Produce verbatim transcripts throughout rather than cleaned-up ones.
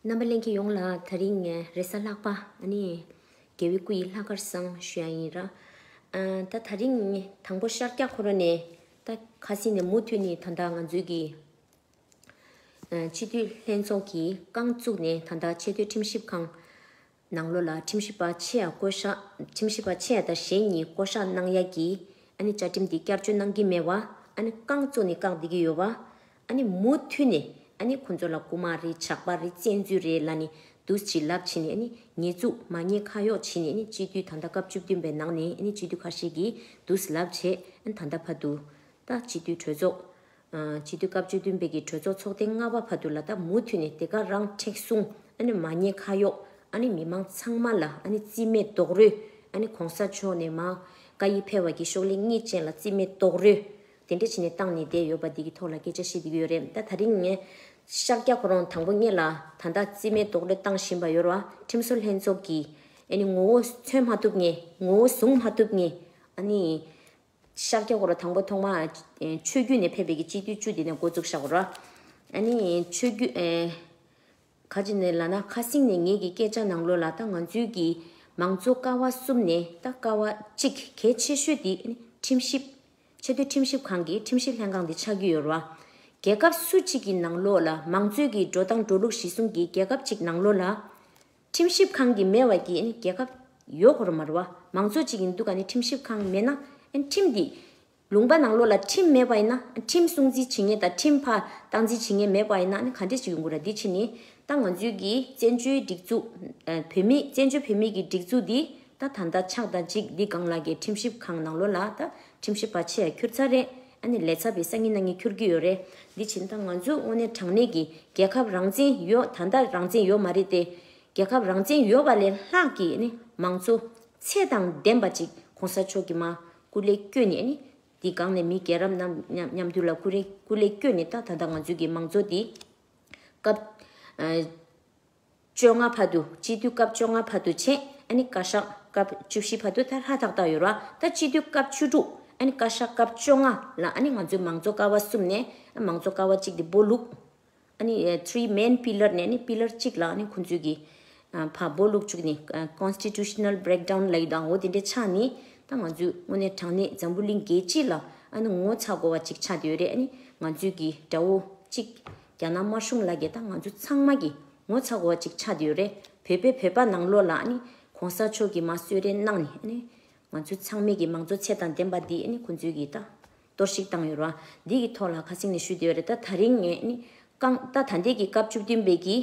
རྣམ་པ་ལྷན་རྒྱས་ཡོངས་ལ་དེ་རིང་ངས་རེས་གཟའ་ལྷག་པ་ཨ་ནི་རྒྱལ་བའི་སྐུ་ཡི་ལྷག་དཀར་བཟང་ཞུ་ཡ་ཡིན་ར། ཨ་ད་དེ་རིང་དང་པོ་ཤར་རྒྱག་ཁོ་ར་ནས་ད་ཁ་སང་ནས་མུ་མཐུད་ནས་ད་ལྟ་ང་ཚོའི་གི་ཨ་སྤྱི་འཐུས་ལྷན་ཚོགས་ཀྱི་རྐང་བཙུགས་ནས་ད་ལྟ་ཆེས་མཐོའི་ཁྲིམས་ཞིབ་ཁང་ནང་ལོགས་ལ་ཁྲིམས་ཞིབ་པ་ཆེ་ཡ་བསྐོ་བཞག་ཁྲིམས་ཞིབ་པ་ཆེ་ཡ་དང་གཞན་གཉིས་བསྐོ་བཞག་གནང་ཡ་གི་ཨ་ནི་བཅའ་ཁྲིམས་འདི་བསྐྱར་བཅོས་གནང་གི་མེད་པ་ཨ་ནི་རྐང་བཙུགས་ནས་བཀག་བསྡད་ཀྱི་ཡོད་པ། ཨ་ནི་མུ་མཐུད་ནས་ཨ་ནི་ཁོང་ཚོ་ལ་རྐུ་མ་རེད། ཇག་པ་རེད། བཙན་འཛུལ་རེད་ལབ་ནས་འདུག་སེ་ལབ་བྱས་ནས་ཨ་ནི་ཉེས་འཛུགས་མ་ཉེས་ཁ་གཡོག་བྱས་ནས་ཨ་ནི་སྤྱི་འཐུས་ད་ལྟ་སྐབས་བཅུ་བདུན་པའི་ནང་ནས་ཨ་ནི་སྤྱི་འཐུས་ཁ་ཤས་ཀྱིས་འདུག་སེ་ལབ་བྱས་ཨ་ནི་ད་ལྟ་བར་དུ་ད་སྤྱི་འཐུས་གྲོས་ཚོགས་ཨ་སྤྱི་འཐུས་སྐབས་བཅུ་བདུན་པའི་གི་གྲོས་ཚོགས་ཚོགས་ཐེངས་ལྔ་པ་བར་དུ་ལ་ད་མུ་མཐུད་ནས་དེ་ག་རང་མཁྲེགས་བཟུང་ཨ་ནི་མ་ཉེས་ཁ་གཡོག་ཨ་ནི་མི་མང་ཚང་མ་ལ་ཨ་ནི་རྩིས་མེད་རྡོག་རོལ་ཨ་ནི་གོང་ས་མཆོག་ནས་མར་བཀའ་ཡིག་ཕེབས་པ་གི་ཤོག་ལྷེ་གཉིས་ཅན་ལ་རྩིས་མེད་རྡོག་རོལ། དེ་འདྲ་བྱས་ནས་བཏང་ནས་བསྡད་ཡོད་པ་འདི་གི་ཐོག་ལ་སྐད་ཆ་བཤད་བསྡད་ཀྱི་ཡོད་རེད། ད་དེ་རིང་ངས་ཤར་རྒྱག་ཁོ་རང་དང་པོ་ངེད་ལ་ད་ལྟ་རྩིས་མེད་རྡོག་རོལ་བཏང་བཞིན་པ་ཡོད་རེད་བ། ཁྲིམས་བཟོ་ལྷན་ཚོགས་ཀྱིས་ཨ་ནི་ངོ་བོ་མཚོན་མ་ཐུབ་མཁན། ངོ་བོ་བཟུང་མ་ཐུབ་མཁན། ཨ་ནི་ཤར་རྒྱག་ཁོ་རང་དང་པོ་ཐོག་མ་ཨེ་ཆོས་བརྒྱུད་ནས་ཕེབས་པའི་གི་སྤྱི་འཐུས་བཅུ་དེ་ནས་འགོ་བཙུགས་བཞག་གོ་ར། ཨ་ནི་ཆོས་བརྒྱུད་ཨེ་ག་ཅི་ནས་ལབ་ན་ཁ་སང་ནས་ངེད་ཀྱི་སྐད་ཆ་ནང་ལོགས་ལ་ད་ང་ཚོའི་གི་མང་གཙོ་ཀ་བ་གསུམ་ནས་ད་ཀ་བ་གཅིག་གལ་ཆེ་ཤོས་དེ་ཨ་ནི་ཁྲིམས་ཞིབ། ཆེས་མཐོའི་ཁྲིམས་ཞིབ་ཁང་གི་ཁྲིམས་ཞིབ་ལྷན་ཁང་དེ་ཆགས་ཀྱི་ཡོད་རེད་བ། རྒྱལ་ཁབ་སུ་གཅིག་གི་ནང་ལོགས་ལ་མང་གཙོའི་གི་འགྲོ་སྟངས་འགྲོ་ལུགས་གཞི་བཟུང་གི་རྒྱལ་ཁབ་གཅིག་ནང་ལོགས་ལ་ཁྲིམས་ཞིབ་ཁང་གི་མེད་པ་གི་ཨ་ནི་རྒྱལ་ཁབ་ཡོད་དགོས་རེད་མ་རེད་བ། མང་གཙོ་གཅིག་ཡིན་དུས་ག་ནས་ཁྲིམས་ཞིབ་ཁང་མེད་ན་ཨ་ནི་ཁྲིམས་འདི་ལུང་པ་ནང་ལོགས་ལ་ཁྲིམས་མེད་པ་ཡིན་ན་ཨ་ནི་ཁྲིམས་སྲུང་བརྩི་བྱེད་མཁན་དང་ཁྲིམས་ཕར་སྟངས་འཛིན་བྱེད་མཁན་མེད་པ་ཡིན་ན་ཨ་ནི་ག་འདྲས་ཅིག་ཡོང་གི་རེད། འདི་ཕྱི་ནས་ད་ང་ཚོའི་གི་བཙན་བྱོལ་སྒྲིག་འཛུགས་ཨ་བོད་མི་བཙན་བྱོལ་བོད་མི་གི་སྒྲིག་འཛུགས་འདི་ད་ད་ལྟ་ཆགས་དང་གཅིག་འདི་སྒང་ལ་གི་ཁྲིམས་ཞིབ་ཁང་ནང་ལོགས་ལ་ད་ཁྲིམས་ཞིབ་པ་ཆེ་ཡ་ཁྱུར་ཚར་རེད། ཨ་ནི་ལས་ཚབ་པའི་སང་ཉིན་གནངས་ཉིན་ཁྱུར་གི་ཡོད་རེད། འདི་ཕྱིན་ད་ང་ཚོ་དངོས་གནས་དྲང་གནས་ཀྱི་རྒྱལ་ཁབ་རང་བཙན་ཡོད། ད་ལྟ་རང་བཙན་ཡོད་མ་རེད་དེ། རྒྱལ་ཁབ་རང་བཙན་ཡོད་པ་ལས་ལྷག་གི་ཨ་ནི་མང་གཙོ་ཚད་དང་ལྡན་པ་ཅིག་གོང་ས་མཆོག་གི་མར་སྐུ་ལས་བསྐྱོན་ནས་ཨ་ནི་འདི་སྒང་ནས་མི་རྒྱལ་རབས་རྣམས་མཉམ་མཉམ་དུ་ལ་སྐུ་རེ་སྐུ་ལས་བསྐྱོན་ནས་ད་ད་ལྟ་ང་ཚོའི་གི་མང་གཙོ་འདི་སྐབས་ཨ་བཅོ་ལྔ་བར་དུ་སྤྱི་འཐུས་སྐབས་བཅོ་ལྔ་བར་དུ་བྱས། ཨ་ནི་བཀའ་ཤག་སྐབས་བཅུ་བཞི་བར་དུ་ད་ཧྲ་ཐག་ཐག་ཡོད་ར། ད་སྤྱི་འཐུས་སྐབས་བཅུ་དྲུག་ཨ་ནི་བཀའ་ཤག་སྐབས་བཅོ་ལྔ་ལ་ཨ་ནི་ང་ཚོའི་མང་གཙོ་ཀ་བ་གསུམ་ནས་ཨ་མང་གཙོ་ཀ་བ་གཅིག་དེ་སྦོ་ལུག་ཨ་ནི་three main pillar ནས་ཨ་ནི་pillar གཅིག་ལ་ཨ་ནི་ཁོང་ཚོས་ཀྱི་ཨ་ཕར་སྦོ་ལུག་བཅུག་ནས་ཨ་constitutional breakdown ལབ་ཡོད་དང་འོ་དེ་འདྲ་ཆགས་ནས་ད་ང་ཚོའི་དངོས་གནས་དྲང་གནས་འཛམ་བུ་གླིང་རྒྱལ་སྤྱི་ལ་ཨ་ནི་ངོ་ཚ་དགོས་པ་ཅིག་ཆགས་བསྡད་ཡོད་རེད། ཨ་ནི་ང་ཚོའི་གི་དགྲ་བོ་གཅིག་རྒྱ་ནག་དམར་གཞུང་ལ་གི་ད་ང་ཚོ་ཚང་མ་གི་ངོ་ཚ་དགོས་པ་ཅིག་ཆགས་བསྡད་ཡོད་རེད། བོད་པས་བོད་པ་ནང་ལོགས་ལ་ཨ་ནི་གོང་ས་མཆོག་གིས་མར་གསོལ་རས་གནང་ནས་ཨ་ནི་ང་ཚོ་ཚང་མས་ཀྱི་མང་གཙོ་ཚད་དང་ལྡན་པ་འདི་ཨ་ནི་ཁོང་ཚོས་ཀྱི་ད་གཏོར་བཤིག་བཏང་ཡོད་རེད་བ། འདི་གི་ཐོག་ལ་ཁ་སང་ནས་ཞུས་བསྡད་ཡོད་རེད། ད་ད་རིང་ངས་ཨ་ནི་རྐང་ད་ད་ལྟའི་གི་སྐབས་བཅུ་བདུན་པའི་གི་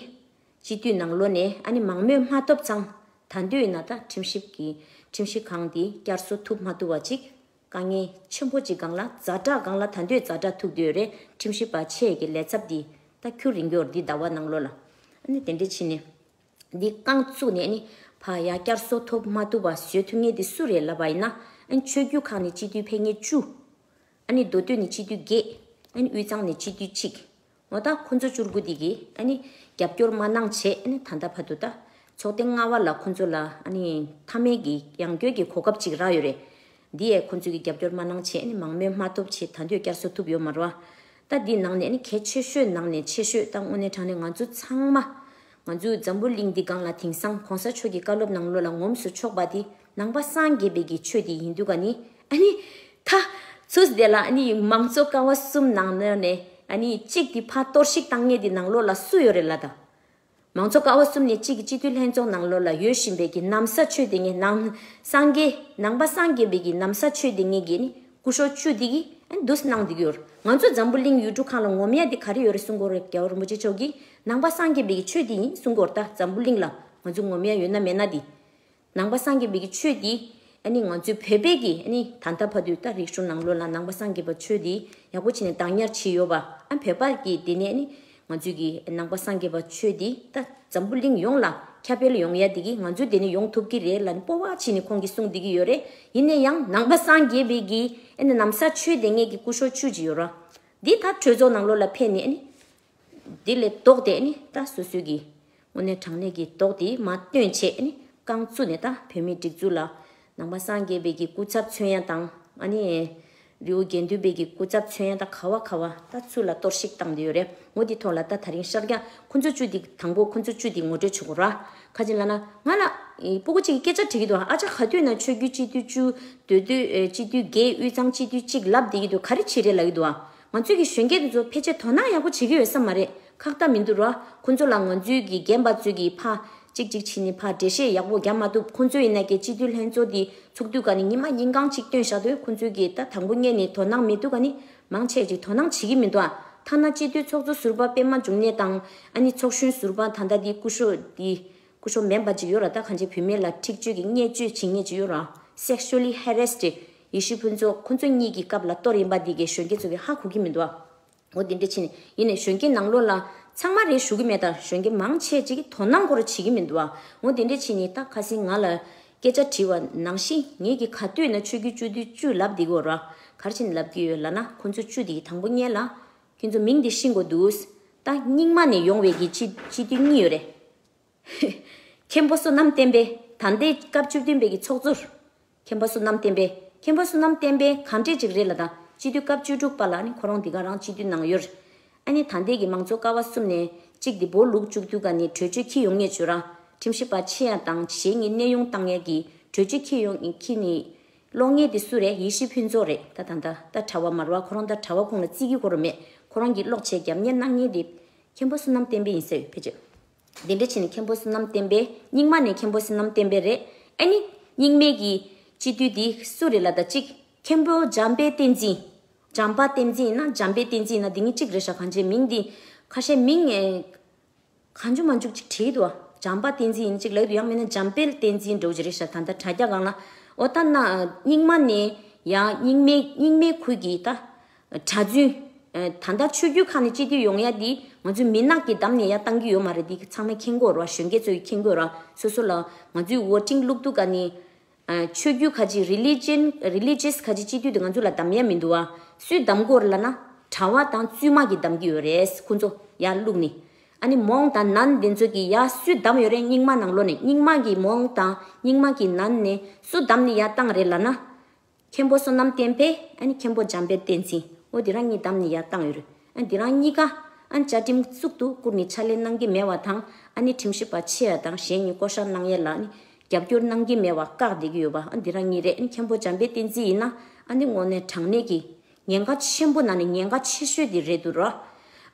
སྤྱི་འཐུས་ནང་ལོགས་ནས་ཨ་ནི་མང་མོས་མ་ཐོབ་ཙང་ད་འདོད་ཡིན་ན་ད་ཁྲིམས་ཞིབ་ཀྱི་ཁྲིམས་ཞིབ་ཁང་འདི་བསྐྱར་གསོ་ཐུབ་མ་ཐུབ་པ་ཅིག་དཀའ་ངལ་ཆེན་པོ་ཅིག་སྒང་ལ་ཛ་དྲག་སྒང་ལ་ད་འདོད་ཛ་དྲག་ཐུག་བསྡད་ཡོད་རེད། ཁྲིམས་ཞིབ་པ་ཆེ་གི་ལས་ཚབ་འདི་ད་ཁྱུར་རིང་གི་ཡོད་རེད། འདི་ཟླ་བ་ནང་ལོགས་ལ་ཨ་ནི་དེ་འདྲ་བྱས་ནས། འདི་རྐང་བཙུགས་ནས་ཨ་ནི་ཕར་ཡར་བསྐྱར་གསོ་ཐོབ་མ་ཐུབ་པ་བཟོ་ཐུབ་མཁན་དེ་སུ་རེད་ལབ་པ་ཡིན་ན། ཨ་ནི་ཆོས་བརྒྱུད་ཁག་ནས་སྤྱི་འཐུས་ཕེབས་མཁན་བཅུ། ཨ་ནི་མདོ་སྟོད་ནས་སྤྱི་འཐུས་བརྒྱད། ཨ་ནི་དབུས་གཙང་ནས་སྤྱི་འཐུས་གཅིག་འོ་ད་ཁོ་ཚོ་བཅུ་དགུ་དེ་གིས་ཨ་ནི་རྒྱབ་སྐྱོར་མ་གནང་བྱས། ཨ་ནི་ད་ལྟ་བར་དུ་ད་ཚོགས་ཐེངས་ལྔ་པ་ལ་ཁོ་ཚོ་ལ་ཨ་ནི་མཐའ་མའི་གི་ཡང་སྐྱོན་གྱི་གོ་སྐབས་ཅིག་རག་ཡོད་རེད། འདི་ཡས་ཁོ་ཚོས་ཀྱི་རྒྱབ་སྐྱོར་མ་གནང་བྱས་ཨ་ནི་མང་མོས་མ་ཐོབ་བྱས་ད་འདོད་བསྐྱར་གསོ་ཐུབ་ཡོད་མ་རེད་བ། ད་འདི་ནང་ནས་ཨ་ནི་གལ་ཆེ་ཤོས་ནང་ནས་ཆེ་ཤོས་ད་དངོས་གནས་དྲང་གནས་ང་ཚོ་ཚང་མ། ང་ཚོའི་འཛམ་བུ་གླིང་འདི་སྒང་ལ་དེང་སང་གོང་ས་མཆོག་གི་བཀའ་སློབ་ནང་ལོགས་ལ་ངོམས་སུ་ཆོག་པ་འདི་ནང་པ་སངས་རྒྱས་པའི་གི་ཆོས་འདི་ཡིན་དུས་ག་ནི་ཨ་ནི་ད་ཚུགས་དེ་ལ་ཨ་ནི་མང་གཙོ་ཀ་བ་གསུམ་ནང་ནས་ཨ་ནི་གཅིག་འདི་ཕར་གཏོར་བཤིག་བཏང་མཁན་འདི་ནང་ལོགས་ལ་སུ་ཡོད་རེད་ལ་ད། མང་གཙོ་ཀ་བ་གསུམ་ནས་གཅིག་གི་སྤྱི་འཐུས་ལྷན་ཚོགས་ནང་ལོགས་ལ་ཡོད་བཞིན་པའི་གི་ན་བཟའ་ཆོས་དེ་ངས་ནང་སངས་རྒྱས་ནང་པ་སངས་རྒྱས་པའི་གི་ན་བཟའ་ཆོས་དེ་ངས་གི་ནི་སྐུ་ཞབས་བཅུ་དེ་གི་ཨ་ནི་འདུག་སེ་གནང་བསྡད་ཀྱི་ཡོད་རེད། ང་ཚོ་འཛམ་བུ་གླིང་ཡུལ་གྲུ་ཁག་ལ་ངོམ་ཡ་དེ་ག་རེ་ཡོད་རེད་གསུང་གི་ཡོད་རེད། རྒྱལ་བ་རིན་པོ་ཆེ་མཆོག་གིས་ནང་པ་སངས་རྒྱས་པའི་གི་ཆོས་དེ་ཡིན་གསུང་གི་ཡོད་རེད། ད་འཛམ་བུ་གླིང་ལ་ང་ཚོ་ངོམ་ཡ་ཡོད་ན་མེད་ན་དེ། ནང་པ་སངས་རྒྱས་པའི་གི་ཆོས་འདི་ཨ་ནི་ང་ཚོའི་བོད་པའི་གི་ཨ་ནི་ད་ལྟ་བར་དུ་ད་རིག་གཞུང་ནང་ལོགས་ལ་ནང་པ་སངས་རྒྱས་པ་ཆོས་འདི་ཡག་པོ་བྱས་ནས་བདག་ཉར་བྱས་ཡོད་པ། ཨ་བོད་པ་གི་དེ་ནས་ཨ་ནི་ང་ཚོའི་གི་ནང་པ་སངས་རྒྱས་པ་ཆོས་འདི་ད་འཛམ་བུ་གླིང་ཡོངས་ལ་ཁྱབ་སྤེལ་ཡོང་ཡ་དེ་གི་ང་ཚོའི་དེ་ནས་ཡོང་ཐུབ་ཀྱི་རེད་ལབ་ནས་སྤོབས་པ་བྱས་ནས་ཁོང་གིས་གསུངས་བསྡད་ཀྱི་ཡོད་རེད། ཡིན་ན་ཡང་ནང་པ་སངས་རྒྱས་པའི་གི་ཨ་ནི་ན་བཟའ་ཆོས་དེ་ངེད་ཀྱི་སྐུ་ཞབས་བཅུ་ཅིག་ཡོད་ར། འདི་ད་གྲོས་ཚོགས་ནང་ལོགས་ལ་ཕེབས་ནས་ཨ་ནི། དེ་ལས་ལྡོག་སྟེ་ནི་ད་སོ་སོའི་གི་དངོས་གནས་དྲང་གནས་ཀྱི་ལྡོག་དེ་མ་སྟོན་བྱས་ནི་རྐང་བཙུགས་ནས་ད་བོད་མིའི་སྒྲིག་འཛུགས་ལ་ནང་པ་སངས་རྒྱས་པའི་གི་སྐུ་ཚབ་མཚོན་ཡ་དང་ཨ་ནི་ རི་བོ་དགེ་ལྡན་པའི་གི་སྐུ་ཚབ་མཚོན་ཡ་ད་ག་བ་ག་བ་ད་ཚུར་ལ་གཏོར་བཤིག་བཏང་བསྡད་ཡོད་རེད། འོ་དེ་ཐོག་ལ་ད་ད་རིང་ཤར་རྒྱག་ཁོ་ཚོ་བཅུ་དེ་དང་པོ་ཁོ་ཚོ་བཅུ་དེ་ངོ་སྤྲོད་བྱེད་དགོས་ར། ཁ་ཅིག་ལབ་ན་ང་ལ་ཨེ་སྤུ་གུ་གཅིག་གིས་སྐད་ཆ་དྲི་གི་འདུག་ཨ་ཅག་ག་དུས་ན་ཆོས་བརྒྱུད་སྤྱི་འཐུས་བཅུ། མདོ་སྟོད་ཨེ་སྤྱི་འཐུས་བརྒྱད། དབུས་གཙང་སྤྱི་འཐུས་གཅིག་ལབ་བསྡད་ཀྱི་འདུག་ག་རེ་བྱེད་རེད་ལབ་ཀྱི་འདུག་ཨ། ང་ཚོས་ཀྱི་གཞོན་སྐྱེས་དེ་ཚོ་ཕལ་ཆེར་དོ་སྣང་ཡག་པོ་བྱེད་ཀྱི་ཡོད་ས་མ་རེད། ཁག་ཐེག་མི་འདུག་ར། ཁོ་ཚོ་ལ་ང་ཚོའི་གི་རྒན་པ་ཚོས་ཀྱི་ཕ་གཅིག་གཅིག་བྱས་ནས་ཕ་འགྲེལ་བཤད་ཡག་པོ་རྒྱག་མ་ཐུབ། ཁོ་ཚོ་ཡིན་ན་ཀྱི་སྤྱི་འཐུས་ལྷན་ཚོགས་དེ་ཚོགས་དུས་ག་ནས་ཉི་མ་ཉིན་གང་གཅིག་བཏོན་བཞག་དུས་ཁོ་ཚོས་ཀྱི་ད་དང་པོ་ཉིད་ནས་དོ་སྣང་མེད་དུས་ག་ནས་མང་ཆེ་ཅིག་དོ་སྣང་བྱེད་ཀྱི་མི་འདུག་ཨ། ཐ་ན་སྤྱི་འཐུས་ཚོགས་གཙོ་ཟུར་པ་པད་མ་འབྱུང་གནས་དང་ཨ་ནི་ཚོགས་གཞོན་ཟུར་པ་ད་ལྟ་དེ་སྐུ་ཞབས་དེ་སྐུ་ཞབས་མིན་པ་ཅིག་ཡོད་ར། ད་གང་ཅི་བུད་མེད་ལ་འཁྲིག་སྤྱོད་ཀྱི་བརྙས་བཅོས་བྱེད་མཁན་ཅིག་ཡོད་ར། Sexually harassed ཡེ་ཤེས་ཕུན་ཚོགས་ཁོ་ཚོ་གཉིས་ཀྱི་སྐབས་ལ་གཏོར་ཡིན་པ་འདི་གའི་གཞོན་སྐྱེས་ཚོ་གིས་ཧ་གོ་གི་མི་འདུག་ཨ། འོ་དེ་འདྲ་བྱས་ནས་ཡིན་ནའི་གཞོན་སྐྱེས་ནང་ལོགས་ལ་ཚང་མ་རེད་ཞུ་གི་མེད། ད་གཞོན་སྐྱེས་མང་ཆེ་ཅིག་གིས་དོ་སྣང་སྐོར་བྱེད་ཀྱི་མི་འདུག་ཨ། འོ་དེ་འདྲ་བྱས་ནས་ད་ཁ་སང་ང་ལ་སྐད་ཆ་དྲིས་པ་ནང་བཞིན་ངེད་ཀྱི་ག་དུས་ན་ཆོས་བརྒྱུད་སྤྱི་འཐུས་བཅུ་ལབ་བསྡད་ཀྱི་ཡོད་ར། ག་རེ་བྱས་ནས་ལབ་ཀྱི་ཡོད་ལབ་ན་ཁོ་ཚོ་བཅུ་དེ་དང་པོ་ཉིད་ལ་ཁྱེད་ཚོ་མིང་དེ་ཤེས་དགོས་འདུག་ད་རྙིང་མ་ནས་ཡོང་བའི་གི་སྤྱི་སྤྱི་འཐུས་གཉིས་ཡོད་རེད། མཁན་པོ་བསོད་ནམས་བསྟན་འཕེལ་ད་ལྟའི་སྐབས་བཅུ་བདུན་པའི་གི་ཚོགས་གཙོར། མཁན་པོ་བསོད་ནམས་བསྟན་འཕེལ། མཁན་པོ་བསོད་ནམས་བསྟན་འཕེལ་གང་འདྲས་ཅིག་རེད་ལབ་ན་སྤྱི་འཐུས་སྐབས་བཅུ་དྲུག་པ་ལ་ནི་ཁོ་རང་འདི་ག་རང་སྤྱི་འཐུས་ནང་ཡོད་རེད། ཨ་ནི་ད་ལྟའི་གི་མང་གཙོ་ཀ་བ་གསུམ་ནས་གཅིག་འདི་བོ་ལུག་བཅུག་དུས་ག་ནས་གྲོས་ཆོད་འཁྱེར་ཡོང་ངེས་བྱོས་ར། ཁྲིམས་ཞིབ་པ་ཆེ་ཡ་དང་གཞན་གྱི་གནས་དབྱུང་བཏང་ཡ་གི་གྲོས་ཆོད་འཁྱེར་ཡོང་འཁྱེར་ནས་ཀློག་མཁན་དེ་སུ་རེད། ཡེ་ཤེས་ཕུན་ཚོགས་རེད། ད་ད་ད་ད་གྲྭ་བ་མ་རེད་བ། ཁོ་རང་ད་གྲྭ་བ་ཁོང་ལ་བརྩི་གི་ཁོ་རང་མེད། ཁོ་རང་གི་ཀློག་བྱས་རྒྱབ་གཉེར་གནང་མཁན་དེ་མཁན་པོ་བསོད་ནམས་བསྟན་འཕེལ་ཡིན་ཟེར་ཕལ་ཆེར། དེ་འདྲ་བྱས་ནས་མཁན་པོ་བསོད་ནམས་བསྟན་འཕེལ། རྙིང་མ་ནས་མཁན་པོ་བསོད་ནམས་བསྟན་འཕེལ་རེད། ཨ་ནི་རྙིང་མའི་གི་སྤྱི་འཐུས་དེ་སུ་རེད་ལབ་ད་གཅིག་མཁན་པོ་འཇམ་དཔལ་བསྟན་འཛིན། འཇམ་དཔལ་བསྟན་འཛིན་ཡིན་ན་འཇམ་དཔལ་བསྟན་འཛིན་ཡིན་ན་དེ་གཉིས་གཅིག་རེད་ཤག་གང་ཅི་མིང་འདི་ཁ་ཤས་མིང་ཨེ་གང་བྱུང་མང་བྱུང་ཅིག་བྲིས་འདུག་བ། འཇམ་དཔལ་བསྟན་འཛིན་ཡིན་གཅིག་ལབ་འདུག་ཡང་མིན་ན་འཇམ་དཔལ་བསྟན་འཛིན་འདྲ་བོ་ཅིག་རེད་ཤག་ད་ལྟ་དྲ་རྒྱ་སྒང་ལ། འོ་ད་ན་རྙིང་མ་ནས་ཡང་རྙིང་མའི་རྙིང་མའི་ཁུལ་གྱི་ད་གྲྭ་བཙུན། ད་ལྟ་ཆོས་བརྒྱུད་ཁག་ནས་སྤྱི་འཐུས་ཡོང་ཡ་འདི་ང་ཚོའི་མི་ནག་གི་འདམ་ནས་ཡར་བཏང་གི་ཡོད་མ་རེད། འདི་ཚང་མས་མཁྱེན་དགོས་རེད་བ། གཞོན་སྐྱེས་ཚོས་མཁྱེན་དགོས་རེད་བ། སོ་སོ་ལ་ང་ཚོའི་ཝོ་ཊིང་བླུག་དུས་ག་ནས་ཆོས་བརྒྱུད་ཁ་ཅིག་religion religious ཁ་ཅིག་སྤྱི་འཐུས་དེ་ང་ཚོ་ལ་འདམ་ཡ་མི་འདུག་བ། སུས་འདམ་དགོས་རེད་ལབ་ན་གྲྭ་བ་དང་བཙུན་མ་གིས་འདམ་གི་ཡོད་རེད། ཁོ་ཚོ་ཡར་བླུགས་ནས། ཨ་ནི་མོང་དང་ནན་དེ་ཚོ་གིས་ཡར་སུས་འདམ་ཡོད་རེད། རྙིང་མ་ནང་ལོགས་ནས་རྙིང་མ་གི་མོང་དང་རྙིང་མ་གི་ནན་ནས་སུ་འདམ་ནས་ཡར་བཏང་རེད་ལབ་ན། མཁན་པོ་བསོད་ནམས་བསྟན་འཕེལ། ཨ་ནི་མཁན་པོ་འཇམ་དཔལ་བསྟན་འཛིན། འོ་དེ་རང་གཉིས་འདམ་ནས་ཡར་བཏང་ཡོད་རེད། ཨ་དེ་རང་གཉིས་ཀ་ཨ་བཅའ་ཁྲིམས་གཙུག་ཏུ་བཀུར་ནས་ཕྱག་ལས་གནང་གི་མེད་པ་དང་། ཨ་ནི་ཁྲིམས་ཞིབ་པ་ཆེ་བ་དང་གཞན་གཉིས་བསྐོ་བཞག་གནང་ཡས་ལ་ནི་རྒྱབ་སྐྱོར་གནང་གི་མེད་པ་བཀག་བསྡད་ཀྱི་ཡོད་པ། ཨ་དེ་རང་གཉིས་རེད། ཨ་ནི་མཁན་པོ་འཇམ་དཔལ་བསྟན་འཛིན་ཡིན་ན་ཨ་ནི་དངོས་གནས་དྲང་གནས་ཀྱི་ཉེན་ཁ་ཆེན་པོ་ནང་ནས་ཉེན་ཁ་ཆེ་ཤོས་དེ་རེད་འདུག་ར།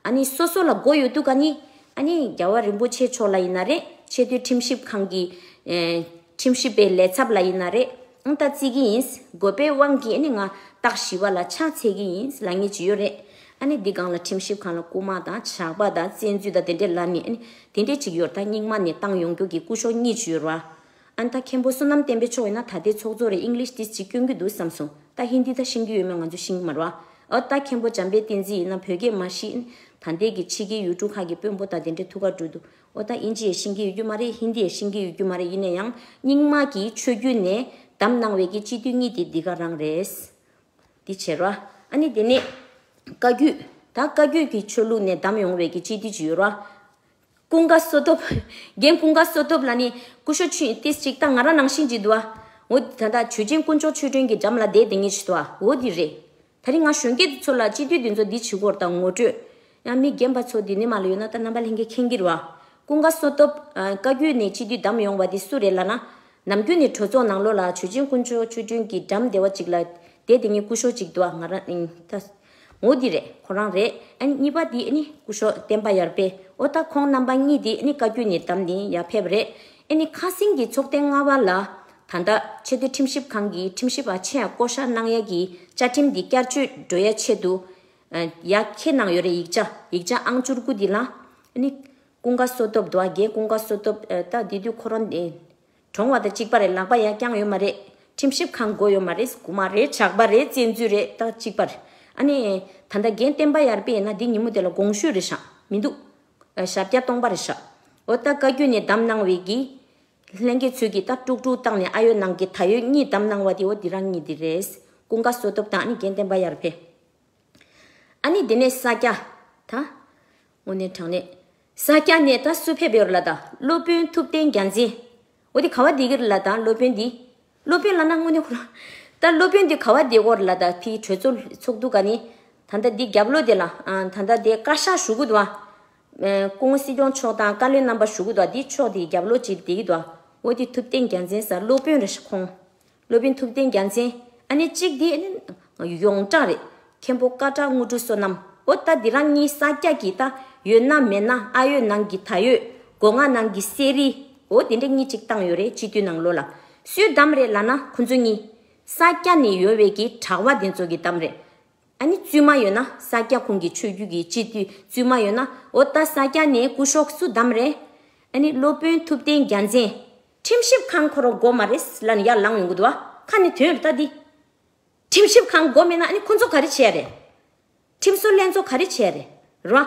ཨ་ནི་སོ་སོ་ལ་མགོ་ཡོད་དུས་ག་ནི་ཨ་ནི་རྒྱལ་བ་རིན་པོ་ཆེ་མཆོག་ལ་ཡིན་ན་རེད། ཆེས་མཐོའི་ཁྲིམས་ཞིབ་ཁང་གི་ཨེ་ཁྲིམས་ཞིབ་པའི་ལས་ཚབ་ལ་ཡིན་ན་རེད། ཨང་ད་བརྩི་གི་ཡིན། དགོས་པའི་དབང་གིས་ཨ་ནི་ང་སྟག་ཞི་བ་ལ་ཕྱག་འཚལ་གི་ཡིན་ལབ་མཁན་ཅིག་ཡོད་རེད། ཨ་ནི་འདི་སྒང་ལ་ཁྲིམས་ཞིབ་ཁང་ལ་རྐུ་མ་དང་ཇག་པ་དང་བཙན་འཛུལ་དང་དེ་འདྲས་ལབ་ནས་ཨ་ནི་དེ་འདྲས་ཅིག་ཡོད་རེད། ད་རྙིང་མ་ནས་བཏང་ཡོང་རྒྱུ་གི་སྐུ་ཞབས་གཉིས་ཅིག་ཡོད་རེད་བ། ཨ་ནི་ད་མཁན་པོ་བསོད་ནམས་བསྟན་འཕེལ་མཆོག་ཡིན་ན་ད་ལྟའི་ཚོགས་གཙོ་རེད། ཨིང་ལིཤ་ཏིས་ཅིག་སྐྱོན་གྱི་འདུག་བསམ་སོང་། ད་ཧིན་དི་ད་ཤེས་ཀྱི་ཡོད་མེད་ང་ཚོ་ཤེས་ཀྱི་མ་རེད་བ། ཨོ་ད་མཁན་པོ་འཇམ་དཔལ་བསྟན་འཛིན་ཡིན་ན་བོད་སྐད་མ་ཤེས། ད་ལྟའི་གི་ཕྱི་རྒྱལ་ཡུལ་གྲུ་ཁག་གི་དཔོན་པོ་དང་དེ་འདྲའི་ཐུག་ག་འགྲོ་འདུག་ཨོ་ད་ཨིན་ཇི་ཡང་ཤེས་ཀྱི་ཡོད་རྒྱུ་མ་རེད། ཧིན་དི་ཡང་ཤེས་ཀྱི་ཡོད་རྒྱུ་མ་རེད། ཡིན་ན་ཡང་རྙིང་མ་གི་ཆོས་བརྒྱུད་ནས་བདམས་གནང་བའི་གི་སྤྱི་འཐུས་གཉིས་དེ་འདི་ག་རང་རེད། འདི་བྱེད་ར། ཨ་ནི་དེ་ནས་བཀའ་བརྒྱུད། ད་བཀའ་བརྒྱུད་ཀྱི་ཆོས་ལུགས་ནས་བདམས་ཡོང་བའི་གི་སྤྱི་འཐུས་ཅིག་ཡོད་ར། ཀུན་དགའ་བསོད་སྟོབས། རྒན་ཀུན་དགའ་བསོད་སྟོབས་ལ་ནི་སྐུ་ཞབས་ཆུ་ཏིས་ཅིག་ད་ང་རང་ནང་བཞིན་གྱི་འདུག་ཨ། འོ་ད་ད་ཆོས་རྒྱལ་དཀོན་མཆོག་ཆོས་སྒྲོན་གྱི་འགྲམ་ལ་བསྡད་བསྡད་ངེས་ཅིག་འདུག་ཨ། འོ་འདི་རེད། ད་རིང་ང་གཞོན་སྐྱེས་དེ་ཚོ་ལ་སྤྱི་འཐུས་དེ་ཚོ་འདི་བྱེད་དགོས་རེད་ད་ངོ་སྤྲོད། ཡང་མི་རྒན་པ་ཚོ་འདི་ནས་མ་ལ་ཡོད་ན་ད་རྣམ་པ་ལྷན་རྒྱས་མཁྱེན་གྱི་རེད་བ། ཀུན་དགའ་བསོད་སྟོབས་བཀའ་བརྒྱུད་ནས་སྤྱི་འཐུས་བདམས་ཡོང་བ་དེ་སུ་རེད་ལབ་ན། ནམ་རྒྱུན་ནས་གྲོས་ཚོགས་ནང་ལོགས་ལ་ཆོས་རྒྱལ་དཀོན་མཆོག་ཆོས་སྒྲོན་གྱི་འགྲམ་བདེ་བ་ཅིག་ལ་བསྡད་བསྡད་མཁན་སྐུ་ཞབས་ཅིག་འདུག་ཨ། ང་རང་ཨིན་ད། འོ་འདི་རེད། ཁོ་རང་རེད། ཨ་ནི་གཉིས་པ་དེ་ཨ་ནི་སྐུ་ཞབས་བསྟན་པ་ཡར་འཕེལ། འོ་ད་ཁོང་རྣམ་པ་གཉིས་དེ་ཨ་ནི་བཀའ་བརྒྱུད་ནས་བདམས་ནས་ཡར་ཕེབས་རེད། ཨ་ནི་ཁ་སང་གི་ཚོགས་ཐེངས་ལྔ་པ་ལ་ད་ལྟ་ཆེས་མཐོའི་ཁྲིམས་ཞིབ་ཁང་གི་ཁྲིམས་ཞིབ་པ་ཆེ་ཡང་བསྐོ་བཞག་གནང་ཡ་གི་བཅའ་ཁྲིམས་འདི་བསྐྱར་བཅོས་འགྲོ་ཡ་ཆེད་དུ་ཡར་འཁྱེར་གནང་ཡོད་རེད། ཡིག་ཆ་ཡིག་ཆ་ཨང་བཅུ་དགུ་འདི་ལ་ཨ་ནི་ཀུན་དགའ་བསོད་སྟོབས་འདུག་ཨ། རྒན་ཀུན་དགའ་བསོད་སྟོབས་ད་དེ་དུས་ཁོ་རང་གྲོངས་པ་དང་གཅིག་པ་རེད། ལག་པ་ཡར་བརྐྱངས་ཡོད་མ་རེད། ཁྲིམས་ཞིབ་ཁང་དགོས་ཡོད་མ་རེད། རྐུ་མ་རེད། ཇག་པ་རེད། བཙན་འཛུལ་རེད། ད་གཅིག་པ་རེད། ཨ་ནི་ད་ལྟ་རྒན་བསྟན་པ་ཡར་འཕེལ་ཡིན་ན་འདི་ཉིན་མོ་དེ་ལ་དགོངས་ཞུ་རེད་ཤག་མི་འདུག་ཨ་ཞབས་བཀྱག་སྟོང་པ་རེད་ཤག་འོ་ད་བཀའ་བརྒྱུད་ནས་བདམས་གནང་བའི་གི་ལྷན་རྒྱས་ཚོས་ཀྱིས་ད་དཀྲུག་དཀྲུག་བཏང་ནས་ཨ་ཡོད་ནང་གི་ད་ཡོད་གཉིས་བདམས་གནང་བ་དེ་འོ་འདི་རང་གཉིས་དེ་རེད། ཀུན་དགའ་བསོད་སྟོབས་དང་ཨ་ནི་རྒན་བསྟན་པ་ཡར་འཕེལ། ཨ་ནི་དེ་ནས་ས་སྐྱ། ད། དངོས་གནས་དྲང་གནས། ས་སྐྱ་ནས་ད་སུ་ཕེབས་ཡོད་རེད་ལབ་ད་སློབ་དཔོན་ཐུབ་བསྟན་རྒྱལ་མཚན། འོ་དེ་ག་བ་བསྡད་ཀྱི་རེད་ལབ་ད་སློབ་དཔོན་འདི། སློབ་དཔོན་ལབ་ན་དངོས་གནས་ཁོ་རང་། ད་ ད་སློབ་དཔོན་འདི་ག་བ་བསྡད་ཡོད་རེད་ལབ་ད་ཕི་གྲོས་ཚོགས་ཚོགས་འདུ་ག་ནི། ད་ལྟ་འདི་རྒྱབ་ལོགས་དེ་ལ་ཨ་ད་ལྟ་དེ་བཀའ་ཤག་ཞུ་གི་འདུག་ཨ། སྐུ་ངོ་སྲིད་སྐྱོང་མཆོག་དང་བཀའ་བློན་རྣམ་པ་ཞུ་གི་འདུག་ཨ། འདི་ཕྱོགས་དེ་རྒྱབ་ལོགས་ཅིག་བསྡད་ཀྱི་འདུག་ཨ། འོ་དེ་ཐུབ་བསྟན་རྒྱལ་མཚན་ཟེར་སློབ་དཔོན་རེད་ཤག་ཁོང་། སློབ་དཔོན་ཐུབ་བསྟན་རྒྱལ་མཚན། ཨ་ནི་གཅིག་དེ་ཨ་ནི་ཡོངས་གྲགས་རེད། མཁན་པོ་ཀ་བྲག་དངོས་གྲུབ་བསོད་ནམས། འོ་ད་འདི་རང་གཉིས་ས་སྐྱ་གི་ད་ཡོད་ན་མེད་ན་ཨ་ཡོད་ནང་གི་ད་ཡོད། སྒོ་ང་ནང་གི་གསེར་རི། འོ་དེ་འདྲ་གཉིས་གཅིག་བཏང་ཡོད་རེད་སྤྱི་འཐུས་ནང་ལོགས་ལ། སུས་བདམས་རེད་ལབ་ན་ཁོ་ཚོ་གཉིས། ས་སྐྱ་ནས་ཡོད་པའི་གི་གྲྭ་བ་དེ་ཚོ་གི་བདམས་རེད། ཨ་ནི་བཙུན་མ་ཡོད་ན་ས་སྐྱ་ཁོང་གི་ཆོས་བརྒྱུད་ཀྱི་སྤྱི་འཐུས་བཙུན་མ་ཡོད་ན་འོ་ད་ས་སྐྱ་ནས་སྐུ་ཞབས་སུ་བདམས་རེད། ཨ་ནི་སློབ་དཔོན་ཐུབ་བསྟན་རྒྱལ་མཚན། ཁྲིམས་ཞིབ་ཁང་ཁོ་རང་དགོས་མ་རེད་ལབ་ནས་ཡར་ལངས་ཡོང་གི་འདུག་བ། ཁ་ནས་ཐོན་རེད་ད་འདི། ཁྲིམས་ཞིབ་ཁང་དགོས་མེད་ན་ཨ་ནི་ཁོ་ཚོ་ག་རེ་བྱས་རེད། ཁྲིམས་བཟོ་ལྷན་ཚོགས་ག་རེ་བྱས་རེད། རོ།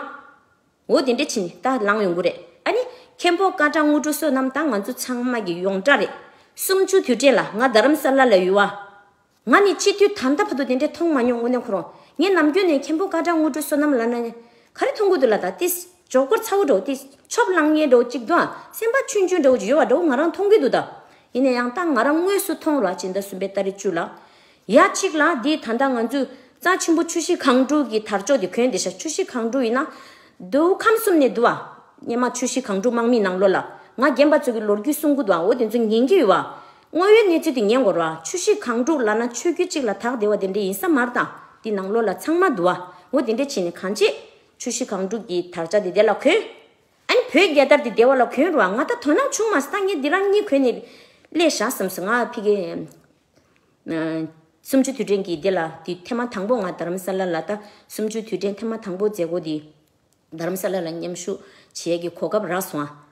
འོ་དེ་འདྲ་བྱས་ནས་ད་ལངས་ཡོང་གི་རེད། ཨ་ནི་མཁན་པོ་ཀ་བྲག་དངོས་གྲུབ་བསོད་ནམས་དང་ང་ཚོ་ཚང་མ་གི་ཡོངས་གྲགས་རེད། གསུམ་བཅུ་དུས་དྲན་ལ་ང་རྡ་རམ་ས་ལ་ལ་ཡོད་བ། ང་ནི་སྤྱི་འཐུས་ད་ལྟ་བར་དུ་དེ་འདྲ་མཐོང་མ་མྱོང་། དངོས་གནས་ཁོ་རང་ངས་ནམ་རྒྱུན་ནས་མཁན་པོ་ཀ་བྲག་དངོས་གྲུབ་བསོད་ནམས་ལབ་ན་ག་རེ་མཐོང་གི་འདུག་ལབ་ད་ཏིས་ཇོ་སྐོར་ཚ་བོ་འགྲོ་ཏིས་ཆོབ་ལངས་ངེས་འགྲོ་གཅིག་འདུག་ཨ། སེམས་པ་ཆུང་ཆུང་འགྲོ་གཅིག་ཡོད་བ་འགྲོ་ང་རང་མཐོང་གི་འདུག་ད། ཡིན་ན་ཡང་ད་ང་རང་དངོས་སུ་མཐོང་ར་ཕྱི་ཟླ་གསུམ་པའི་ཏ་རིག་བཅུ་ལ། ཡ་གཅིག་ལ་འདི་ད་ལྟ་ང་ཚོས་རྩ་ཆེན་པོ་ཆུ་བཞི་སྒང་དྲུག་གི་དར་ལྕོག་དེ་གོན་བསྡད་ཤག་ཆུ་བཞི་སྒང་དྲུག་ཡིན་ན། འདུག་ཁམས་གསུམ་ནས་འདུག་བ། སྔོན་མ་ཆུ་བཞི་སྒང་དྲུག་དམག་མིའི་ནང་ལོགས་ལ་ང་རྒན་པ་ཚོ་གི་ལོ་རྒྱུས་གསུང་གི་འདུག་བ། འོ་དེ་ཚོ་ཉན་གྱི་ཡོད་བ། དངོས་ཡོད་གནས་ཚུལ་དེ་ཉན་དགོས་ར། ཆུ་བཞི་སྒང་དྲུག་ལབ་ན་ཆོས་བརྒྱུད་གཅིག་ལ་དག་བསྡད་པ་དེ་འདྲ་ཡིན་ས་མ་རེད་ད། དེ་ནང་ལོགས་ལ་ཚང་མ་འདུག་བ། འོ་དེ་འདྲ་བྱས་ནས་གང་བྱེད། ཆུ་བཞི་སྒང་དྲུག་གི་དར་ཆ་དེ་དེ་ལ་གོན། ཨ་ནི་བོད་རྒྱལ་དར་དེ་དེ་བ་ལ་གོན་ར། ང་ད་དོ་སྣང་བྱུང་མ་སོང་། ད་ངས་འདི་རང་གཉིས་གོན་ནས་སླེབས་བཞག་བསམ་སོང་། ང་ཕ་གི་ཨ་གསུམ་བཅུ་དུས་དྲན་གྱི་འདི་ལ་དེ་ཐེངས་མ་དང་པོ་ང་རྡ་རམ་ས་ལ་ལ་ད་གསུམ་བཅུ་དུས་དྲན་ཐེངས་མ་དང་པོ་མཛད་སྒོ་དེ་རྡ་རམ་ས་ལ་ལ་མཉམ་ཞུགས་བྱེད་ཀྱི་གོ་སྐབས་རག་སོང་ཨ།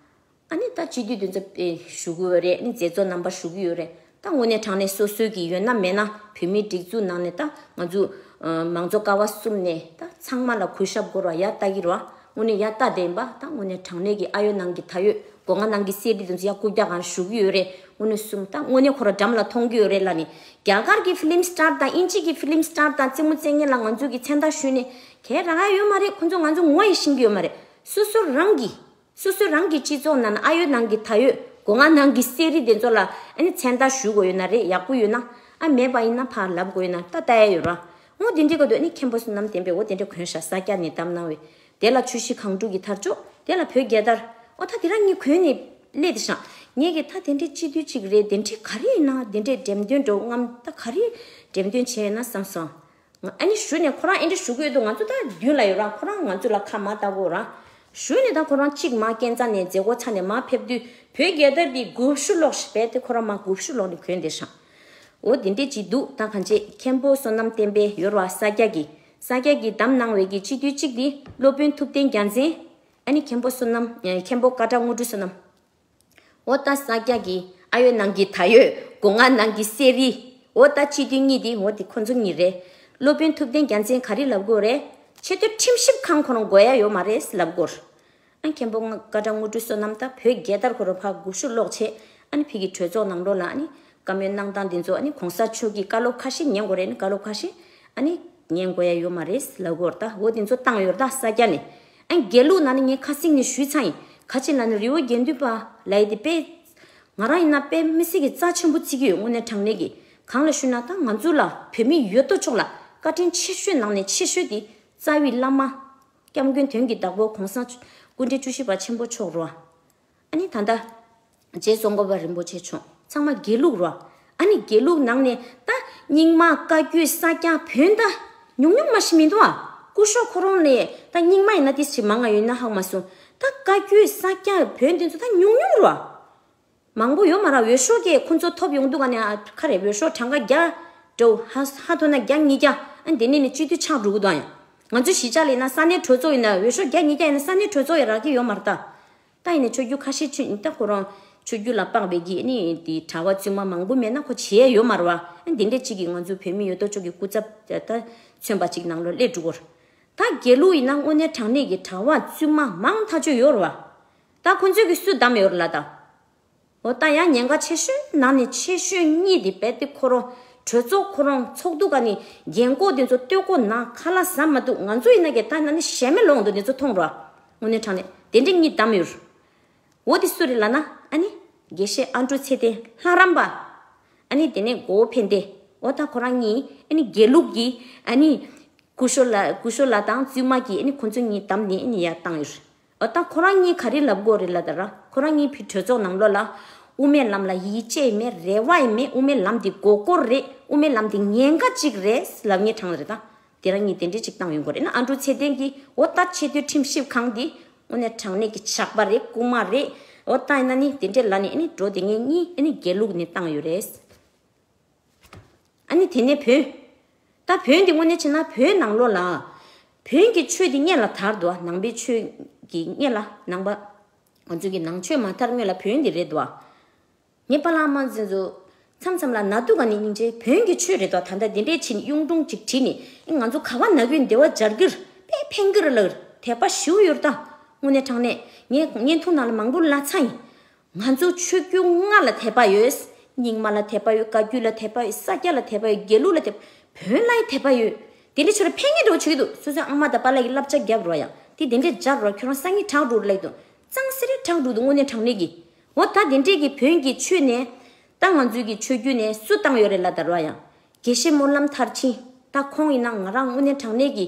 ཨ་ནི་ད་སྤྱི་འཐུས་དེ་ཚོ་དཔེ་ཞུ་གི་ཡོད་རེད། ཨ་ནི་མཛད་གཙོ་རྣམ་པ་ཞུ་གི་ཡོད་རེད། ད་དངོས་གནས་དྲང་གནས་སོ་སོའི་གི་ཡོད་ན་མེད་ན་བོད་མིའི་སྒྲིག་འཛུགས་ནང་ནས་ད་ང་ཚོ་ཨ་མང་གཙོ་ཀ་བ་གསུམ་ནས་ད་ཚང་མ་ལ་གུས་ཞབས་དགོས་ར་ཡ་ལྟ་གི་ར། དངོས་གནས་ཡ་ལྟ་བསྡད་ཡིན་པ་ད་དངོས་གནས་དྲང་གནས་ཀྱི་ཨ་ཡོད་ནང་གི་ད་ཡོད། སྒོ་ང་ནང་གི་གསེར་དེ་ཚོ་ཡ་རྐུབ་བཀྱག་གང་ཞུ་གི་ཡོད་རེད། དངོས་གནས་གསུམ་ད་དངོས་གནས་ཁོ་ར་འགྲམ་ལ་མཐོང་གི་ཡོད་རེད་ལ་ནི། རྒྱ་གར་གྱི་ཕི་ལིམ་སི་ཊར་དང་དབྱིན་ཇི་གི་ཕི་ལིམ་སི་ཊར་དང་རྩེད་མོ་རྩེད་མཁན་ལ་ང་ཚོ་གི་མཚན་རྟགས་ཞུས་ནས་གས་རང་ཡ་ཡོད་མ་རེད། ཁོ་ཚོ་ང་ཚོ་ངོ་ཡི་ཤེས་ཀྱི་ཡོད་མ་རེད། སོ་སོ་རང་གི་སོ་སོ་རང་གི་སྤྱི་ཚོགས་ནང་ན་ཨ་ཡོད་ནང་གི་ད་ཡོད་སྒོ་ང་ནང་གི་གསེར་རི་དེ་ཚོ་ལ་ཨ་ནི་མཚན་རྟགས་ཞུ་དགོས་ཡོད་ན་རེད། ཡག་པོ་ཡོད་ན་ཨ་མེད་པ་ཡིན་ན་ཕར་ལབ་དགོས་ཡོད་ན་ད་ལྟ་ཡ་ཡོད་ར། འོ་དེ་འདྲའི་སྐབས་དུ་ཨ་ནི་མཁན་པོ་བསོད་ནམས་བསྟན་པས་འོ་དེ་འདྲ་གོན་ཤག་ས་སྐྱ་ནས་བདམས་གནང་བའི་དེ་ལ་ཆུ་བཞི་སྒང་དྲུག་གི་དར་ལྕོག་དེ་ལ་བོད་རྒྱལ་དར་འོ་ད་དེ་རང་གཉིས་གོན་ནས་སླེབས་དེ་ཤག་ངས་ཀྱི་ད་དེ་འདྲའི་སྤྱི་འཐུས་གཅིག་རེད། དེ་འདྲའི་ག་རེ་ཡིན་ན་དེ་འདྲའི་འགྲེམས་སྟོན་འགྲོ་ངམ་ད་ག་རེ་འགྲེམས་སྟོན་བྱས་ཡོད་ན་བསམ་སོང་། ཨ་ནི་ཞུ་ནས་ཁོ་རང་ཨེ་འདྲ་ཞུ་གི་ཡོད་འདུག་ང་ཚོ་ད་མདུན་ལ་ཡོད་ར། ཁོ་རང་ང་ཚོ་ལ་ཁ་མ་བཏགས་གོ་ར། ཞུ་ནས་ད་ཁོ་རང་གཅིག་མ་སྐས་འཛེགས་ནས་མཛད་སྒོ་ཚར་ནས་མ་ཕེབས་དུས་བོད་རྒྱལ་དར་འདི་དགུ་བཅུ་ལོག་ཞིག་བས་ཏེ་ཁོ་རང་མ་དགུ་བཅུ་ལོག་ནས་གོན་བསྡད་ཤག་འོ་དེ་འདྲས་ཅིག་འདུག་ད་གང་བྱེད་མཁན་པོ་བསོད་ནམས་བསྟན་པའི་ཡོད་ར་ས་སྐྱ་གི་ས་སྐྱ་གི་བདམས་གནང་བའི་གི་སྤྱི་འཐུས་གཅིག་འདི་སློབ་དཔོན་ཐུབ་བསྟན་རྒྱལ་མཚན། ཨ་ནི་མཁན་པོ་བསོད་ནམས་མཁན་པོ་ཀ་བྲག་དངོས་གྲུབ་བསོད་ནམས། འོ་ད་ས་སྐྱ་གི་ཨ་ཡོད་ནང་གི་ད་ཡོད་སྒོ་ང་ནང་གི་གསེར་རི། འོ་ད་སྤྱི་འཐུས་གཉིས་དེ་འོ་དེ་ཁོ་ཚོ་གཉིས་རེད། སློབ་དཔོན་ཐུབ་བསྟན་རྒྱལ་མཚན་ག་རེ་ལབ་དགོས་རེད། ཆེ་མཐོའི་ཁྲིམས་ཞིབ་ཁང་ཁོ་རང་དགོས་ཡ་ཡོད་མ་རེད་ལབ་དགོས། ཨ་མཁན་པོ་ཀ་བྲག་དངོས་གྲུབ་བསོད་ནམས་ད་བོད་རྒྱལ་དར་ཁོ་རང་ཕར་དགུ་བཅུ་ལོག་བྱས། ཨ་ནི་ཕ་གི་གྲོས་ཚོགས་ནང་ལོགས་ལ་ཨ་ནི་བཀའ་མོལ་གནང་སྟངས་དེ་ཚོ་ཨ་ནི་གོང་ས་མཆོག་གི་བཀའ་སློབ་ཁ་ཤས་ཉན་དགོས་རེད། ཨ་ནི་བཀའ་སློབ་ཁ་ཤས་ཨ་ནི་ཉན་དགོས་ཡ་ཡོད་མ་རེད་ལབ་དགོས་རེད། ད་འོ་དེ་ཚོ་བཏང་ཡོད་རེད་ད་ས་སྐྱ་ནས། ཨ་ནི་དགེ་ལུགས་ནང་ནས་ངས་ཁ་སང་ནས་ཞུས་ཚར་ཡིན། ག་ཅི་ལབ་ན་རི་བོ་དགེ་ལྡན་པ་ལབ་ཡ་དེ་དཔེ་ང་རང་ཡིན་ན་དཔེ་མི་སྲིད་ཀྱི་རྩ་ཆེན་པོ་བརྩི་གི་ཡོད། དངོས་གནས་དྲང་གནས་ཀྱི་གང་ལ་ཞུས་ན་ད་ང་ཚོ་ལ་བོད་མི་ཡོད་དོ་ཅོག་ལ་བཀའ་དྲིན་ཆེ་ཤོས་ནང་ནས་ཆེ་ཤོས་དེ་རྩ་བའི་བླ་མ་སྐྱབས་མགོན་དོན་གྱི་བདག་པོ་གོང་ས་སྐུ་ཕྲེང་བཅུ་བཞི་པ་ཆེན་པོ་མཆོག་རེད། ཨ་ནི་ད་ལྟ་རྗེ་ཙོང་ཁ་པ་རིན་པོ་ཆེ་མཆོག་ཚང་མ་དགེ་ལུགས་རེད། ཨ་ནི་དགེ་ལུགས་ནང་ནས་ད་རྙིང་མ་བཀའ་བརྒྱུད་ས་སྐྱ་བོན་ད་ཉུང་ཉུང་མ་ཞིག་མི་འདུག་ཨ། སྐུ་ཞབས་ཁོ་རང་ནས་ད་རྙིང་མ་ཡིན་ན་ཏིས་ཞིག་མང་ང་ཡོད་ན་ཧ་གོ་མ་སོང་། ད་བཀའ་བརྒྱུད་ས་སྐྱ་བོན་དེ་ཚོ་ད་ཉུང་ཉུང་རེད། མང་པོ་ཡོད་མ་རེད། འོས་ཤོག་གིས་ཁོ་ཚོ་ཐོབ་ཡོང་དུས་ག་ནས་ཨ་ཁ་རེ་འོས་ཤོག་གྲངས་ཀ་བརྒྱ་འགྲོ་ཧ་ཧ་ཐོ་ན་བརྒྱ་ཉིས་བརྒྱ་ཨ་འདི་ནས་ནི་སྤྱི་འཐུས་ཆགས་འགྲོ་གི་འདུག་ཨ། ཡང་ང་ཚོ་གཞིས་ཆགས་ལ་ཡིན་ན་ས་གནས་གྲོས་ཚོགས་ཡིན་ན་འོས་ཤོག་བརྒྱ་ཉིས་བརྒྱ་ཡིན་ན་ས་གནས་གྲོས་ཚོགས་ཡང་རག་གི་ཡོད་མ་རེད་ད། ད་ཡིན་ནའི་ཆོས་བརྒྱུད་ཁ་ཤས་ཆོས་ཉིད་ད་ཁོ་རང་ཆོས་བརྒྱུད་ལ་དཔག་པའི་གི་ནི་དེ་གྲྭ་བ་བཙུན་མ་མང་པོ་མེད་ན་ཁོ་བྱེད་ཡ་ཡོད་མ་རེད་བ། ཨ་འདི་འདྲས་ཅིག་གིས་ང་ཚོ་བོད་མི་ཡོད་དོ་ཅོག་གི་སྐུ་ཚབ་ད་མཚོན་པ་ཅིག་ནང་ལོགས་སླེབས་འགྲོ་གོ། ད་དགེ་ལུགས་ཡིན་ན་དངོས་གནས་དྲང་གནས་ཀྱི་གྲྭ་བ་བཙུན་མ་མང་ཐག་ཆོད་ཡོད་རེད་བ། ད་ཁོ་ཚོས་གི་སུ་བདམས་ཡོད་རེད་ལ་ད། འོ་ད་ཡང་ཉེན་ཁ་ཆེ་ཤོས་ནང་ནས་ཆེ་ཤོས་གཉིས་དེ་རྦད་དེ་ཁོ་རང་གྲོས་ཚོགས་ཁོ་རང་ཚོགས་འདུ་ག་ནས་རྒན་གོག་དེ་ཚོ་ལྟོས་གོ་ན་ཁ་ལག་ཟ་མ་ཐུབ། ང་ཚོ་ཡིན་ན་གི་ད་ན་ནི་ཞེ་མེད་ལོང་དུ་དེ་ཚོ་མཐོང་རོ། དངོས་གནས་དྲང་གནས་དེ་འདྲ་གཉིས་བདམས་ཡོད། འོ་དེ་སུ་རེད་ལབ་ན་ཨ་ནི་དགེ་བཤེས་ཨ་འབྲུག་ཚེ་བརྟན་ལྷ་རམས་པ། ཨ་ནི་དེ་ནས་གོ་བོ་ཕན་བདེ། འོ་ད་ཁོ་རང་གཉིས་ཨ་ནི་དགེ་ལུགས་ཀྱི་ཨ་ནི་སྐུ་ཞབས་ལགས་སྐུ་ཞབས་ལགས་དང་བཙུན་མ་གིས་ཨ་ནི་ཁོ་ཚོ་གཉིས་བདམས་ནས་ཨ་ནི་ཡར་བཏང་ཡོད་རེད། འོ་ད་ཁོ་རང་གཉིས་ག་རེ་ལབ་དགོས་རེད་ལབ་ད་ར། ཁོ་རང་གཉིས་ཕི་གྲོས་ཚོགས་ནང་ལོགས་ལ་དབུ་མའི་ལམ་ལ་ཡིད་ཆེས་མེད། རེ་བ་ཡང་མེད། དབུ་མའི་ལམ་འདི་མགོ་སྐོར་རེད། དབུ་མའི་ལམ་འདི་ཉེན་ཁ་ཅིག་རེད་ལབ་མཁན་གྲས་རེད་ད། དེ་རང་གཉིས་དེ་འདྲས་ཅིག་བཏང་ཡོང་དགོས་རེད་ན། ཨ་འབྲུག་ཚེ་བརྟན་གྱིས་འོ་ད་ཆེས་མཐོའི་ཁྲིམས་ཞིབ་ཁང་འདི་དངོས་གནས་དྲང་གནས་ཀྱི་ཇག་པ་རེད། རྐུན་མ་རེད། འོ་ད་ཡིན་ན་ནི་དེ་འདྲས་ལབ་ནས་ཨ་ནི་འགྲོ་དེ་ངས་གཉིས་ཨ་ནི་དགེ་ལུགས་ནས་བཏང་ཡོད་རེད། ཨ་ནི་དེ་ནས་བོན། ད་བོན་འདི་དངོས་གནས་བྱས་ན་བོད་ནང་ལོགས་ལ་བོན་གྱི་ཆོས་འདི་སྔོན་ལ་དར་འདུག་ནང་པའི་ཆོས་ཀྱི་སྔོན་ལ་ནང་པ་ང་ཚོ་གི་ནང་ཆོས་མ་དར་སྔོན་ལ་བོན་འདི་རེད་འདུག་ངའི་པཱ་ལགས་མ་འཛིན་ཚོ་མཚམས་མཚམས་ལ་ན་དུ་ག་ནས་སྙིང་རྗེ་བོན་གྱི་ཆོས་རེད་དོ། ད་ལྟ་འདི་འདྲས་ཕྱིན་གཡུང་དྲུང་ཅིག་བྲིས་ནས་ཨེ་ང་ཚོ་ག་བ་ན་གུན་བདེ་བ་སྦྱར་གིར་དཔེ་ཕན་གིར་ལ་དད་པ་ཞིའུ་ཡོད་ད། དངོས་གནས་དྲང་གནས་ངས་བརྙན་ཐུང་ནང་ལ་མང་པོ་ལབ་ཚར་ཡིན། ང་ཚོ་ཆོས་བརྒྱུད་ལྔ་ལ་དད་པ་ཡོད། རྙིང་མ་ལ་དད་པ་ཡོད། བཀའ་བརྒྱུད་ལ་དད་པ་ཡོད། ས་སྐྱ་ལ་དད་པ་ཡོད། དགེ་ལུགས་ལ་དད། བོན་ལ་ཡང་དད་པ་ཡོད། དེ་འདྲས་ཆོས་ལ་ཕན་ངེས་འགྲོ་ཆོས་ཀྱི་འདུག་སོ་སོའི་ཨ་མ་དང་པཱ་ལགས་ཀྱི་བསླབ་བྱ་རྒྱབ་རོགས་ཡ། དེ་དེ་འདྲས་སྦྱར་རོགས། ཁྱོད་རང་སང་ཉིན་དྲག་འགྲོ་རེད་ལབ་འདུག་གཙང་སེ་རེ་དྲག་འགྲོ་འདུག་དངོས་གནས་དྲང་གནས་ཀྱི། འོ་ད་དེ་འདྲས་ཀྱི་བོན་གྱི་ཆོས་ནས་ད་ང་ཚོའི་གི་ཆོས་བརྒྱུད་ནས་སུ་བཏང་ཡོད་རེད་ལབ་ད་རོགས་ཡ། དགེ་བཤེས་སྨོན་ལམ་མཐར་ཕྱིན། ད་ཁོང་ཡིན་ན་ང་རང་དངོས་གནས་དྲང་གནས་ཀྱི་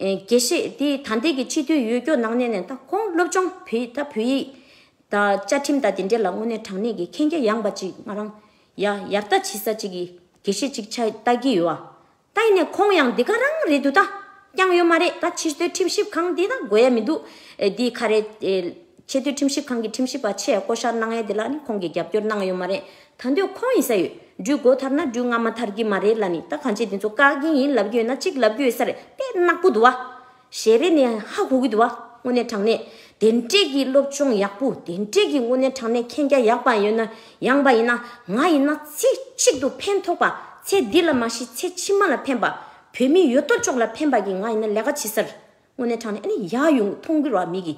ཨེ་དགེ་བཤེས་དེ་ད་ལྟའི་གི་སྤྱི་འཐུས་ཡོད་སྐྱོ་ནང་གནས་ནས་ད་ཁོང་སློབ་སྦྱོང་བོད་ད་བོད་ཡིག་ད་བཅའ་ཁྲིམས་ད་དེ་འདྲས་ལ་དངོས་གནས་དྲང་གནས་ཀྱི་མཁྱེན་རྒྱ་ཡངས་པ་ཅིག་ང་རང་ཡ་ཡར་ལྟ་བྱེད་ས་ཅིག་གི་དགེ་བཤེས་ཅིག་ཆགས་ལྟ་གི་ཡོད་ཨ། ད་ཡིན་ནས་ཁོང་ཡང་འདི་ག་རང་རེད་འདུག་ད་རྐྱང་ཡོད་མ་རེད། ད་ཆེས་མཐོའི་ཁྲིམས་ཞིབ་ཁང་འདི་ད་དགོས་ཡ་མི་འདུག་ཨེ་འདི་ག་རེད་ཨེ་ཆེས་མཐོའི་ཁྲིམས་ཞིབ་ཁང་གི་ཁྲིམས་ཞིབ་པ་ཆེ་བསྐོ་བཞག་གནང་ཡ་འདི་ལ་ནི་ཁོང་གིས་རྒྱབ་སྐྱོར་གནང་ཡོད་མ་རེད། ད་འདོད་ཁོང་ཡིན་ས་ཡོད། འབྲུ་མགོ་ཐར་ན་འབྲུ་རྔ་མ་ཐར་གི་མ་རེད་ལ་ནི་ད་གང་ཅི་འདི་ཚོ་བཀག་གི་ཡིན་ལབ་གི་ཡོད་ན་གཅིག་ལབ་གི་ཡོད་ས་རེད། དཔེ་ནག་པོ་འདུག་བ། ཞལ་རས་ནས་ཧ་གོ་གི་འདུག་བ། དངོས་གནས་དྲང་གནས་དེ་འདྲས་ཀྱི་སློབ་སྦྱོང་ཡག་པོ་དེ་འདྲས་ཀྱི་དངོས་གནས་དྲང་གནས་མཁྱེན་རྒྱ་ཡག་པ་ཡོད་ན་ཡངས་པ་ཡིན་ན་ང་ཡིན་ན་ཚེ་གཅིག་ཏུ་ཕན་ཐོགས་པ་ཚེ་འདི་ལ་མ་གཞི་ཚེ་ཕྱི་མ་ལ་ཕན་པ་བོད་མི་ཡོད་དོ་ཅོག་ལ་ཕན་པ་གི་ང་ཡིན་ན་ལས་ཀ་བྱེད་སར་དངོས་གནས་དྲང་གནས་ཨ་ནི་ཡག་ཡོང་མཐོང་གི་ར་མི་གི་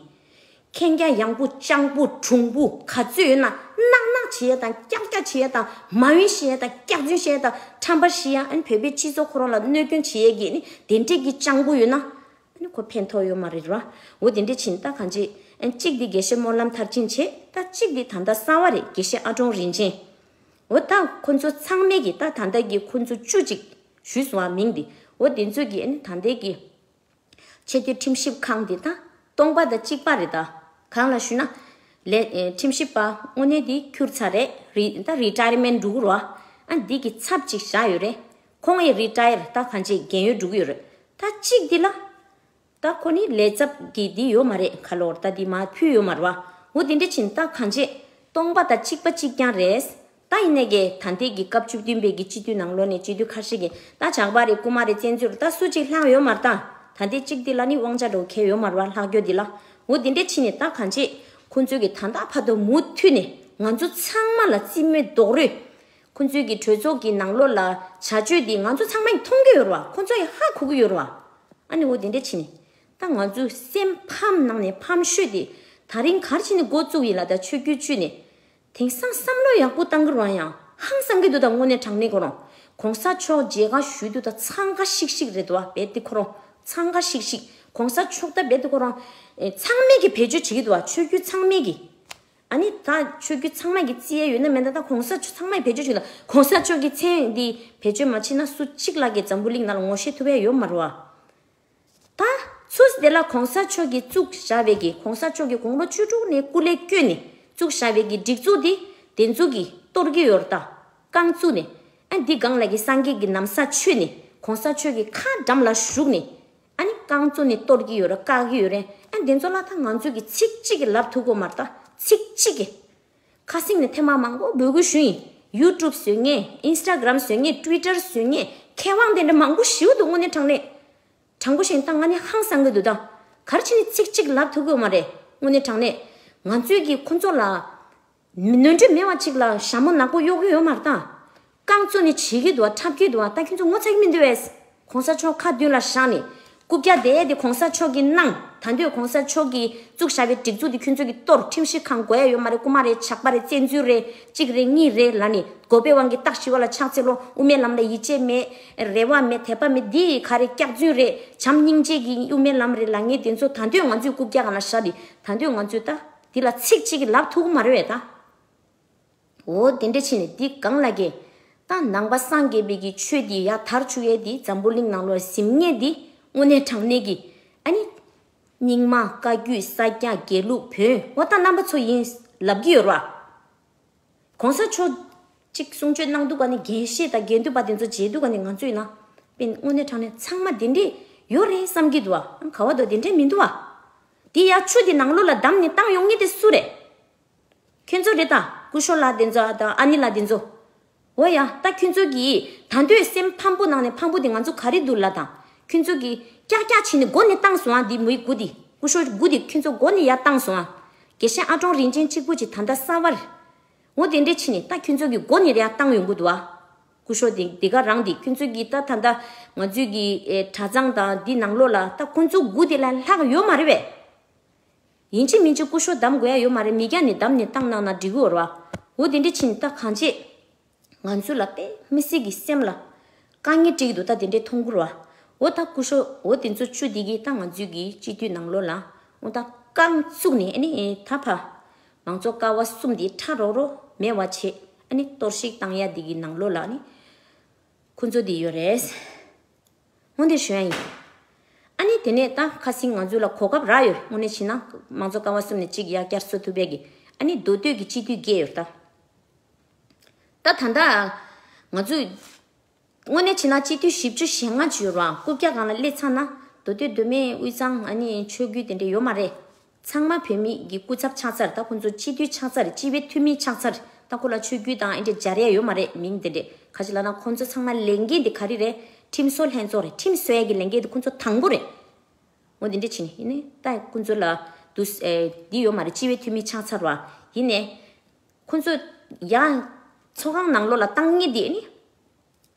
མཁྱེན་རྒྱ་ཡངས་པོ་སྤྱང་པོ་གྲུང་པོ་ག་ཚོད་ཡོད་ན་གནག་གནག་བྱེད་ཡ་དང་ཀྱག་ཀྱག་བྱེད་ཡ་དང་མ་འོན་བཤད་ཡ་དང་སྐྱག་རྫུན་བཤད་ཡ་དང་ཁྲམ་པ་བཤད་ཡ་ཨ་ནི་བོད་པའི་སྤྱི་ཚོགས་ཁོ་རང་ལ་གནོད་སྐྱོན་བྱེད་ཡ་གི་ཨ་ནི་དེ་འདྲས་ཀྱི་སྤྱང་པོ་ཡོད་ན། ཨ་ནི་ཁོ་ཕན་ཐོགས་ཡོད་མ་རེད་ར། འོ་དེ་འདྲ་ཕྱིན་ད་གང་ཅི། ཨ་གཅིག་འདི་དགེ་བཤེས་སྨོན་ལམ་མཐར་ཕྱིན་བྱས་ད་གཅིག་འདི་ད་ལྟ་གསར་བ་རེད་དགེ་བཤེས་ཨ་ཀྲོང་རིན་ཆེན། འོ་ད་ཁོ་ཚོ་ཚང་མས་ཀྱི་ད་ད་ལྟ་གི་ཁོ་ཚོ་བཅུ་གཅིག་ཞུས་སོང་བ་མིང་འདི། འོ་དེ་ཚོ་གི་ཨ་ནི་ད་ལྟའི་གི་ཆེས་མཐོའི་ཁྲིམས་ཞིབ་ཁང་འདི་ད་སྟོང་པ་དང་གཅིག་པ་རེད་ད། གང་ལ་ཞུས་ན། ལས་ཨེ་ཁྲིམས་ཞིབ་པ་དངོས་གནས་འདི་ཁྱུར་ཚར་རེད་རི་ད་རི་ཊ་ཡར་མེན་འགྲོ་གི་རོ། ཨ་འདི་གི་ཚབ་ཅིག་བཞག་ཡོད་རེད། ཁོང་ཡི་རི་ཊ་ཡར་ད་གང་ཅི་རྒན་ཡོལ་འགྲོ་གི་ཡོད་རེད། ད་གཅིག་འདི་ལ། ད་ཁོ་ནི་ལས་ཚབ་ཀྱི་འདི་ཡོད་མ་རེད་ཁ་ལོར་ད་འདི་མ་ཕུལ་ཡོད་མ་རེད་བ། འོ་དེ་འདྲ་ཕྱིན་ད་གང་ཅི་སྟོང་པ་དང་གཅིག་པ་གཅིག་རྐྱང་རེད། ད་ཡིན་ནའི་གི་ད་ལྟའི་གི་སྐབས་བཅུ་བདུན་པའི་གི་སྤྱི་འཐུས་ནང་ལོགས་ནས་སྤྱི་འཐུས་ཁ་ཤས་ཀྱིས་ད་ཇག་པ་རེད་རྐུན་མ་རེད་བཙན་འཛུལ་རེད་ད་སུ་གཅིག་ལྷག་ཡོད་མ་རེད་ད། ད་ལྟའི་གཅིག་འདི་ལ་ནི་དབང་ཆ་འགྲོ་ཁེལ་ཡོད་མ་རེད་བ་ལྷག་རྒྱུ་འདི་ལ། འོ་དེ་འདྲ་ཕྱིན་ནས་ད་གང་ཅི་ཁོ་ཚོས་གི་ད་ལྟ་བར་དུ་མུ་མཐུད་ནས་ང་ཚོ་ཚང་མ་ལ་རྩིས་མེད་རྡོག་རོལ། ཁོ་ཚོས་གི་གྲོས་ཚོགས་ཀྱི་ནང་ལོགས་ལ་བྱ་སྤྱོད་འདི་ང་ཚོ་ཚང་མས་མཐོང་གི་ཡོད་རེད་བ། ཁོ་ཚོ་ཡང་ཧ་གོ་གི་ཡོད་རེད་བ། ཨ་ནི་འོ་དེ་འདྲ་ཕྱིན་ནས་ད་ང་ཚོ་སེམས་ཕམ་ནང་ནས་ཕམ་ཤོས་དེ་ད་རིང་གར་ཕྱིན་ནས་འགོ་བཙུགས་ཡིན་ལ་ད་ཆོས་བརྒྱུད་བཅུ་ནས། དེང་སང་བསམ་བློ་ཡག་པོ་བཏང་གི་རེད་བ། ཡང་ཧང་སང་གི་འདུག་ད་དངོས་གནས་དྲང་གནས་ཁོ་རང་གོང་ས་མཆོག་མཇལ་ཁ་ཞུས་འདུག་ད་འཚང་ཁ་ཤིག་ཤིག་རེད་འདུག་བ་རྦད་དེ་ཁོ་རང་འཚང་ཁ་ཤིག་ཤིག་གོང་ས་མཆོག་ད་རྦད་དེ་ཁོ་རང་ཨེ་ཚང་མས་ཀྱི་བེད་སྤྱོད་བྱེད་ཀྱི་འདུག་བ་ཆོས་བརྒྱུད་ཚང་མས་ཀྱི། ཨ་ནི་ད་ཆོས་བརྒྱུད་ཚང་མས་ཀྱི་རྩིས་ཡས་ཡོད་ན་མེད་ན་ད་གོང་ས་མཆོག་ཚང་མས་བེད་སྤྱོད་བྱེད་ཀྱི་འདུག་གོང་ས་མཆོག་གི་མཚན་འདི་བེད་སྤྱོད་མ་བྱེད་ན་སུ་གཅིག་ལ་གི་འཛམ་བུ་གླིང་ནང་ལ་ངོ་ཤེས་ཐུབ་ཡས་ཡོད་མ་རེད་བ། ད་ཚུར་དེ་ལ་གོང་ས་མཆོག་གིས་བཙུགས་བཞག་པའི་གི་གོང་ས་མཆོག་གིས་དགུང་ལོ་བཅུ་དྲུག་ནས་སྐུ་ལས་བསྐྱོན་ནས་བཙུགས་བཞག་པའི་གི་སྒྲིག་འཛུགས་འདི་དེ་ཚོ་གིས་གཏོར་གྱི་ཡོད་རེད་ད། རྐང་བཙུགས་ནས་ཨ་འདི་སྒང་ལ་གི་སངས་རྒྱས་ཀྱི་ན་བཟའ་མཆོད་ནས་གོང་ས་མཆོག་གི་ཁ་འགྲམ་ལ་བཞུགས་ནས་ཨ་ནི་རྐང་བཙུགས་ནས་གཏོར་གྱི་ཡོད་རེད་བཀག་གི་ཡོད་རེད། ཨ་འདི་ཚོ་ལ་ད་ང་ཚོས་གི་ཚིག་གཅིག་གི་ལབ་ཐུབ་གོ་མ་རེད་ད་ཚིག་གཅིག་གི། ཁ་སེང་ནས་ཐེངས་མ་མང་པོ་འབོད་སྐུལ་ཞུས་ཡིན། ཡུ་ཊུབ་བཟོས་མཁན་ཨིན་སི་ཊ་གྷ་རམ་བཟོས་མཁན་ཊུ་ཝི་ཊར་བཟོས་མཁན་མཁས་དབང་དེ་འདྲ་མང་པོ་ཞིག་འདུག་དངོས་གནས་དྲང་གནས། དྲང་པོ་བཤད་ན་ད་ང་ནི་ཧང་སང་གི་འདུག་ད་གར་ཕྱིན་ནས་ཚིག་གཅིག་ལབ་ཐུབ་ཀྱི་ཡོད་མ་རེད། དངོས་གནས་དྲང་གནས་ང་ཚོས་ཀྱིས་ཁོ་ཚོ་ལ་ནོར་འཁྲུལ་མེད་པ་ཅིག་ལ་ཞྭ་མོ་ནག་པོ་གཡོག་གི་ཡོད་མ་རེད་ད། རྐང་བཙུགས་ནས་བྱེད་ཀྱི་འདུག་བ་འཁྲབ་ཀྱི་འདུག་བ་ད་ཁྱོད་ཚོ་ངོ་ཚ་གི་མི་འདུག་བས། གོང་ས་མཆོག་ཁ་མདུན་ལ་བཞག་ནས་རྐུབ་བཀྱག་དེ་དེ་གོང་ས་མཆོག་གིས་གནང་། ད་འདོད་གོང་ས་མཆོག་གིས་བཙུགས་བཞག་པའི་སྒྲིག་འཛུགས་དེ་ཁྱོད་ཚོ་གིས་གཏོར། ཁྲིམས་ཞིབ་ཁང་དགོས་ཡ་ཡོད་མ་རེད། རྐུན་མ་རེད་ཇག་པ་རེད་བཙན་འཛུལ་རེད་གཅིག་རེད་གཉིས་རེད་ལབ་ནས་དགོས་པའི་དབང་གིས་སྟག་ཞི་བ་ལ་ཕྱག་འཚལ་ལོ་དབུ་མའི་ལམ་ལ་ཡིད་ཆེས་མེད། རེ་བ་མེད་དད་པ་མེད་འདི་ག་རེ་སྐྱག་རྫུན་རེད། བྱམས་སྙིང་རྗེ་གི་དབུ་མའི་ལམ་རེད་ལབ་མཁན་དེ་ཚོ་ད་འདོད་ང་ཚོས་རྐུབ་བཀྱག་སྒང་ལ་བཞག་ནས་ད་འདོད་ང་ཚོས་ད་འདི་ལ་ཚིག་གཅིག་གིས་ལབ་ཐུབ་ཀྱི་མ་རེད་བས་ད། འོ་དེ་འདྲ་བྱས་ནས་འདི་སྒང་ལ་གི་ ད་ནང་པ་སངས་རྒྱས་པའི་གི་ཆོས་འདི་ཡར་དར་བཅུག་ཡས་འདི་འཛམ་བུ་གླིང་ནང་ལོགས་གཟིམ་མཁན་འདི་དངོས་གནས་དྲང་གནས་ཀྱི་ཨ་ནི། རྙིང་མ། བཀའ་བརྒྱུད། ས་སྐྱ། དགེ་ལུགས། བོན། འོ་ད་རྣམ་པ་ཚོ་ཡིན་ལབ་ཀྱི་ཡོད་ར། གོང་ས་མཆོག་གཅིག་གསུང་ཆོས་གནང་འདུག་ག་ནི་དགེ་བཤེས་དང་དགེ་འདུན་པ་དེ་ཚོ་མཇལ་འདུག་ག་ནི་ང་ཚོ་ཡིན་ན། དཔེ་དངོས་གནས་དྲང་གནས་ཚང་མ་དེ་འདྲས་ཡོད་རེད་བསམ་གྱི་འདུག་ཨ། ག་བ་དོ་དེ་འདྲས་མི་འདུག་ཨ། དེ་ཡ་ཆུ་དེ་ནང་ལོགས་ལ་བསྡམས་ནས་བཏང་ཡོང་མཁན་དེ་སུ་རེད། ཁྱོད་ཚོ་རེད་ད། སྐུ་ཞབས་ལགས་དེ་ཚོ་དང་ཨ་ནེ་ལགས་དེ་ཚོ། འོ་ཡ། ད་ཁྱོད་ཚོ་གིས་ད་འདོད་སེམས་ཕམ་པོ་ནང་ནས་ཕམ་པོ་དེ་ང་ཚོ་ག་རེ་འདུག་ལབ་དང་། ཁྱོད་ཚོ་གིས་ཀྱག་ཀྱག་བྱས་ནས་མགོ་ནས་བཏང་སོང་ཨ། འདི་མོའི་མགོ་དེ། སྐུ་ཞབས་མགོ་དེ་ཁྱོད་ཚོ་མགོ་ནས་ཡར་བཏང་སོང་ཨ། དགེ་བཤེས་ཨ་ཀྲོང་རིན་ཆེན་གཅིག་པུ་ཅིག་ད་ལྟ་གསར་པར། འོ་དེ་འདྲས་བྱས་ནས་ད་ཁྱོད་ཚོ་གིས་མགོ་ནས་ཡར་བཏང་ཡོང་གི་འདུག་ཨ། སྐུ་ཞབས་དེ་དེ་ག་རང་དེ་ཁྱོད་ཚོ་གིས་ད་ད་ལྟ་ང་ཚོའི་གི་ཨེ་གྲྭ་ཚང་དང་འདི་ནང་ལོགས་ལ་ད་ཁོང་ཚོ་མགོ་དེ་ལ་ལྷག་ཡོད་མ་རེད་པས། ཡིན་གཅིག་མིན་གཅིག་སྐུ་ཞབས་བསྡམ་དགོས་ཡ་ཡོད་མ་རེད། མི་སྐྱ་ནས་བསྡམ་ནས་བཏང་གནང་ན་འགྲིག་གི་ཡོད་རེད་བ། འོ་དེ་འདྲ་ཕྱིན་ད་གང་བྱེད། ང་ཚོ་ལ་དཔེ་མི་སྲིད་ཀྱི་སེམས་ལ་དཀའ་ངལ་འཕྲད་ཀྱི་འདུག་ད་དེ་འདྲའི་མཐོང་གི་རེད་བ། འོ་ད་སྐུ་ཞབས་འོ་དེ་ཚོ་བཅུ་དེ་གིས་ད་ང་ཚོའི་གི་སྤྱི་འཐུས་ནང་ལོགས་ལ་འོ་ད་རྐང་བཙུགས་ནས་ཨ་ནི་ད་ཕ་མང་གཙོ་ཀ་བ་གསུམ་དེ་ཁྲ་རོག་རོག་མེད་པ་བྱེད། ཨ་ནི་གཏོར་བཤིག་བཏང་ཡ་དེ་གི་ནང་ལོགས་ལ་ཨ་ནི་ཁོ་ཚོ་དེ་ཡོད་རེད། འོ་འདི་ཞུ་ཡ་ཡིན། ཨ་ནི་དེ་ནས་ད་ཁ་སང་ང་ཚོ་ལ་གོ་སྐབས་རག་ཡོད། དངོས་གནས་བྱས་ན་མང་གཙོ་ཀ་བ་གསུམ་ནས་གཅིག་ཡར་བསྐྱར་གསོ་ཐུབ་པའི་གི་ཨ་ནི་མདོ་སྟོད་ཀྱི་སྤྱི་འཐུས་བརྒྱད་ཡོད་ད། ད་ད་ལྟ་ང་ཚོ་དངོས་གནས་བྱས་ན་སྤྱི་འཐུས་བཞི་བཅུ་ཞེ་ལྔ་ཅིག་ཡོད་རེད་བ། རྐུབ་བཀྱག་སྒང་ལ་སླེབས་ཚར་ན་མདོ་སྟོད་མདོ་སྨད་དབུས་གཙང་ཨ་ནི་ཆོས་བརྒྱུད་དེ་འདྲ་ཡོད་མ་རེད། ཚང་མ་བོད་མི་གི་སྐུ་ཚབ་ཆགས་ཚར། ད་ཁོང་ཚོ་སྤྱི་འཐུས་ཆགས་ཚར། སྤྱི་པའི་འཐུས་མི་ཆགས་ཚར། ད་ཁོ་ལ་ཆོས་བརྒྱུད་དང་ཨེ་འདྲ་སྦྱར་ཡ་ཡོད་མ་རེད། མིང་དེ་འདྲས་ག་ཅི་ལབ་ན་ཁོང་ཚོ་ཚང་མ་ལས་འགན་དེ་ག་རེ་རེད། ཁྲིམས་བཟོ་ལྷན་ཚོགས་རེད། ཁྲིམས་བཟོ་ཡ་གི་ལས་འགན་དེ་ཁོང་ཚོ་དང་པོ་རེད། འོ་དེ་འདྲས་བྱས་ནས་ཡིན་ནའི་ད་ཁོང་ཚོ་ལ་དུ་ཨེ་འདི་ཡོད་མ་རེད། སྤྱི་པའི་འཐུས་མི་ཆགས་ཚར་བ་ཡིན་ནའི་ཁོང་ཚོ་ཡང་ཚོགས་ཁང་ནང་ལོགས་ལ་བཏང་ངེས་དེ་ནི།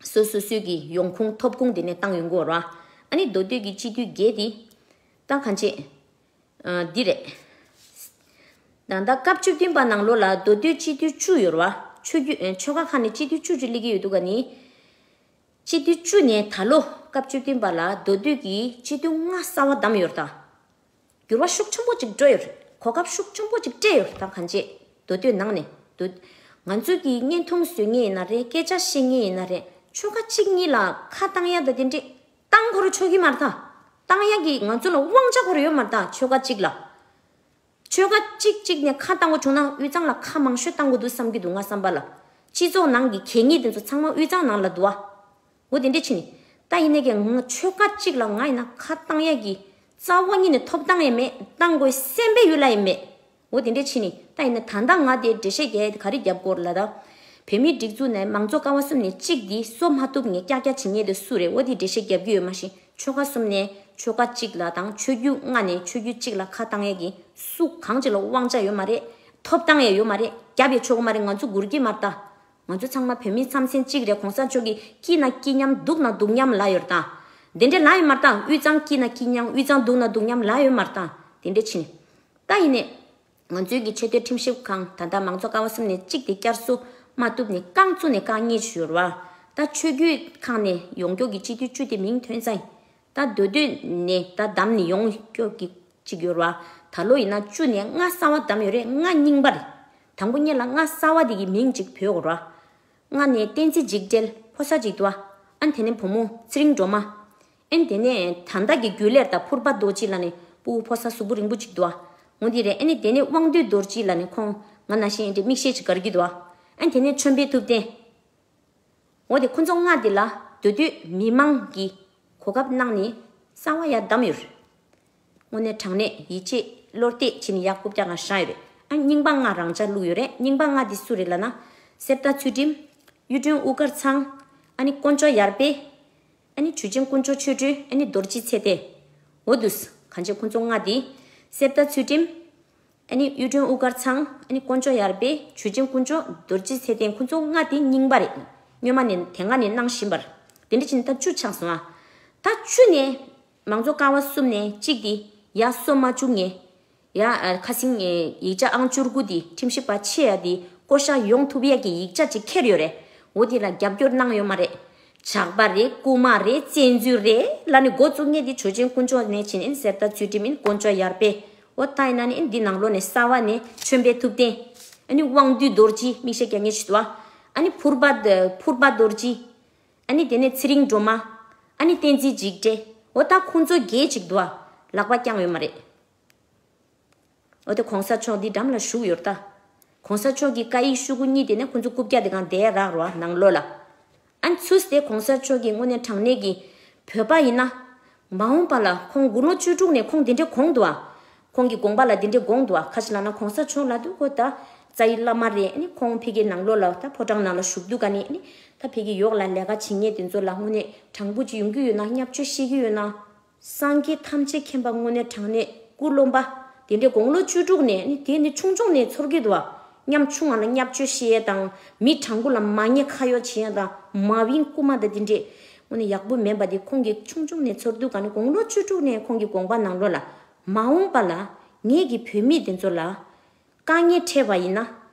སོ་སོ་སོའི་གི་ཡོང་ཁུངས་ཐོབ་ཁུངས་དེ་ནས་བཏང་ཡོང་གི་ཡོད་རེད་བ། ཨ་ནི་མདོ་སྟོད་ཀྱི་སྤྱི་འཐུས་བརྒྱད་དེ་ད་གང་བྱེད། ཨ་འདི་རེད། ད་ལྟ་སྐབས་བཅུ་བདུན་པ་ནང་ལོགས་ལ་མདོ་སྟོད་སྤྱི་འཐུས་བཅུ་ཡོད་རེད་བ། ཆོས་བརྒྱུད་ཨ་ཆོལ་ཁ་ཁག་ནས་སྤྱི་འཐུས་བཅུ་ཅིག་སླེབས་ཀྱི་ཡོད་འདུག་ག་ནི། སྤྱི་འཐུས་བཅུ་ནས་ད་ལོ་སྐབས་བཅུ་བདུན་པ་ལ་མདོ་སྟོད་ཀྱི་སྤྱི་འཐུས་ལྔ་གསར་བ་བདམས་ཡོད་རེད་ད། འགྱུར་བ་ཤུགས་ཆེན་པོ་ཅིག་འགྲོ་ཡོད་རེད། གོ་སྐབས་ཤུགས་ཆེན་པོ་ཅིག་སྤྲད་ཡོད་རེད། ད་གང་བྱེད། མདོ་སྟོད་ནང་ནས་མདོ། ང་ཚོས་ཀྱི་བརྙན་ཐུང་བཟོ་མཁན་ཡིན་ན་རེད། སྐད་ཆ་བཤད་མཁན་ཡིན་ན་རེད། ཆོལ་ཁ་གཅིག་གཉིས་ལ་ཁ་བཏང་ཡ་ད་དེ་འདྲས་བཏང་ཁོ་ར་ཆོག་གི་མ་རེད་ད། བཏང་ཡ་གི་ང་ཚོ་ལ་དབང་ཆ་ཁོ་ར་ཡོད་མ་རེད་ད། ཆོལ་ཁ་གཅིག་ལ། ཆོལ་ཁ་གཅིག་གཅིག་ནས་ཁ་བཏང་དགོས་བྱུང་ན་དབུས་གཙང་ལ་ཁ་མང་ཤོས་བཏང་དགོས་འདུག་བསམ་གྱི་འདུག་ང་བསམ་པ་ལ། སྤྱི་ཚོགས་ནང་གི་གད་སྙིགས་དེ་ཚོ་ཚང་མ་དབུས་གཙང་ནང་ལ་འདུག་ཨ། འོ་དེ་འདྲས་ཕྱིན་ནས། ད་ཡིན་ནའི་ཀྱང་ང་ཆོལ་ཁ་གཅིག་ལ་ང་ཡིན་ན་ཁ་བཏང་ཡས་ཀྱི་རྩ་བ་ཉིད་ནས་ཐོབ་ཐང་ཡང་མེད། བཏང་དགོས་སེམས་པའི་ཡུལ་ལ་ཡང་མེད། འོ་དེ་འདྲས་ཕྱིན་ནས་ད་ཡིན་ན་ད་ལྟ་ང་དེ་འགྲེལ་བཤད་རྒྱག་ཡས་དེ་ག་རེ་རྒྱབ་དགོས་རེད་ལབ་ད། བོད་མིའི་སྒྲིག་འཛུགས་ནས་མང་གཙོ་ཀ་བ་གསུམ་ནས་གཅིག་འདི་བཟོ་མ་ཐུབ་ནས་ཀྱག་ཀྱག་བྱེད་མཁན་དེ་སུ་རེད། འོ་དེ་འགྲེལ་བཤད་རྒྱབ་ཀྱི་ཡོད་མ་གཞི་ཆོལ་ཁ་གསུམ་ནས་ཆོལ་ཁ་གཅིག་ལ་དང་ཆོས་བརྒྱུད་ལྔ་ནས་ཆོས་བརྒྱུད་གཅིག་ལ་ཁ་བཏང་ཡས་ཀྱི་སུ་གང་ཅིག་ལ་དབང་ཆ་ཡོད་མ་རེད། ཐོབ་ཐང་ཡང་ཡོད་མ་རེད། རྒྱབ་ཡས་ཆོག་གི་མ་རེད། ང་ཚོ་སྒུར་གྱི་མ་རེད་ད། ང་ཚོ་ཚང་མ་བོད་མི་མཚམས་མཚན་གཅིག་རེད། གོང་ས་མཆོག་གིས་སྐྱིད་ན་སྐྱིད་མཉམ་སྡུག་ན་སྡུག་མཉམ་ལབ་ཡོད་རེད་ད། དེ་འདྲས་ལབ་ཡོད་མ་རེད་ད། དབུས་གཙང་སྐྱིད་ན་སྐྱིད་མཉམ་དབུས་གཙང་སྡུག་ན་སྡུག་མཉམ་ལབ་ཡོད་མ་རེད་ད། དེ་འདྲས་ཕྱིན་ནས། ད་ཡིན་ནའི། ང་ཚོའི་གི་ཆེས་མཐོའི་ཁྲིམས་ཞིབ་ཁང་ད་ལྟ་མང་གཙོ་ཀ་བ་གསུམ་ནས་གཅིག་དེ་བསྐྱར་གསོ་མ་ཐུབ་ནས་རྐང་བཙུགས་ནས་རྐང་གཉིས་ཞུ་ར། ད་ཆོས་བརྒྱུད་ཁག་ནས་ཡོང་མཁན་གྱི་སྤྱི་འཐུས་བཅུ་དེ་མིང་ཐོན་ཚར་ཡིན། ད་མདོ་སྟོད་ནས་ད་བདམས་ནས་ཡོང་མཁན་གྱི་གཅིག་ཡོད་ར། ད་ལོ་ཡིན་ན་བཅུ་ནས་ལྔ་གསར་བ་བདམས་ཡོད་རེད། ལྔ་རྙིང་པ་རེད། དང་པོ་ཉིད་ལ་ལྔ་གསར་བ་དེ་གི་མིང་གཅིག་བོས་དགོས་ར། ལྔ་ནས་བསྟན་འཛིན་འཇིགས་བྲལ་ཕོ་གསར་གཅིག་འདུག་ཨ། ཨ་ནི་དེ་ནས་བུ་མོ་ཚེ་རིང་སྒྲོལ་མ། ཨ་ནི་དེ་ནས་ད་ལྟ་གི་རྒྱུན་ལས་དང་ཕུར་པ་རྡོ་རྗེ་ལབ་ནས་ཕྲུ་གུ་ཕོ་གསར་གཟུགས་པོ་རིང་པོ་གཅིག་འདུག་ཨ། འོ་འདི་རེད། ཨ་ནི་དེ་ནས་དབང་འདུས་རྡོ་རྗེ་ལབ་ནས་ཁོང་ང་ནང་བཞིན་ཨེ་འདྲ་མིག་ཤེལ་གཅིག་དཀར་གྱི་འདུག་ཨ། ཨ་ནི་དེ་ནས་ཆོས་འཕེལ་ཐུབ་བསྟན། འོ་དེ་ཁོ་ཚོ་ལྔ་དེ་ལ་མདོ་སྟོད་མི་མང་གིས་གོ་སྐབས་གནང་ནས་གསར་བ་ཡར་བདམས་ཡོད་རེད། དངོས་གནས་དྲང་གནས་ཡིད་ཆེས་བློ་གཏད་བྱས་ནས་ཡར་རྐུབ་བཀྱག་ག་བཞག་ཡོད་རེད། ཨ་རྙིང་པ་ལྔ་རང་འཇགས་བླུགས་ཡོད་རེད། རྙིང་པ་ལྔ་དེ་སུ་རེད་ལབ་ན། གསེར་རྟ་ཚུལ་ཁྲིམས། གཡུ་སྒྲོན་དབུ་དཀར་ཚང་། ཨ་ནི་དཀོན་མཆོག་ཡར་འཕེལ། ཨ་ནི་ཇུས་ཆེན་དཀོན་མཆོག་ཆོས་སྒྲོན། ཨ་ནི་རྡོ་རྗེ་ཚེ་བརྟན། འོ་འདུག་སེ་གང་བྱེད་ཁོ་ཚོ་ལྔ་དེ། གསེར་རྟ་ཚུལ་ཁྲིམས། ཨ་ནི་གཡུ་སྒྲོན་དབུ་དཀར་ཚང་། ཨ་ནི་དཀོན་མཆོག་ཡར་འཕེལ། ཇུས་ཆེན་དཀོན་མཆོག་རྡོ་རྗེ་ཚེ་བརྟན། ཁོ་ཚོ་ལྔ་དེ་རྙིང་པ་རེད། སྔོན་མ་ནས་དེ་སྔ་ནས་གནང་བཞིན་པ་རེད། དེ་འདྲ་བྱས་ནས་ད་བཅུ་ཆགས་སོང་ཨ། ད་བཅུ་ནས་མང་གཙོ་ཀ་བ་གསུམ་ནས་གཅིག་དེ་ཡར་གསོ་མ་བཅུག་ངེས། ཡ་ཨ་ཁ་སང་ངས་ཡིག་ཆ་ཨང་བཅུ་དགུ་དེ་ཁྲིམས་ཞིབ་པ་ཆེ་ཡ་དེ་བསྐོ་བཞག་ཡོང་ཐུབ་ཡ་གི་ཡིག་ཆ་ཅིག་འཁྱེར་ཡོད་རེད། འོ་དེ་ལ་རྒྱབ་སྐྱོར་གནང་ཡོད་མ་རེད། ཇག་པ་རེད། རྐུན་མ་རེད། བཙན་འཛུལ་རེད་ལབ་ནས་འགོ་བཙུགས་མཁན་དེ་ཇུས་ཆེན་དཀོན་མཆོག་ནས་བྱས་ནས་གསེར་རྟ་ཚུལ་ཁྲིམས་ཡིན། དཀོན་མཆོག་ཡར་འཕེལ། འོ་ད་ཡིན་ན་ནི་འདི་ནང་ལོགས་ནས་གསར་བ་ནས་ཆོས་འཕེལ་ཐུབ་བསྟན། ཨ་ནི་དབང་འདུས་རྡོ་རྗེ་མིག་ཤེལ་རྒྱག་མཁན་ཞིག་འདུག་བ། ཨ་ནི་ཕུར་པ་ཕུར་པ་རྡོ་རྗེ། ཨ་ནི་དེ་ནས་ཚེ་རིང་སྒྲོལ་མ། ཨ་ནི་བསྟན་འཛིན་འཇིགས་བྲལ། འོ་ད་ཁོང་ཚོ་བརྒྱད་ཅིག་འདུག་ཨ། ལག་པ་བརྐྱངས་ཡོད་མ་རེད། འོ་དེ་གོང་ས་མཆོག་འདི་འགྲམ་ལ་བཞུགས་ཡོད་ད། གོང་ས་མཆོག་གི་བཀའ་ཡིག་ཤོག་གུ་གཉིས་དེ་ནས་ཁོང་ཚོ་རྐུབ་བཀྱག་དེ་གང་བསྡད་རག་རོ་ནང་ལོགས་ལ། ཨ་ནི་ཚུར་དེ་གོང་ས་མཆོག་གི་དངོས་གནས་དྲང་གནས་ཀྱི་བོད་པ་ཡིན་ན། མ་འོངས་པ་ལ་ཁོང་དགུང་ལོ་བཅུ་དྲུག་ནས་ཁོང་དེ་འདྲས་དགོངས་འདུག་ཨ། ཁོང་གི་དགོངས་པ་ལ་དེ་འདྲས་དགོངས་འདུག་ཨ། ཁ་ཅིག་ལབ་ན་གོང་ས་མཆོག་ལབ་དུས་ཁོ་ད་རྩ་བའི་བླ་མ་རེད། ཨ་ནི་ཁོང་ཕ་གིའི་ནང་ལོགས་ལ་ད་ཕོ་བྲང་ནང་ལ་བཞུགས་འདུག་ག་ནི། ཨ་ནི་ད་ཕ་གི་འོག་ལ་ལས་ཀ་བྱེད་མཁན་དེ་ཚོ་ལ་དངོས་གནས་དྲང་པོ་ཅིག་ཡོང་གི་ཡོད་ན། བརྙས་བཅོས་བཤད་ཀྱི་ཡོད་ན། སངས་རྒྱས་ཐམས་ཅད་མཁྱེན་པ་དངོས་གནས་དྲང་གནས་སྐུ་སློབ་པ་དེ་འདྲའི་དགུང་ལོ་བཅུ་དྲུག་ནས་ནི་དེ་ནི་ཆུང་ཆུང་ནས་ཚོར་གི་འདུག་བ། ཉམ་ཆུང་བ་ལ་བརྙས་བཅོས་བཤད་ཡས་དང་། མི་དྲང་པོ་ལ་མ་ཉེས་ཁ་གཡོག་བྱེད་ཡས་དང་། མ་བིན་རྐུ་མ་དང་དེ་འདྲས་དངོས་གནས་ཡག་པོ་མིན་པ་དེ་ཁོང་གིས་ཆུང་ཆུང་ནས་ཚོར་འདུག་ག་ནི་དགུང་ལོ་བཅུ་དྲུག་ནས་ཁོང་གི་དགོངས་པ་ནང་ལོགས་ལ། མ་འོངས་པ་ལ་ངེད་ཀྱི་བོད་མི་དེ་ཚོ་ལ་དཀའ་ངལ་འཕྲད་པ་ཡིན་ན།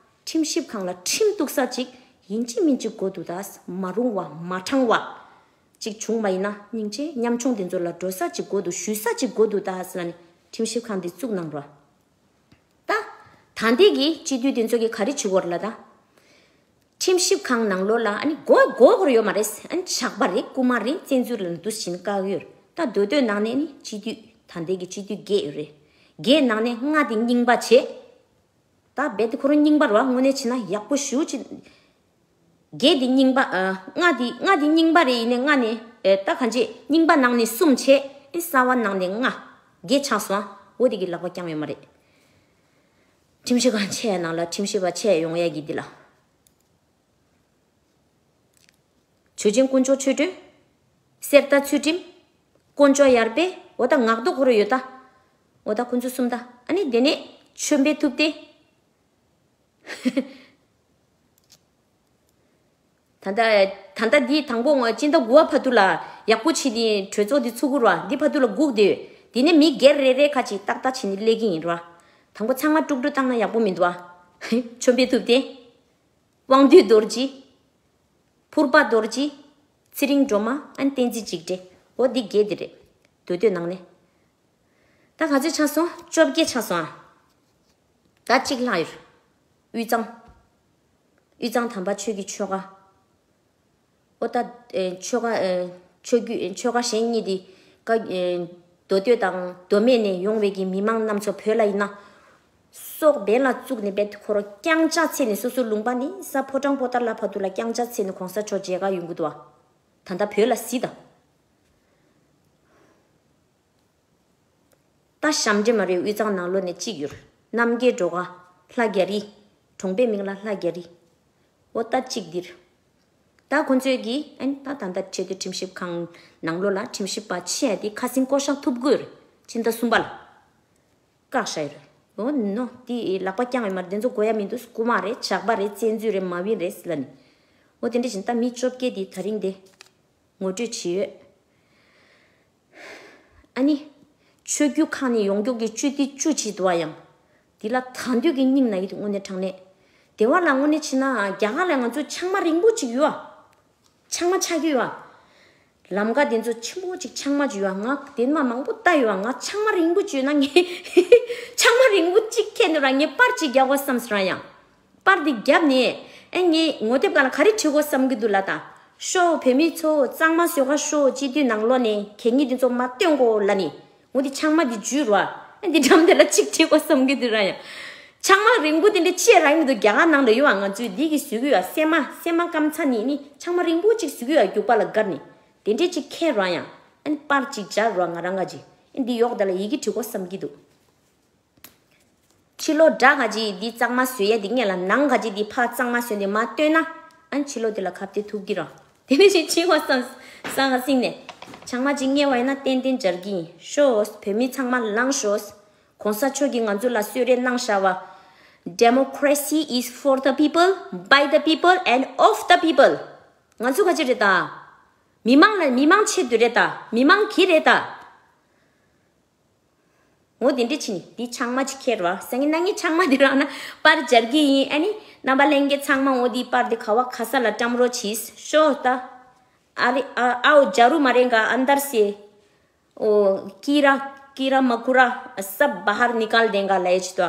ཁྲིམས་ཞིབ་ཁང་ལ་ཁྲིམས་གཏུག་ས་ཅིག་ཡིན་གཅིག་མིན་གཅིག་དགོས་འདུག་ད། མ་རུང་བ་མ་དྲང་བ་ཅིག་བྱུང་བ་ཡིན་ན། སྙིང་རྗེ་ཉམ་ཆུང་དེ་ཚོ་ལ་འགྲོ་ས་ཅིག་དགོས་འདུག་ཞུ་ས་ཅིག་དགོས་འདུག་ད་ཟེར་ལབ་ནས་ཁྲིམས་ཞིབ་ཁང་འདི་བཙུགས་གནང་རོགས། ད། ད་ལྟའི་གི་སྤྱི་འཐུས་དེ་ཚོ་གི་ག་རེ་བྱེད་དགོས་རེད་ལ་ད། ཁྲིམས་ཞིབ་ཁང་ནང་ལོགས་ལ་ཨ་ནི་མགོ་མགོ་སྐོར་ཡོད་མ་རེད། ཨ་ནི་ཇག་པ་རེད། རྐུ་མ་རེད། བཙན་འཛུལ་ལ་འདུག་བཞིན་བཀག་ཡོད། ད་མདོ་སྟོད་ནང་ནས་ནི་སྤྱི་འཐུས་ད་ལྟའི་གི་སྤྱི་འཐུས་བརྒྱད་ཡོད་རེད། བརྒྱད་ནང་ནས་ལྔ་དེ་རྙིང་པ་བྱས། ད་རྦད་དེ་ཁོ་རང་རྙིང་པ་རེད་བ། དངོས་གནས་བྱས་ན་ཡག་པོ་ཞེ་པོ་ཅིག་བརྒྱད་དེ་རྙིང་པ། ཨ། ལྔ་དེ་ལྔ་དེ་རྙིང་པ་རེད། ཡིན་ནའི་ལྔ་ནས། ཨེ། ད་གང་ཅི་རྙིང་པ་ནང་ནས་གསུམ་བྱས། ཨེ། གསར་བ་ནང་ནས་ལྔ། བརྒྱད་ཆགས་སོང་། འོ་དེ་གི་ལག་པ་བརྐྱངས་ཡོད་མ་རེད། ཁྲིམས་ཞིབ་ཁང་ཆེ་ནང་ལ་ཁྲིམས་ཞིབ་པ་ཆེ་ཡོང་ཡ་གི་འདི་ལ། ཆོས་ཅན་དཀོན་མཆོག་ཆོས་སྒྲོན། གསེར་རྟ་ཚུལ་ཁྲིམས། དཀོན་མཆོག་ཡར་འཕེལ། འོ་ད་ངག་ཐོག་ཁོ་རང་ཡོད་ད། འོ་ད་ཁོ་ཚོ་གསུམ་ད། ཨ་ནི་དེ་ནས་ཆོས་འཕེལ་ཐུབ་བསྟན། ད་ལྟ་ད་ལྟ་འདི་དང་པོ་ངོ་སྤྱི་ཟླ་དགུ་བ་བར་དུ་ལ་ཡག་པོ་བྱས་ནས་གྲོས་ཚོགས་འདི་ཚུགས་ཀྱི་རེད་བ། འདི་བར་དུ་ལ་སྒུག་བསྡད་ཡོད། དེ་ནས་མི་སྒེར་རེ་རེ་ཁ་ཅིག་ཏག་ཏག་བྱས་ནས་སླེབས་ཀྱི་ཡིན་རེད་བ། དང་པོ་ཚང་མ་དཀྲུག་དཀྲུག་བཏང་ན་ཡག་པོ་མི་འདུག་བ། ཆོས་འཕེལ་ཐུབ་བསྟན། དབང་འདུས་རྡོ་རྗེ། ཕུར་པ་རྡོ་རྗེ། ཚེ་རིང་སྒྲོལ་མ། ཨ་ནི་བསྟན་འཛིན་འཇིགས་བྲལ། འོ་འདི་བརྒྱད་འདི་རེད། མདོ་སྟོད་ནང་ནས། ད་ག་ཚོད་ཆགས་སོང་། བཅོ་བརྒྱད་ཆགས་སོང་ཨ། ད་གཅིག་ལྷག་ཡོད། དབུས་གཙང་། དབུས་གཙང་དམ་པ་ཆོས་ཀྱི་ཆོལ་ཁ། ཨོ་ད། ཨེ། ཆོལ་ཁ། ཨེ། ཆོས་བརྒྱུད། ཨེ། ཆོལ་ཁ་གཞན་གཉིས་དེ། ཀ། ཨེ། མདོ་སྟོད་དང་མདོ་སྨད་ནས་ཡོང་བའི་གི་མི་མང་རྣམས་ཚོ་བོད་ལ་ཡིན་ན། སྲོག་འབེན་ལ་བཙུགས་ནས་རྦད་དེ་ཁོ་རང་རྐྱང་ཕྱག་འཚལ་ནས། སོ་སོའི་ལུང་པ་ནས་ས་ཕོ་བྲང་པོ་ཏཱ་ལ་བར་དུ་ལ་རྐྱང་ཕྱག་འཚལ་ནས་གོང་ས་མཆོག་མཇལ་ཁ་ཡོང་གི་འདུག་བ། ད་ལྟ་བོད་ལ་གཟིགས་དང་། ད་ཞབས་འདྲེན་མ་རེད། དབུས་གཙང་ནང་ལོགས་ནས་གཅིག་ཡོད། རྣམ་རྒྱལ་སྒྲོལ་དཀར། ལྷ་རྒྱ་རི། གྲོང་པའི་མིང་ལ་ལྷ་རྒྱ་རི། འོ་ད་གཅིག་འདིར། ད་ཁོ་ཚོས་ཀྱིས་ཨན་ད་ད་ལྟ་ཆེས་མཐོའི་ཁྲིམས་ཞིབ་ཁང་ནང་ལོགས་ལ་ཁྲིམས་ཞིབ་པ་ཆེ་ཡ་དེ་ཁ་སང་བསྐོ་བཞག་ཐུབ་དགོས་རེད། ཕྱི་ཟླ་གསུམ་པ་ལ། བཀག་བཞག་ཡོད་རེད། འོ་ནོ་དེ་ལག་པ་བརྐྱངས་ཡོད་མ་རེད། དེ་ཚོ་དགོས་ཡ་མི་འདུག་རྐུ་མ་རེད། ཇག་པ་རེད། བཙན་འཛུལ་རེད། མ་བིན་རེད་ཟེར་ལབ་ནས། འོ་དེ་འདྲ་བཞིན་ད་མི་བཅོ་བརྒྱད་དེ་ད་རིང་དེ་ངོ་སྤྲོད་བྱས་ཡོད། ཨ་ནི། ཆོས་བརྒྱུད་ཁག་ནས་ཡོང་མཁན་གྱི་སྤྱི་འཐུས་བཅུ་ཅིག་འདུག་བ་ཡང་། འདི་ལ་ད་འདོད་ཀྱི་སྙིང་ན་ཡོད་དེ་དངོས་གནས་དྲང་གནས། དེ་བ་ལ་དངོས་གནས་བྱས་ན་རྒྱ་གར་ལ་ང་ཚོ་ཆང་མ་རིང་པོ་ཅིག་ཡོད་ཨ། ཆང་མ་ཆགས་ཀྱི་ཡོད་ཨ། ལམ་ཀ་དེ་ཚོ་ཆེན་པོ་ཅིག་ཆང་མ་ཅིག་ཡོད་ཨ། ང་དེ་མ་མང་པོ་ལྟ་ཡོད་ཨ། ང་ཆང་མ་རིང་པོ་ཅིག་ཡོད་ན་ངས་ཆང་མ་རིང་པོ་ཅིག་ཁྱེར་ནས་ར་ངས་པར་ཅིག་རྒྱག་དགོས་བསམ་སོང་ར་ཡང་། པར་འདི་བརྒྱབ་ནས། ཨེ་ངས་ངོ་དེབ་སྒང་ལ་ག་རེ་བྲིས་དགོས་བསམ་གྱི་འདུག་ལབ་དང་། ཤོག་བོད་མི་ཚོ། གཙང་མ་བཟོ་ག་ཤོག་སྤྱི་འཐུས་ནང་ལོགས་ནས་གད་སྙིགས་འདི་ཚོ་མ་སྟོན་དགོས་ལབ་ནས། འོ་འདི་ཆང་མ་འདི་འཇུས་རོགས་ཨ། ཨེ་འདི་འགྲམ་དེ་ལ་གཅིག་བྲིས་དགོས་བསམ་གྱི་འདུག་ར་ཡང་། ཆང་མ་རིང་པོ་དེ་འདྲ་ཅི་ཡང་རག་མི་འདུག་རྒྱ་གར་ནང་ལ་ཡོད་ཨ། ང་ཚོས་འདི་གི་བཟོ་གི་ཡོད་ཨ། སྲན་མ་སྲན་མ་སྐམ་ཚ་ནི་ནི་ཆང་མ་རིང་པོ་གཅིག་བཟོ་གི་ཡོད་ཨ། རྒྱུག་པ་ལ་བསྒར་ནས། དེ་འདྲས་གཅིག་ཁྱེར་རོགས་ཨ་ཡང་། ཨེ་པར་གཅིག་སྦྱར་རོགས་ཨ། ང་རང་ག་ཅིག་ཨེ་འདི་ཡོག་དེ་ལ་ཡི་གེ་བྲིས་དགོས་བསམ་གྱི་འདུག་ཕྱི་ལོགས་དགྲ་ག་ཅིག་འདི་གཙང་མ་བཟོ་ཡས་འདི་སྔས་ལ་ནང་ག་ཅིག་འདི་ཕར་གཙང་མ་བཟོས་ནས་མ་སྟོན་ན། ཨན་ཕྱི་ལོགས་འདི་ལ་ཁ་གཏད་ཐུབ་ཀྱི་ར། དེ་ནས་ཅིག་ཕྱི་ལོགས་སང་སང་ང་སིང་ནས། ཆང་མ་ཅིག་བརྔས་པ་ཡིན་ན་ཏན་ཏན་འབྱར་གྱི་ཡིན། ཤོག་བོད་མི་ཚང་མ་ལངས་ཤོག་གོང་ས་མཆོག་གིས་ང་ཚོ་ལ་གསོལ་རས་གནང་བཞག་པ། Democracy is for the people, by the people and of the people. ང་ཚོ་ག་ཅི་རེད་ད། མི་མང་ལ་མི་མང་ཆེད་དུ་རེད་ད། མི་མང་གི་རེད་ད། འོ་དེ་འདྲ་ཕྱིན་ནི་འདི་ཆང་མ་ཅིག་ཁྱེར་བ། སང་ཉིན་གནངས་ཉིན་ཆང་མ་འདི་རག་ན་པར་སྦྱར་གྱི་ཡིན། ཨ་ནི་རྣམ་པ་ལྷན་རྒྱས་ཚང་མ་འོ་འདི་པར་འདི་ག་བ་ག་ས་ལ་བཀྲམ་རོགས་གྱིས་ཤོག་ད། ཨ་རི་ཨ་ཨའོ་ཇ་རུ་མ་རེ་ག་ཨན་དར་སེ། འོ་ཀི་ར་ཀི་ར་མ་ཀུ་ར་སབ་བ་ཧར་ནི་ཀལ་དེང་ག་ལ་ཡེ་ཅི་ཏོ།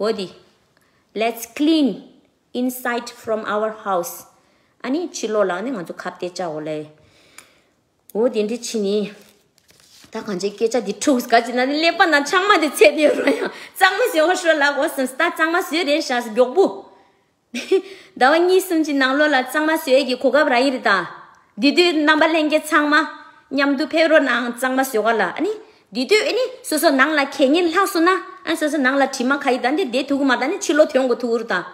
འོ་འདི། Let's clean inside from our house. ཨ་ནི་ཕྱི་ལོགས་ལ་ནི་ང་ཚོ་ཁ་གཏད་བཅག་འོ་ལེ། འོ་དེ་འདྲ་བྱས་ནི། ད་གང་ཅི་སྐད་ཆ་འདི་འཁྲུགས་ག་ཅི་ན་ནི་ཀླད་པ་ན་ཆང་མ་དེ་ཚད་དེ་ཡོད་ར་ཡང་གཙང་མ་བཟོས་ཤོག་ལབ་དགོས་བསམ་སྟེ། ད་གཙང་མ་བཟོས་རེད་ཤག་མགྱོགས་པོ། ཟླ་བ་གཉིས་གསུམ་གྱི་ནང་ལོགས་ལ་གཙང་མ་བཟོས་ཀྱི་གོ་སྐབས་རག་གི་རེད་ད། དེ་དུས་རྣམ་པ་ལྷན་རྒྱས་ཚང་མ་མཉམ་དུ་ཕེབས་རོགས་གནང་། གཙང་མ་བཟོས་ག་ལ། ཨ་ནི་དེ་དུས་ཨ་ནི་སོ་སོ་ནང་ལ་གད་སྙིགས་ལྷག་སོང་ན། ཨ་སོ་སོ་ནང་ལ་དྲི་མ་ཁ་ཡི་ད་འདི་བསྡད་ཐུབ་ཀྱི་མ་རེད། ད་ནི་ཕྱི་ལོགས་ཐོན་དགོས་ཐུག་གི་རེད་ད།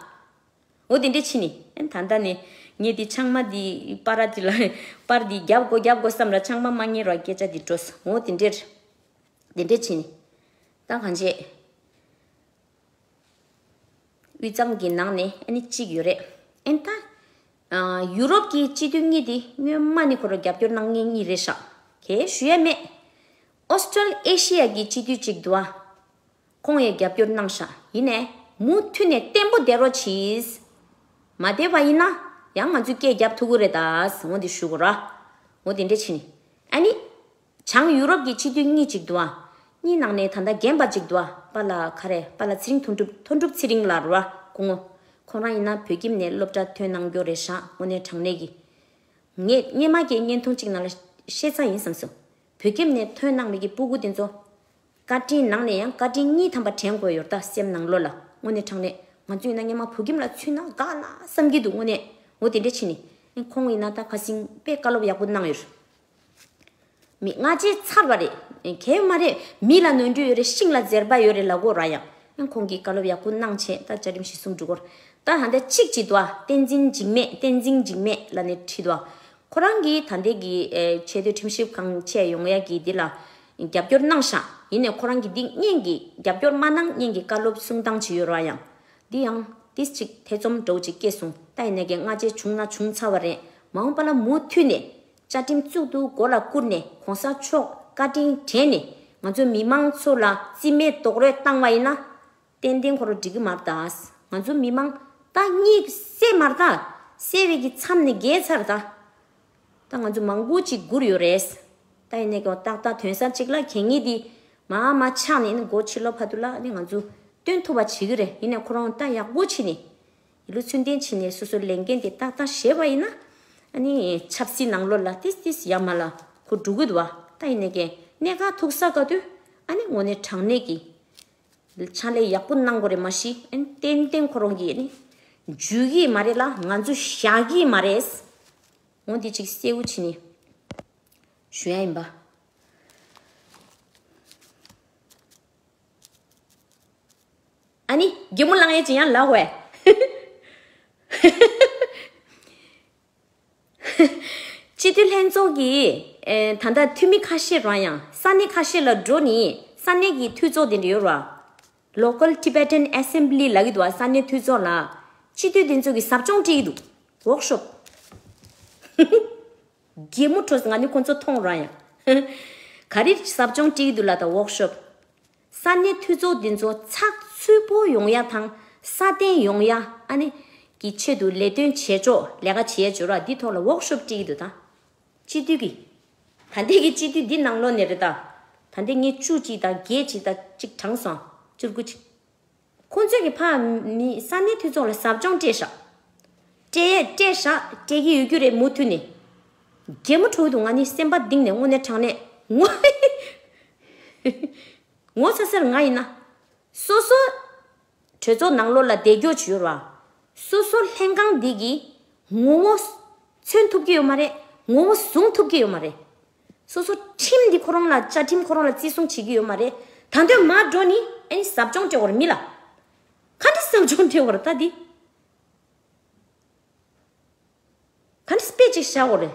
འོ་དེ་འདྲ་བྱས་ནི། ཨ་ནི་ད་ལྟ་ནི་ངས་འདི་ཆང་མ་འདི་པར་འདི་ལ་པར་འདི་རྒྱབ་དགོས་རྒྱབ་དགོས་བསམ་ར་ཆང་མ་མ་ཉན་ར་སྐད་ཆ་འདི་འགྲོ་སོང་། འོ་དེ་འདྲ་རེད། དེ་འདྲ་བྱས་ནི། ད་གང་བྱེད། དབུས་གཙང་གི་ནང་ནས་ཨ་ནི་གཅིག་ཡོད་རེད། ཨ་ནི་ད་ཨ་ཡུ་རོབ་ཀྱི་སྤྱི་འཐུས་གཉིས་དེ་སྔོན་མ་ནི་ཁོ་རང་རྒྱབ་སྐྱོར་གནང་མཁན་གཉིས་རེད་ཤག། གས་ཞུ་ཡ་མེད། ཨོ་སི་ཀྲོ་ཨེ་ཤི་ཡ་གི་སྤྱི་འཐུས་གཅིག་འདུག་ཨ། ཁོང་ཡང་རྒྱབ་སྐྱོར་གནང་ཤག། ཡིན་ནའི་མུ་མཐུད་ནས་བརྟན་པོ་བསྡད་རོགས་གྱིས། མ་བསྡད་པ་ཡིན་ན་ཡང་ང་ཚོས་སྐད་རྒྱབ་ཐུབ་ཀྱི་རེད་ད། འོ་འདི་ཞུ་དགོས་ར། འོ་དེ་འདྲ་བྱས་ནི། ཨ་ནི། བྱང་ཡུ་རོབ་ཀྱི་སྤྱི་འཐུས་གཉིས་ཅིག་འདུག་ཨ། གཉིས་ནང་ནས་ད་ལྟ་རྒན་པ་ཅིག་འདུག་ཨ། པཱ་ལགས་ག་རེ། པཱ་ལགས་ཚེ་རིང་མཐོ་སྒྲུབ། མཐོ་སྒྲུབ་ཚེ་རིང་ལགས་རེད་བ། སྐུ་ངོ། ཁོང་རང་ཡིན་ན་བོད་ཁྱིམ་ནས་སློབ་གྲྭ་ཐོན་གནང་རྒྱུ་རེད་ཤག། དངོས་གནས་དྲང་གནས་ཀྱི། ངས་སྔས་མ་གི་བརྙན་ཐུང་ཅིག་ནང་ལ་ཤེས་ཚར་ཡིན་བསམ་སོང་། བོད་ཁྱིམ་ནས་ཐོན་གནང་མི་གི་སྤུ་གུ་དེ་ཚོ། བཀའ་དྲིན་ནང་ནས་ཡང་བཀའ་དྲིན་གཉིས་ཐམ་པ་དྲན་དགོས་ཡོད་ད། སེམས་ནང་ལོགས་ལ། དངོས་གནས་དྲང་གནས་ང་ཚོ་ཡིན་ན་སྔས་མ་བོད་ཁྱིམ་ལ་ཚུད་ན་དགའ་ལ་བསམ་གྱི་འདུག། དངོས་གནས་འོ་དེ་འདྲ་བྱས་ནི། ཁོང་ཡིན་ན་ད་ཁ་སང་དཔེ་བཀའ་སློབ་ཡག་པོ་གནང་ཡོད། མི་སྔ་རྗེས་ཚར་བ་རེད། གལ་མ་རེད། མི་ལ་ནོར་འཁྲུལ་ཡོད་རེད། ཤིང་ལ་འཛེར་བ་ཡོད་རེད་ལབ་དགོས་ར་ཡང་། ཁོང་གིས་བཀའ་སློབ་ཡག་པོ་གནང་བྱས་ད་བཅའ་ཁྲིམས་གཞི་བཟུང་འགྲོ་གོ། ད་ད་ལྟ་གཅིག་བྱེད་དོ། བསྟན་འཛིན་འཇིགས་མེད། བསྟན་འཛིན་འཇིགས་མེད་ལབ་ནས་བྲིས་དོ། ཁོ་རང་གིས་ད་ལྟའི་གི་ཨེ་ཆེས་མཐོའི་ཁྲིམས་ཞིབ་ཁང་བཅས་ཡོང་ཡ་གི་འདི་ལ་རྒྱབ་སྐྱོར་གནང་ཤག། ཡིན་ནའི་ཁོ་རང་གིས་འདི་སྔོན་གྱི་རྒྱབ་སྐྱོར་མ་གནང་སྔོན་གྱི་བཀའ་སློབ་གསུང་སྟངས་ཅིག་ཡོད་ར་ཡང་། འདི་ཡང་ཏིས་ཅིག་ཐེ་ཚོམ་འདྲ་བོ་ཅིག་སྐྱེས་སོང་། ད་ཡིན་ནའི་གི་སྔ་རྗེས་བྱུང་ན་བྱུང་ཚར་བ་རེད། མ་འོངས་པ་ལ་མུ་མཐུད་ནས་བཅའ་ཁྲིམས་གཙུག་ཏུ་མགོ་ལ་བཀུར་ནས་གོང་ས་མཆོག་བཀའ་དྲིན་དྲན་ནས་ང་ཚོ་མི་མང་ཚོ་ལ་རྩིས་མེད་རྡོག་རོལ་བཏང་བ་ཡིན་ན། ཏན་ཏན་ཁོ་རང་འགྲིག་གི་མ་རེད་ད། ང་ཚོ་མི་མང་ད་གཉིད་སད་མ་རེད་ད། སད་པའི་གི་མཚམས་ནས་བརྒལ་ཚར་ད། ད་ང་ཚོ་མང་པོ་ཅིག་སྒུར་ཡོད་རེད། ད་ཡིན་ནའི་ཀྱང་ཏག་ཏག་དོན་གསར་ཅིག་ལ་གད་སྙིགས་འདི་མ་མ་ཆགས་ནས་ནི་སྒོ་ཕྱི་ལོགས་བར་དུ་ལ་ནི་ང་ཚོ་སྟོན་ཐུབ་པ་བྱེད་ཀྱི་རེད། ཡིན་ནའི་ཁོ་རང་ད་ཡག་པོ་བྱས་ནས་ཡིད་བློ་ཚུལ་ལྡན་བྱས་ནས་སོ་སོའི་ལས་འགན་དེ་ཏག་ཏག་བཞེས་པ་ཡིན་ན། ཨ་ནི་ཆབ་སྲིད་ནང་ལོགས་ལ་ཏིས་ཏིས་ཡར་མར་ལ་ཁོ་འགྲོ་གི་འདུག་བ། ད་ཡིན་ནའི་ཀྱང་གནད་འགག་ཐུག་ས་ག་དུས་ཨ་ནི་དངོས་གནས་དྲང་གནས་ཀྱི་ཕྱག་ལས་ཡག་པོ་གནང་དགོས་རེད། མ་གཞི་ཨ་ནི་ཏན་ཏན་ཁོ་རང་གིས་ཨ་ནི་འཇུས་ཀྱི་མ་རེད་ལ་ང་ཚོ་བཞག་གི་མ་རེད། འོ་འདི་ཅིག་གསལ་བོ་བྱས་ནས་ཞུ་ཡ་ཡིན་པ། ཨ་ནི་གད་མོ་ལངས་ཡས་ཅིག་ཡང་ལབ་དགོས། སྤྱི་འཐུས་ལྷན་ཚོགས་ཀྱི་ཨེ་ད་ལྟ་འཐུས་མི་ཁ་ཤས་རང་ཡང་ས་གནས་ཁ་ཤས་ལ་འགྲོ་ནས་ས་གནས་ཀྱི་འཐུས་ཚོགས་དེ་འདྲ་ཡོད་ར། Local Tibetan Assembly ལབ་ཀྱི་འདུག་བ། ས་གནས་འཐུས་ཚོགས་ལ་སྤྱི་འཐུས་དེ་ཚོ་གི་ཟབ་སྦྱོང་སྤྲད་ཀྱི་འདུག། Workshop། གད་མོ་འཕྲོ་ང་ནི་ཁོ་ཚོ་མཐོང་ར་ཡང་། ག་རེ་ཟབ་སྦྱོང་སྤྲད་ཀྱི་འདུག་ལབ་ད། Workshop། ས་གནས་འཐུས་ཚོགས་འདི་ཚོ་ཚགས་ཚུད་པོ་ཡོང་ཡ་དང་སྲ་བརྟན་ཡོང་ཡ་ཨ་ནི་གི་ཆེད་དུ་ལས་དོན་བྱེད་ཕྱོགས་ལས་ཀ་བྱེད་ཡ་ཇོ་ར་འདི་ཐོག་ལ་workshop་སྤྲད་ཀྱི་འདུག་ད། སྤྱི་འཐུས་ཀྱི། ད་ལྟའི་གི་སྤྱི་འཐུས་འདི་ནང་ལོགས་ནས་རེད་ད། ད་ལྟའི་ངས་བཅུ་གཅིག་དང་བརྒྱད་གཅིག་དང་གཅིག་བགྲངས་སོང་། བཅུ་དགུ་གཅིག། ཁོང་ཚོས་ཀྱི་ཕ་མི་ས་གནས་འཐུས་ཚོགས་ལ་ཟབ་སྦྱོང་སྤྲད་ཤག། སྤྲད་སྤྲད་ཤག་སྤྲད་ཀྱི་ཡོད་རྒྱུ་རེད། མུ་མཐུད་ནས། གད་མོ་འཕྲོ་གི་འདུག། ང་ནི་སེམས་པ་གཏིང་ནས་དངོས་གནས་དྲང་གནས་ངོ་། ངོ་ཚ་ཚར་ང་ཡིན་ན། སོ་སོ་གྲོས་ཚོགས་ནང་ལོགས་ལ་བསྡད་རྒྱུ་བྱོས་ར། སོ་སོ་ལྷན་ཁང་འདི་གི་ངོ་བོ་མཚོན་ཐུབ་ཀྱི་ཡོད་མ་རེད། ངོ་བོ་བཟུང་ཐུབ་ཀྱི་ཡོད་མ་རེད། སོ་སོ་ཁྲིམས་འདི་ཁོ་རང་ལ་བཅའ་ཁྲིམས་ཁོ་རང་ལ་བརྩི་སྲུང་བྱེད་ཀྱི་ཡོད་མ་རེད། ད་འདོད་མ་འགྲོ་ནི་ཨ་ནི་ཟབ་སྦྱོང་སྤྲད་དགོས་རེད་མི་ལ། ག་འདྲ་ཟབ་སྦྱོང་སྤྲད་དགོས་རེད་ད་འདི། ག་འདྲ་དཔེ་ཅིག་བཞག་དགོས་རེད།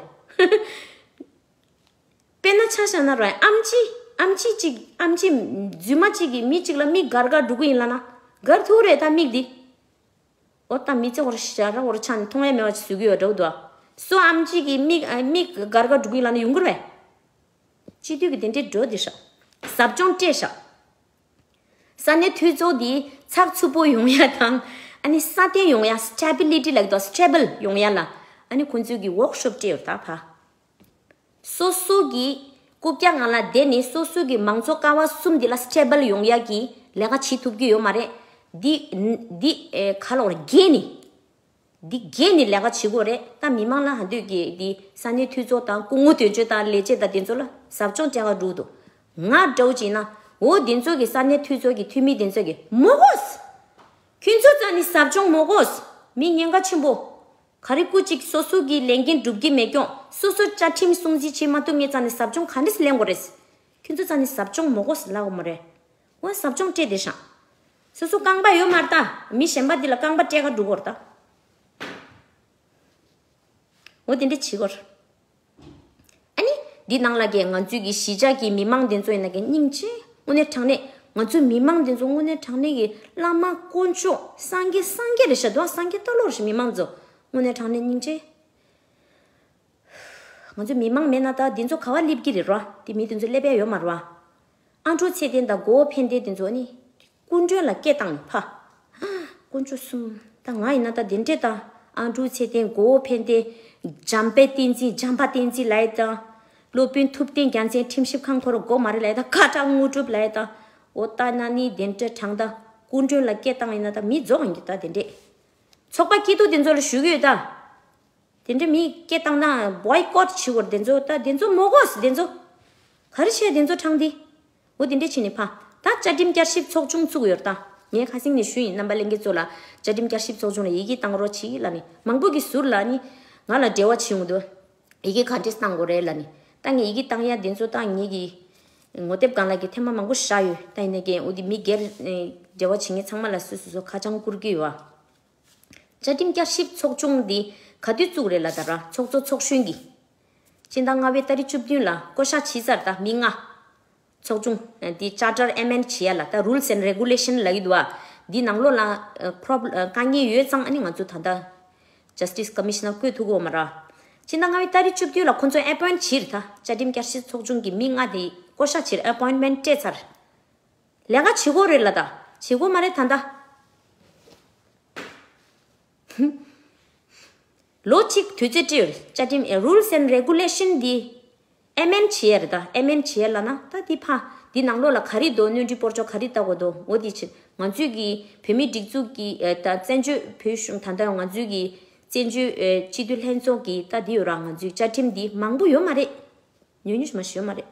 དཔེར་ན་ཆ་བཞག་ན་ར་ཨམ་ཆི་ཨམ་ཆི་ཅིག་ཨམ་ཆི་རྫུན་མ་ཅིག་གིས་མི་ཅིག་ལ་མིག་སྒར་སྒར་འགྲོ་གི་ཡིན་ལབ་ན་སྒར་ཐུབ་རེད་ད་མིག་འདི། ཨོ་ད་མི་ཚེ་འོར་ཞར་འོར་ཆ་ནས་མཐོང་ཡ་མེད་པ་ཅིག་བཟོ་གི་ཡོད་འགྲོ་འདུག། སོ་ཨམ་ཆི་གིས་མིག་ཨ་མིག་སྒར་སྒར་འགྲོ་གི་ཡིན་ལབ་ན་ཡོང་གི་རེད་པས། སྤྱི་འཐུས་ཀྱི་དེ་འདྲའི་འགྲོ་དེ་ཤག། ཟབ་སྦྱོང་སྤྲད་ཤག། ས་གནས་འཐུས་ཚོགས་འདི་ཚགས་ཚུད་པོ་ཡོང་ཡ་དང་ཨ་ནི་སྲ་བརྟན་ཡོང་ཡ་stability་ལབ་དོ་stable་ཡོང་ཡ་ལ་ཨ་ནི་ཁོང་ཚོས་ཀྱི་workshop་སྤྲད་ཡོད་ད་ཕ། སོ་སོ་གི་རྐུབ་བཀྱག་ནང་ལ་བསྡད་ནས་སོ་སོ་གི་མང་གཙོ་ཀ་བ་གསུམ་འདི་ལ་stable་ཡོང་ཡ་གི་ལས་ཀ་བྱེད་ཐུབ་ཀྱི་ཡོད་མ་རེད། འདི་འདི་ཨེ་ག་ལོར་རྒྱས་ནི། འདི་འགན་ནི་ལས་ཀ་བྱེད་དགོས་རེད། ད་མི་མང་ལ་ཧ་འདོད་ཀྱི་འདི་ས་གནས་འཐུས་ཚོགས་དང་སྐུ་ངོ་དོན་གཅོད་དང་ལས་བྱེད་དང་དེ་ཚོ་ལ་ཟབ་སྦྱོང་སྤྲད་ག་འགྲོ་འདུག་ང་འདྲ་བོ་བྱས་ན་འོ་དེ་ཚོ་གི་ས་གནས་འཐུས་ཚོགས་ཀྱི་འཐུས་མི་དེ་ཚོ་གི་མོ་གོས། ཁྱོད་ཚོ་རྩ་ནས་ཟབ་སྦྱོང་མོ་གོས། མི་ཉེན་ཁ་ཆེན་པོ། ག་རེ་སྐུ་གཅིག་སོ་སོ་གི་ལས་འགན་སྒྲུབ་ཀྱི་མེད་ཀྱང་སོ་སོ་བཅའ་ཁྲིམས་སྲུང་བརྩི་བྱེད་མ་ཐུབ་མཁན་རྩ་ནས་ཟབ་སྦྱོང་ག་འདྲས་ལེན་དགོས་རེད། ཁྱོད་ཚོ་རྩ་ནས་ཟབ་སྦྱོང་མོ་གོས་ལབ་དགོས་མ་རེད། འོ་ཟབ་སྦྱོང་སྤྲད་བསྡད་ཤག་སོ་སོ་རྐང་པ་ཡོད་མ་རེད་ད། མི་གཞན་པ་འདི་ལ་རྐང་པ་སྤྲད་ག་འགྲོ་གོ་རེད་ད། འོ་དེ་འདྲས་བྱེད་གོ་རེད། ཨ་ནི་འདི་ནང་ལ་གི་ང་ཚོའི་གི་གཞིས་ཆགས་ཀྱི་མི་མང་དེ་ཚོ་ཡིན་ན་གི་སྙིང་རྗེ། དངོས་གནས་དྲང་གནས་ང་ཚོའི་མི་མང་དེ་ཚོ་དངོས་གནས་དྲང་གནས་གི་བླ་མ་དཀོན་མཆོག་སངས་རྒྱས་སངས་རྒྱས་རེད་ཤག་འདུག་སངས་རྒྱས་ལྟ་ལོག་རེད་ཤག་མི་མང་ཚོ་དངོས་གནས་དྲང་གནས་སྙིང་རྗེ། ང་ཚོ་མི་མང་མེད་ན་ད་འདི་ཚོ་ག་བ་སླེབས་ཀྱི་རེད་ར། དེ་མི་དེ་ཚོ་སླེབས་ཡ་ཡོད་མ་རེད་བ། ཨ་འབྲུག་ཚེ་བརྟན་དང་མགོ་བོ་ཕན་བདེ་དེ་ཚོ་ནི་སྐུ་མགྲོན་ལ་སྐད་བཏང་ནས་ཕ། དཀོན་མཆོག་གསུམ། ད་ང་ཡིན་ན་ད་དེ་འདྲས་ད། ཨ་འབྲུག་ཚེ་བརྟན་མགོ་བོ་ཕན་བདེ། འཇམ་དཔལ་བསྟན་འཛིན་འཇམ་དཔལ་བསྟན་འཛིན་ལབ་ཡ་ད། སློབ་དཔོན་ཐུབ་བསྟན་རྒྱལ་མཚན་ཁྲིམས་ཞིབ་ཁང་ཁོ་ར་མགོ་མ་རེད་ལབ་ཡ་ད། ཁ་བྲག་དངོས་གྲུབ་ལབ་ཡ་ད། འོ་ད་ན་ནི་དེ་འདྲས་དྲང་ད། སྐུ་མགྲོན་ལ་སྐད་བཏང་ཡིན་ན་ད་མི་རྫོགས་ཡིན་གྱི་ད་དེ་འདྲས། ཚོགས་པ་སྐྱིད་སྡུག་དེ་ཚོ་ལ་ཞུ་གི་ཡོད་ད། དེ་འདྲ་མི་སྐད་བཏང་ན་བོའི་ཀོཊ་བྱེད་དགོས་རེད། དེ་ཚོ་ད་དེ་ཚོ་མོ་གོས་དེ་ཚོ། ག་རེ་བྱས་དེ་ཚོ་དྲང་དེ། འོ་དེ་འདྲ་བྱས་ནས་ཕ། ད་བཅའ་ཁྲིམས་བསྐྱར་ཞིབ་ཚོགས་ཆུང་བཙུགས་ཡོད་རེད་ད། ངས་ཁ་སང་ནས་ཞུས་ཡིན། རྣམ་པ་ལྷན་རྒྱས་ཚོ་ལ་བཅའ་ཁྲིམས་བསྐྱར་ཞིབ་ཚོགས་ཆུང་ལ་ཡི་གེ་བཏང་རོགས་བྱེད་ལབ་ནས་མང་པོ་གི་ཟུར་ལ་ནི་ང་ལ་འབྲེལ་བ་བྱེད་ཡོང་འདུག་ཡི་གེ་ག་འདྲས་བཏང་དགོས་རེད་ལབ་ནས། ད་ངས་ཡི་གེ་བཏང་ཡ་དེ་ཚོ་ད་ངེད་ཀྱི་ངོ་དེབ་སྒང་ལ་གི་ཐེངས་མ་མང་པོ་བཞག་ཡོད། ད་ཡིན་ནའི་ཀྱང་འོ་དེ་མི་སྒེར་འབྲེལ་བ་བྱེད་མཁན་ཚང་མ་ལ་སོ་སོ་སོ་ཁ་བྱང་བསྐུར་གི་ཡོད་བ། བཅའ་ཁྲིམས་བསྐྱར་ཞིབ་ཚོགས་ཆུང་འདི་ག་དུས་བཙུགས་རེད་ལབ་ད་ར། ཚོགས་གཙོ་ཚོགས་གཞོན་གྱིས་སྤྱི་ཟླ་ལྔ་པའི་ཏ་རིག་བཅུ་བདུན་ལ་བསྐོ་བཞག་བྱས་ཚར། ད་མི་ལྔ། ཚོགས་ཆུང་འདི་ཅར་ཊར་ཨེ་མེན་ཌི་བྱེད་ཡ་ལ་ད་རུལ་སི་ཨེན་ཌི་རེ་གུ་ལེ་ཤན་ལབ་ཀྱི་འདུག་ཨ། འདི་ནང་ལོགས་ལ་པོ་རོབ་དཀའ་ངལ་ཡོད་ཙང་ཨ་ནི་ང་ཚོ་ད་ལྟ་ཇ་སི་ཊི་སི་ཀོ་མི་ཤ་ནར་བསྐོས་ཐུབ་ཀྱི་ཡོད་མ་རེད། སྤྱི་ཟླ་ལྔ་པའི་ཏ་རིག་བཅུ་བདུན་ལ་ཁོ་ཚོ་ཨེ་པོ་ཡིན་ཊི་བྱས་རེད། ད་བཅའ་ཁྲིམས་བསྐྱར་ཞིབ་ཚོགས་ཆུང་གི་མི་ལྔ་དེ་བསྐོ་བཞག་བྱས་རེད། ཨེ་པོ་ཡིན་མེན་ཊི་སྤྲད་ཚར། ལས་ཀ་བྱེད་དགོས་རེད་ལ་ད། བྱེད་དགོས་མ་རེད་ད་ད། ལོ་གཅིག་དུས་ཚོད་སྤྲད་ཡོད་རེད། བཅའ་ཁྲིམས་ཨེ་རུལ་སི་ཨེན་ཌི་རེ་གུ་ལེ་ཤན་འདི་ཨེ་མེན་ཌི་བྱེད་ཡ་རེད་ད། ཨེ་མེན་ཌི་བྱེད་ཡ་ལབ་ན་ད་འདི་ཕ་འདི་ནང་ལོགས་ལ་ག་རེ་འདུག་སྣོན་འཕྲི་སྤོར་གཅོག་ག་རེ་བཏང་དགོས་འདུག་འོ་འདི་ཕྱིར་ང་ཚོས་ཀྱི་བོད་མིའི་སྒྲིག་འཛུགས་ཀྱི་ཨེ་ད་བཙན་བྱོལ་བོད་གཞུང་ད་ལྟ་ང་ཚོས་ཀྱི་བཙན་བྱོལ་ཨེ་སྤྱི་འཐུས་ལྷན་ཚོགས་ཀྱི་ད་འདི་ཡོད་ར། ང་ཚོའི་བཅའ་ཁྲིམས་འདི་མང་པོ་ཡོད་མ་རེད། ཉུང་ཉུང་ཞིག་མ་ཞིག་ཡོད་མ་རེད།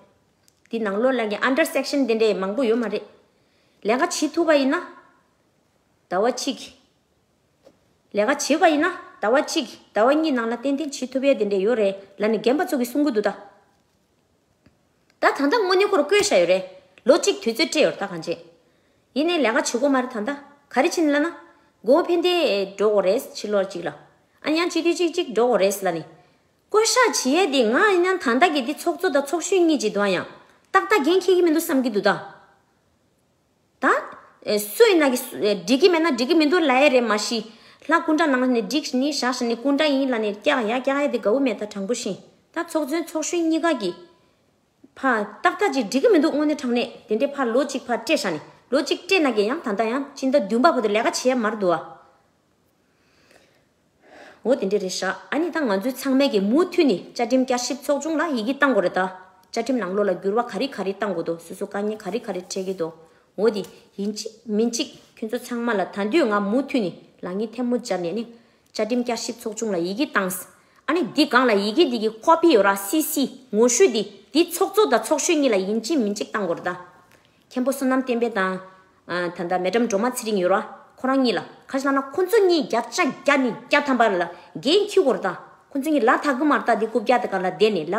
འདི་ནང་ལོགས་ལ་གི་ཨན་ཌར་སེག་ཤན་དེ་འདྲས་མང་པོ་ཡོད་མ་རེད། ལས་ཀ་བྱེད་ཐུབ་པ་ཡིན་ན་ཟླ་བ་གཅིག་ལས་ཀ་བྱེད་པ་ཡིན་ན་ཟླ་བ་གཅིག་ཟླ་བ་གཉིས་ནང་ལ་ཏན་ཏན་བྱེད་ཐུབ་ཡས་དེ་འདྲས་ཡོད་རེད་ལབ་ནས་རྒན་པ་ཚོ་གིས་གསུང་གི་འདུག་ད། ད་ད་ལྟ་དངོས་གནས་ཁོ་རང་བསྐོས་བཞག་ཡོད་རེད། ལོ་གཅིག་དུས་ཚོད་སྤྲད་ཡོད་རེད་ད་གང་བྱེད། ཡིན་ནའི་ལས་ཀ་བྱེད་དགོས་མ་རེད་ད་ལྟ། ག་རེ་བྱས་ནས་ལབ་ན། མགོ་བོ་ཕན་བདེ་འགྲོ་དགོས་རེད་ཕྱི་ལོགས་གཅིག་ལ། ཨ་ནི་ཡང་སྤྱི་འཐུས་གཅིག་གཅིག་འགྲོ་དགོས་རེད་ལབ་ནས། བསྐོ་བཞག་བྱེད་ཡས་དེ་ང་ཡིན་ན་ད་ལྟ་གི་འདི་ཚོགས་གཙོ་དང་ཚོགས་གཞོན་གཉིས་ཀྱི་དོན་ཡང་ཏག་ཏག་འགན་འཁྱེར་གྱི་མི་འདུག་བསམ་གྱི་འདུག་ད། ད། ཨེ་སུ་ཡིན་ན་གི་སུ་ཨེ་འགྲིག་གི་མེད་ན་འགྲིག་གི་མི་འདུག་ལབ་ཡ་རེད་མ་གཞི། ལྷ་སྐུ་འདྲ་ནང་ནས་འགྲིག་ནི་བཞག་བཞག་ནི་སྐུ་འདྲ་ཡིན་ལབ་ནས་སྐྱག་ཡ་སྐྱག་ཡ་དེ་དགའ་བོ་མེད་ད་དྲང་པོ་བཤད། ད་ཚོགས་གཙོ་ཚོགས་གཞོན་གཉིས་ཀ་གི་ཕ་ཏག་ཏག་ཅིག་འགྲིག་གི་མི་འདུག་དངོས་གནས་དྲང་གནས་དེ་འདྲའི་ཕ་ལོ་གཅིག་ཕ་སྤྲད་བཞག་ནི་ལོ་གཅིག་སྤྲད་ན་གི་ཡང་ད་ལྟ་ཡང་སྤྱི་ཟླ་བདུན་པ་བར་དུ་ལས་ཀ་བྱེད་ཡ་མར་འདུག་ཨ། འོ་དེ་འདྲ་རེད་ཤག་ཨ་ནི་ད་ང་ཚོའི་ཚང་མས་ཀྱི་མུ་མཐུད་ནས་བཅའ་ཁྲིམས་བསྐྱར་ཞིབ་ཚོགས་ཆུང་ལ་ཡི་གེ་བཏང་དགོས་རེད་ད། བཅའ་ཁྲིམས་ནང་ལོགས་ལ་འགྱུར་བ་ག་རེ་ག་རེ་བཏང་དགོས་འདུག་སོ་སོ་དཀའ་ངལ་ག་རེ་ག་རེ་འཕྲད་ཀྱི་འདུག་འོ་དེ་ཡིན་གཅིག་མིན་གཅིག་ཁྱོད་ཚོ་ཚང་མ་ལ་ད་དུས་ང་མུ་མཐུད་ནས་ལག་གཉིས་ཐལ་མོ་སྦྱར་ནས་ནི་བཅའ་ཁྲིམས་བསྐྱར་ཞིབ་ཚོགས་ཆུང་ལ་ཡི་གེ་བཏང་། ཨ་ནི་འདི་སྒང་ལ་ཡི་གེ་འདི་གི་ཀོ་པི་ཡོད་ར། སི་སི་ངོ་བཤུས་འདི་འདི་ཚོགས་གཙོ་དང་ཚོགས་གཞོན་གཉིས་ལ་ཡིན་གཅིག་མིན་གཅིག་བཏང་དགོས་རེད་ད། མཁན་པོ་བསོད་ནམས་བསྟན་འཕེལ་དང་། ཨ་ད་ལྟ་མེ་ཌམ་སྒྲོལ་མ་ཚེ་རིང་ཡོད་ར། ཁོ་རང་གཉིས་ལ་ཁ་ཤས་ལབ་ན་ཁོ་ཚོ་གཉིས་བརྒྱ་ཆ་བརྒྱ་ནས་བརྒྱ་ཐམ་པ་ལ་འགན་འཁྱེར་དགོས་རེད་ད། ཁོ་ཚོ་གཉིས་ལ་ཐག་གི་མ་རེད་ད། འདི་རྐུབ་བཀྱག་དེ་ག་ལ་བསྡད་ནས་ལ།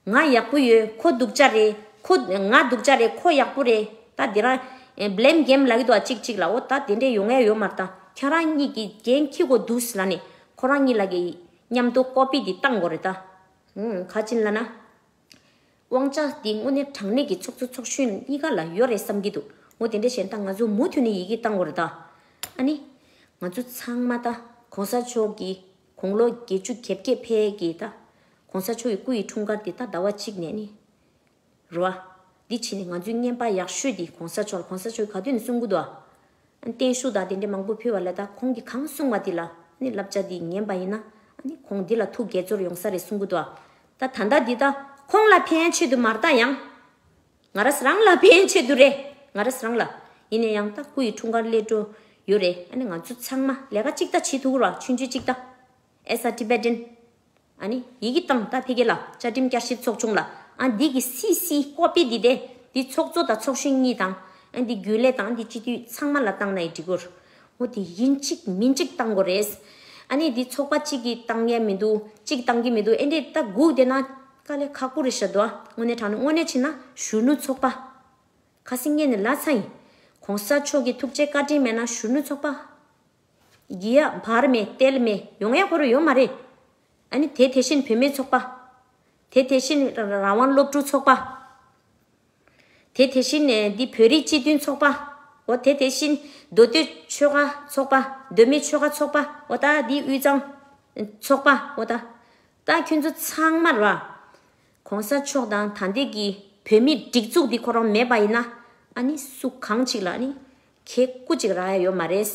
ང་ཡག་པོ་ཡོད། ཁོ་སྡུག་ཅག་རེད། ཁོ་ང་སྡུག་ཅག་རེད། ཁོ་ཡག་པོ་རེད། ད་འདི་རང་ཨེ་བྷི་ལེམ་གེམ་ལབ་ཀྱི་འདུག་ཨ། གཅིག་གཅིག་ལ་འོ་ད་དེ་འདྲས་ཡོང་ཡ་ཡོད་མ་རེད་ད། ཁྱེད་རང་གཉིས་ཀྱིས་འགན་འཁྱེར་དགོས་འདུག་ལབ་ནས་ཁོ་རང་གཉིས་ལ་གི་མཉམ་དུ་ཀོ་པི་འདི་བཏང་དགོས་རེད་ད། ཧུམ་ག་ཅི་ལབ་ན། དབང་ཆ་འདི་དངོས་གནས་དྲང་གནས་ཀྱི་ཚོགས་གཙོ་ཚོགས་གཞོན་གཉིས་ཀ་ལ་ཡོད་རེད་བསམ་གྱི་འདུག་འོ་དེ་འདྲ་བྱས་ན་ད་ང་ཚོ་མུ་མཐུད་ནས་ཡི་གེ་བཏང་དགོས་རེད་ད། ཨ་ནི། ང་ཚོ་ཚང་མ་ད་གོང་ས་མཆོག་གི་དགུང་ལོ་བརྒྱད་ཅུ་གྱ་བརྒྱད་ཕེབས་ཀྱི་ད། གོང་ས་མཆོག་གི་སྐུ་ཡི་འཁྲུངས་སྐར་འདི་ད་ཟླ་བ་གཅིག་ནས་ནི། རེད་བ། འདི་ཕྱིན་ནས་ང་ཚོའི་རྔན་པ་ཡག་ཤོས་འདི་གོང་ས་མཆོག་ལ། གོང་ས་མཆོག་གིས་ག་དུས་ནས་གསུང་གི་འདུག་ཨ། བརྟན་བཞུགས་དང་དེ་འདྲས་མང་པོ་ཕུལ་བ་ལ་ད་ཁོང་གིས་གང་གསུང་བ་འདི་ལ་ནི་བསླབ་བྱ་འདི་ཉན་པ་ཡིན་ན་ནི་ཁོང་འདི་ལ་ཐུགས་དགྱེས་ཚོར་ཡོང་ས་རེད་གསུང་གི་འདུག་ཨ། ད་ད་ལྟ་འདི་ད་ཁོང་ལ་ཕན་ཆེད་དུ་མ་རེད་ད་ཡང་། ང་རང་རང་ལ་ཕན་ཆེད་དུ་རེད། ང་རང་རང་ལ། ཡིན་ན་ཡང་ད་སྐུ་ཡི་འཁྲུངས་སྐར་སླེབས་འགྲོ་ ཡོད་རེད། ཨ་ནི་ང་ཚོ་ཚང་མ་ལས་ཀ་གཅིག་ད་བྱེད་ཐུབ་ར། ཆུང་ཆུང་གཅིག་ད། As a Tibetan། ཨ་ནི་ཡི་གེ་བཏང་ད་ཕ་གི་ལ་བཅའ་ཁྲིམས་བསྐྱར་ཞིབ་ཚོགས་ཆུང་ལ། ཨ་འདི་གི་སི་སི་ཀོ་པི་འདི་དེ་འདི་ཚོགས་གཙོ་དང་ཚོགས་གཞོན་གཉིས་དང་། ཨ་འདི་རྒྱུན་ལས་དང་འདི་སྤྱི་འཐུས་ཚང་མ་ལ་བཏང་ན་ཡི་འགྲིག་གོ། འོ་དེ་ཡིན་གཅིག་མིན་གཅིག་བཏང་དགོས་རེད། ཨ་ནི་འདི་ཚོགས་པ་གཅིག་གིས་བཏང་ཡ་མི་འདུག་གཅིག་བཏང་གི་མི་འདུག་ཨེ་འདྲས་ད་སྒུག་བསྡད་ན་དཀའ་ལས་ཁག་པོ་རེད་ཤག་འདུག་དངོས་གནས་དྲང་གནས་དངོས་གནས་བྱས་ན་གཞོན་ནུ་ཚོགས་པ། ཁ་སང་ངས་ནི་ལབ་ཚར་ཡིན། གོང་ས་མཆོག་གི་ཐུགས་རྗེ་བཀའ་དྲིན་མེད་ན་གཞོན་ནུ་ཚོགས་པ། རྒྱ་བར་མེད་ཏེལ་མེད་ཡོང་ཡ་ཁོ་རང་ཡོད་མ་རེད། ཨ་ནི་དེ་དེ་བཞིན་བུད་མེད་ཚོགས་པ། དེ་དེ་བཞིན་རང་དབང་སློབ་ཕྲུག་ཚོགས་པ། དེ་དེ་བཞིན་ནས་འདི་བོད་རིགས་སྤྱི་མཐུན་ཚོགས་པ། འོ་དེ་དེ་བཞིན་མདོ་སྟོད་ཆོལ་ཁ་ཚོགས་པ། མདོ་སྨད་ཆོལ་ཁ་ཚོགས་པ། འོ་ད་འདི་དབུས་གཙང་ཚོགས་པ། འོ་ད་ད་ཁྱོད་ཚོ་ཚང་མ་ར། གོང་ས་མཆོག་དང་ད་ལྟའི་གི་བོད་མིའི་སྒྲིག་འཛུགས་འདི་ཁོ་རང་མེད་པ་ཡིན་ན། ཨ་ནི་སུ་གང་ཅིག་ལ་ཨ་ནི་ཁེ་སྐུ་ཅིག་རག་ཡ་ཡོད་མ་རེད།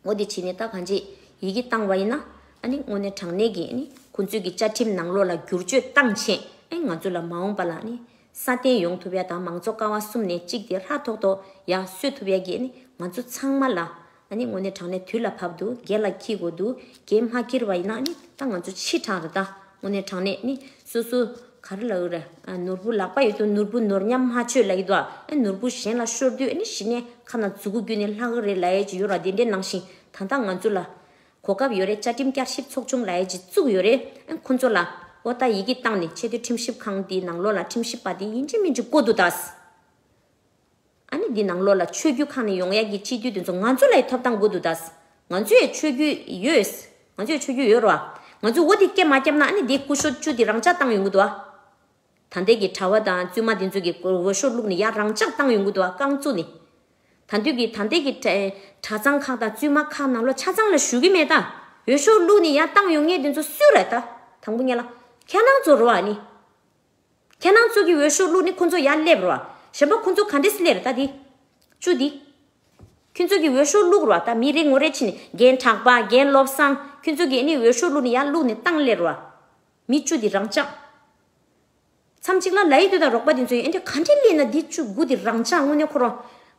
འོ་དེ་བྱས་ནས་ད་གང་ཅི་ཡི་གེ་བཏང་བ་ཡིན་ན། ཨ་ནི་དངོས་གནས་དྲང་གནས་ཀྱི་ཨ་ནི་ཁོང་ཚོའི་གི་བཅའ་ཁྲིམས་ནང་ལོགས་ལ་བསྒྱུར་བཅོས་བཏང་བྱས། ཨ་ང་ཚོ་ལ་མ་འོངས་པ་ལ་ཨ་ནི་སྲ་བརྟན་ཡོང་ཐུབ་ཡ་དང་། མང་གཙོ་ཀ་བ་གསུམ་ནས་གཅིག་དེ་ཧྲ་ཐོག་ཐོག་ཡར་སོན་ཐུབ་ཡ་གི་ཨ་ནི་ང་ཚོ་ཚང་མ་ལ་ཨ་ནི་དངོས་གནས་དྲང་གནས་དུས་ལ་བབ་འདུག་འགན་ལ་འཁྱེར་དགོས་འདུག་འགན་མ་འཁྱེར་བ་ཡིན་ན་ཨ་ནི་ད་ང་ཚོ་ཕྱི་དྲགས་རེད་ད། དངོས་གནས་དྲང་གནས་ནི་སོ་སོ་ག་རེ་ལབ་ཀྱི་རེད། ཨ་ནོར་བུ་ལག་པ་ཡོད་དུས་ནོར་བུ་ནོར་ཉམས་མ་བཅོས་ལབ་ཀྱི་འདུག་ཨ་ནོར་བུ་གཞན་ལ་ཤོར་དུས་ཨ་ནི་གཞི་ནས་ཁ་ནང་མཛུ་གུ་བརྒྱུད་ནས་ལྷག་གི་རེད་ལབ་ཡ་ཅིག་ཡོད་ར། དེ་འདྲའི་ནང་བཞིན་ད་ལྟ་ང་ཚོ་ལ་གོ་སྐབས་ཡོད་རེད། བཅའ་ཁྲིམས་བསྐྱར་ཞིབ་ཚོགས་ཆུང་ལབ་ཡ་ཅིག་བཙུགས་ཡོད་རེད། ཨ་ཁོང་ཚོ་ལ་འོ་ད་ཡི་གེ་བཏང་ནས་ཆེས་མཐོའི་ཁྲིམས་ཞིབ་ཁང་དེའི་ནང་ལོགས་ལ་ཁྲིམས་ཞིབ་པ་དེ་ཡིན་གཅིག་མིན་གཅིག་བསྐོ་འདུག་ད། ཨ་ནི་འདི་ནང་ལོགས་ལ་ཆོས་བརྒྱུད་ཁག་ནས་ཡོང་ཡ་གི་སྤྱི་འཐུས་དེ་ཚོ་ང་ཚོ་ལ་ཡི་ཐོབ་ཐང་དགོས་འདུག་ད། ང་ཚོ་ཡི་ཆོས་བརྒྱུད་ཡོད། ང་ཚོ་ཡི་ཆོས་བརྒྱུད་ཡོད་ར། ང་ཚོས་འོ་དེ་སྐད་མ་བརྒྱབ་ན་ཨ་ནི་འདི་སྐུ་ཞབས་བཅུ་དེ་རང་འཇགས་བཏང་ཡོང་གི་འདུག་ཨ། ད་ལྟའི་གི་གྲྭ་བ་དང་བཙུན་མ་དེ་ཚོ་གི་འོས་ཤོག་བླུགས་ནས་ཡར་རང་འཇགས་བཏང་ཡོང་གི་འདུག་ཨ། རྐང་བཙུགས་ནས། ད་དུས་ཀྱི་ད་ལྟའི་གི་གྲྭ་གྲྭ་ཚང་ཁག་དང་བཙུན་མ་ཁག་ནང་ལོགས་ཆ་ཚང་ལ་ཞུ་གི་མེད་ད། འོས་ཤོག་བླུགས་ནས་ཡར་བཏང་ཡོང་མཁན་དེ་ཚོ་སུ་རེད་ད། དང་པོ་ཉིད་ལ། ཁྱེད་རང་ཚོ་རེད་བ་ཨ་ནི། ཁྱེད་རང་ཚོ་གི་འོས་ཤོག་བླུགས་ནས་ཁོ་ཚོ་ཡར་སླེབས་རེད་བ། གཞན་པ་ཁོ་ཚོ་ག་འདྲས་སླེབས་རེད་ད་དེ། བཅུ་འདི། ཁྱོད་ཚོ་གི་འོས་ཤོག་བླུགས་རེད་བ། ད་མི་རེ་ངོ་རེ་ཕྱིན་ནས་རྒན་གྲགས་པ་རྒན་བློ་བཟང་ཁྱོད་ཚོ་གི་ཨ་ནི་འོས་ཤོག་བླུགས་ནས་ཡར་བླུགས་ནས་བཏང་སླེབས་རེད་བ། མི་བཅུ་འདི་རང་འཇགས། མཚམས་གཅིག་ལ་ལབ་ཡི་འདུག་ད་རོགས་པ་དེ་ཚོ་ཡིན་ཨེ་འདྲས་ག་འདྲས་སླེབས་ན་འདི་བཅུ་དགུ་འདི་རང་འཇགས་དངོས་གནས་ཁོ་རང་།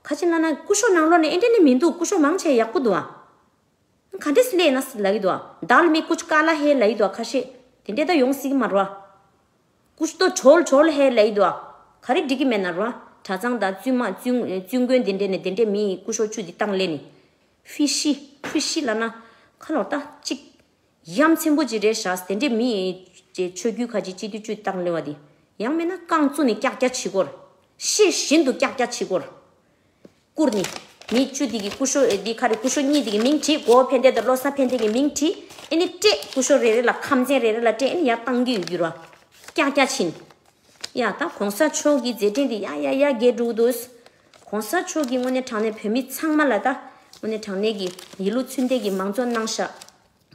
ག་ཅི་ལབ་ན་སྐུ་ཞབས་ནང་ལོགས་ནས་ཨེ་འདྲས་ནི་མི་འདུག་སྐུ་ཞབས་མང་ཆེ་ཡག་པོ་འདུག་ཨ། ག་འདྲས་སླེབས་ན་ལབ་ཡི་འདུག་ཨ། दाल में कुछ काला है ལབ་ཡི་འདུག་ཨ། ཁ་ཤས་དེ་འདྲས་ད་ཡོང་སྲིད་ཀྱི་མ་རེད་བ། कुछ तो झोल झोल है ལབ་ཡི་འདུག་ཨ། ག་རེ་འགྲིག་གི་མེད་ན་རེད་བ། གྲྭ་ཚང་དང་བཙུན་མ་བཙུན་བཙུན་དགོན་དེ་འདྲས་ནས་དེ་འདྲས་མི་སྐུ་ཞབས་བཅུ་འདི་བཏང་སླེབས་ནས། ཕི་ཤི་ཕི་ཤི་ལབ་ན་ཁ་ལོག་ད་གཅིག་ཡ་མཚན་པོ་ཅིག་རེད་ཤག་དེ་འདྲའི་མི་ཅེ་ཆོས་བརྒྱུད་ཁ་ཅིག་སྤྱི་འཐུས་བཅུ་བཏང་སླེབས་པ་དེ། ཡང་མིན་ན་རྐང་བཙུགས་ནས་ཀྱག་ཀྱག་བྱེད་སྐོར། ཤེས་བཞིན་དུ་ཀྱག་ཀྱག་བྱེད་སྐོར། བསྐུར་ནས། མི་བཅུ་དེ་གི་སྐུ་ཞབས་འདི་ཁ་རེ་སྐུ་ཞབས་གཉིས་དེ་གི་མིང་བྲིས། གོ་ཕན་བདེ་དང་བློ་བཟང་ཕན་བདེ་གི་མིང་བྲིས། ཨེ་ནི་སྤྲད། སྐུ་ཞབས་རེ་རེ་ལ་ཁམས་ཚན་རེ་རེ་ལ་སྤྲད། ཨེ་ནི་ཡར་བཏང་གི་ཡོད་རྒྱུ་ར། ཀྱག་ཀྱག་ཕྱིན། ཡ་ད་གོང་ས་མཆོག་གི་མཛད་འཕྲིན་འདི་ཡ་ཡ་ཡ་རྒྱས་འགྲོ་གི་འདུག་གོང་ས་མཆོག་གིས་དངོས་གནས་དྲང་གནས་བོད་མི་ཚང་མ་ལ་ད་དངོས་གནས་དྲང་གནས་ཀྱི་ཡིད་བློ་ཚུལ་ལྡན་གྱི་མང་གཙོ་གནང་ཤག་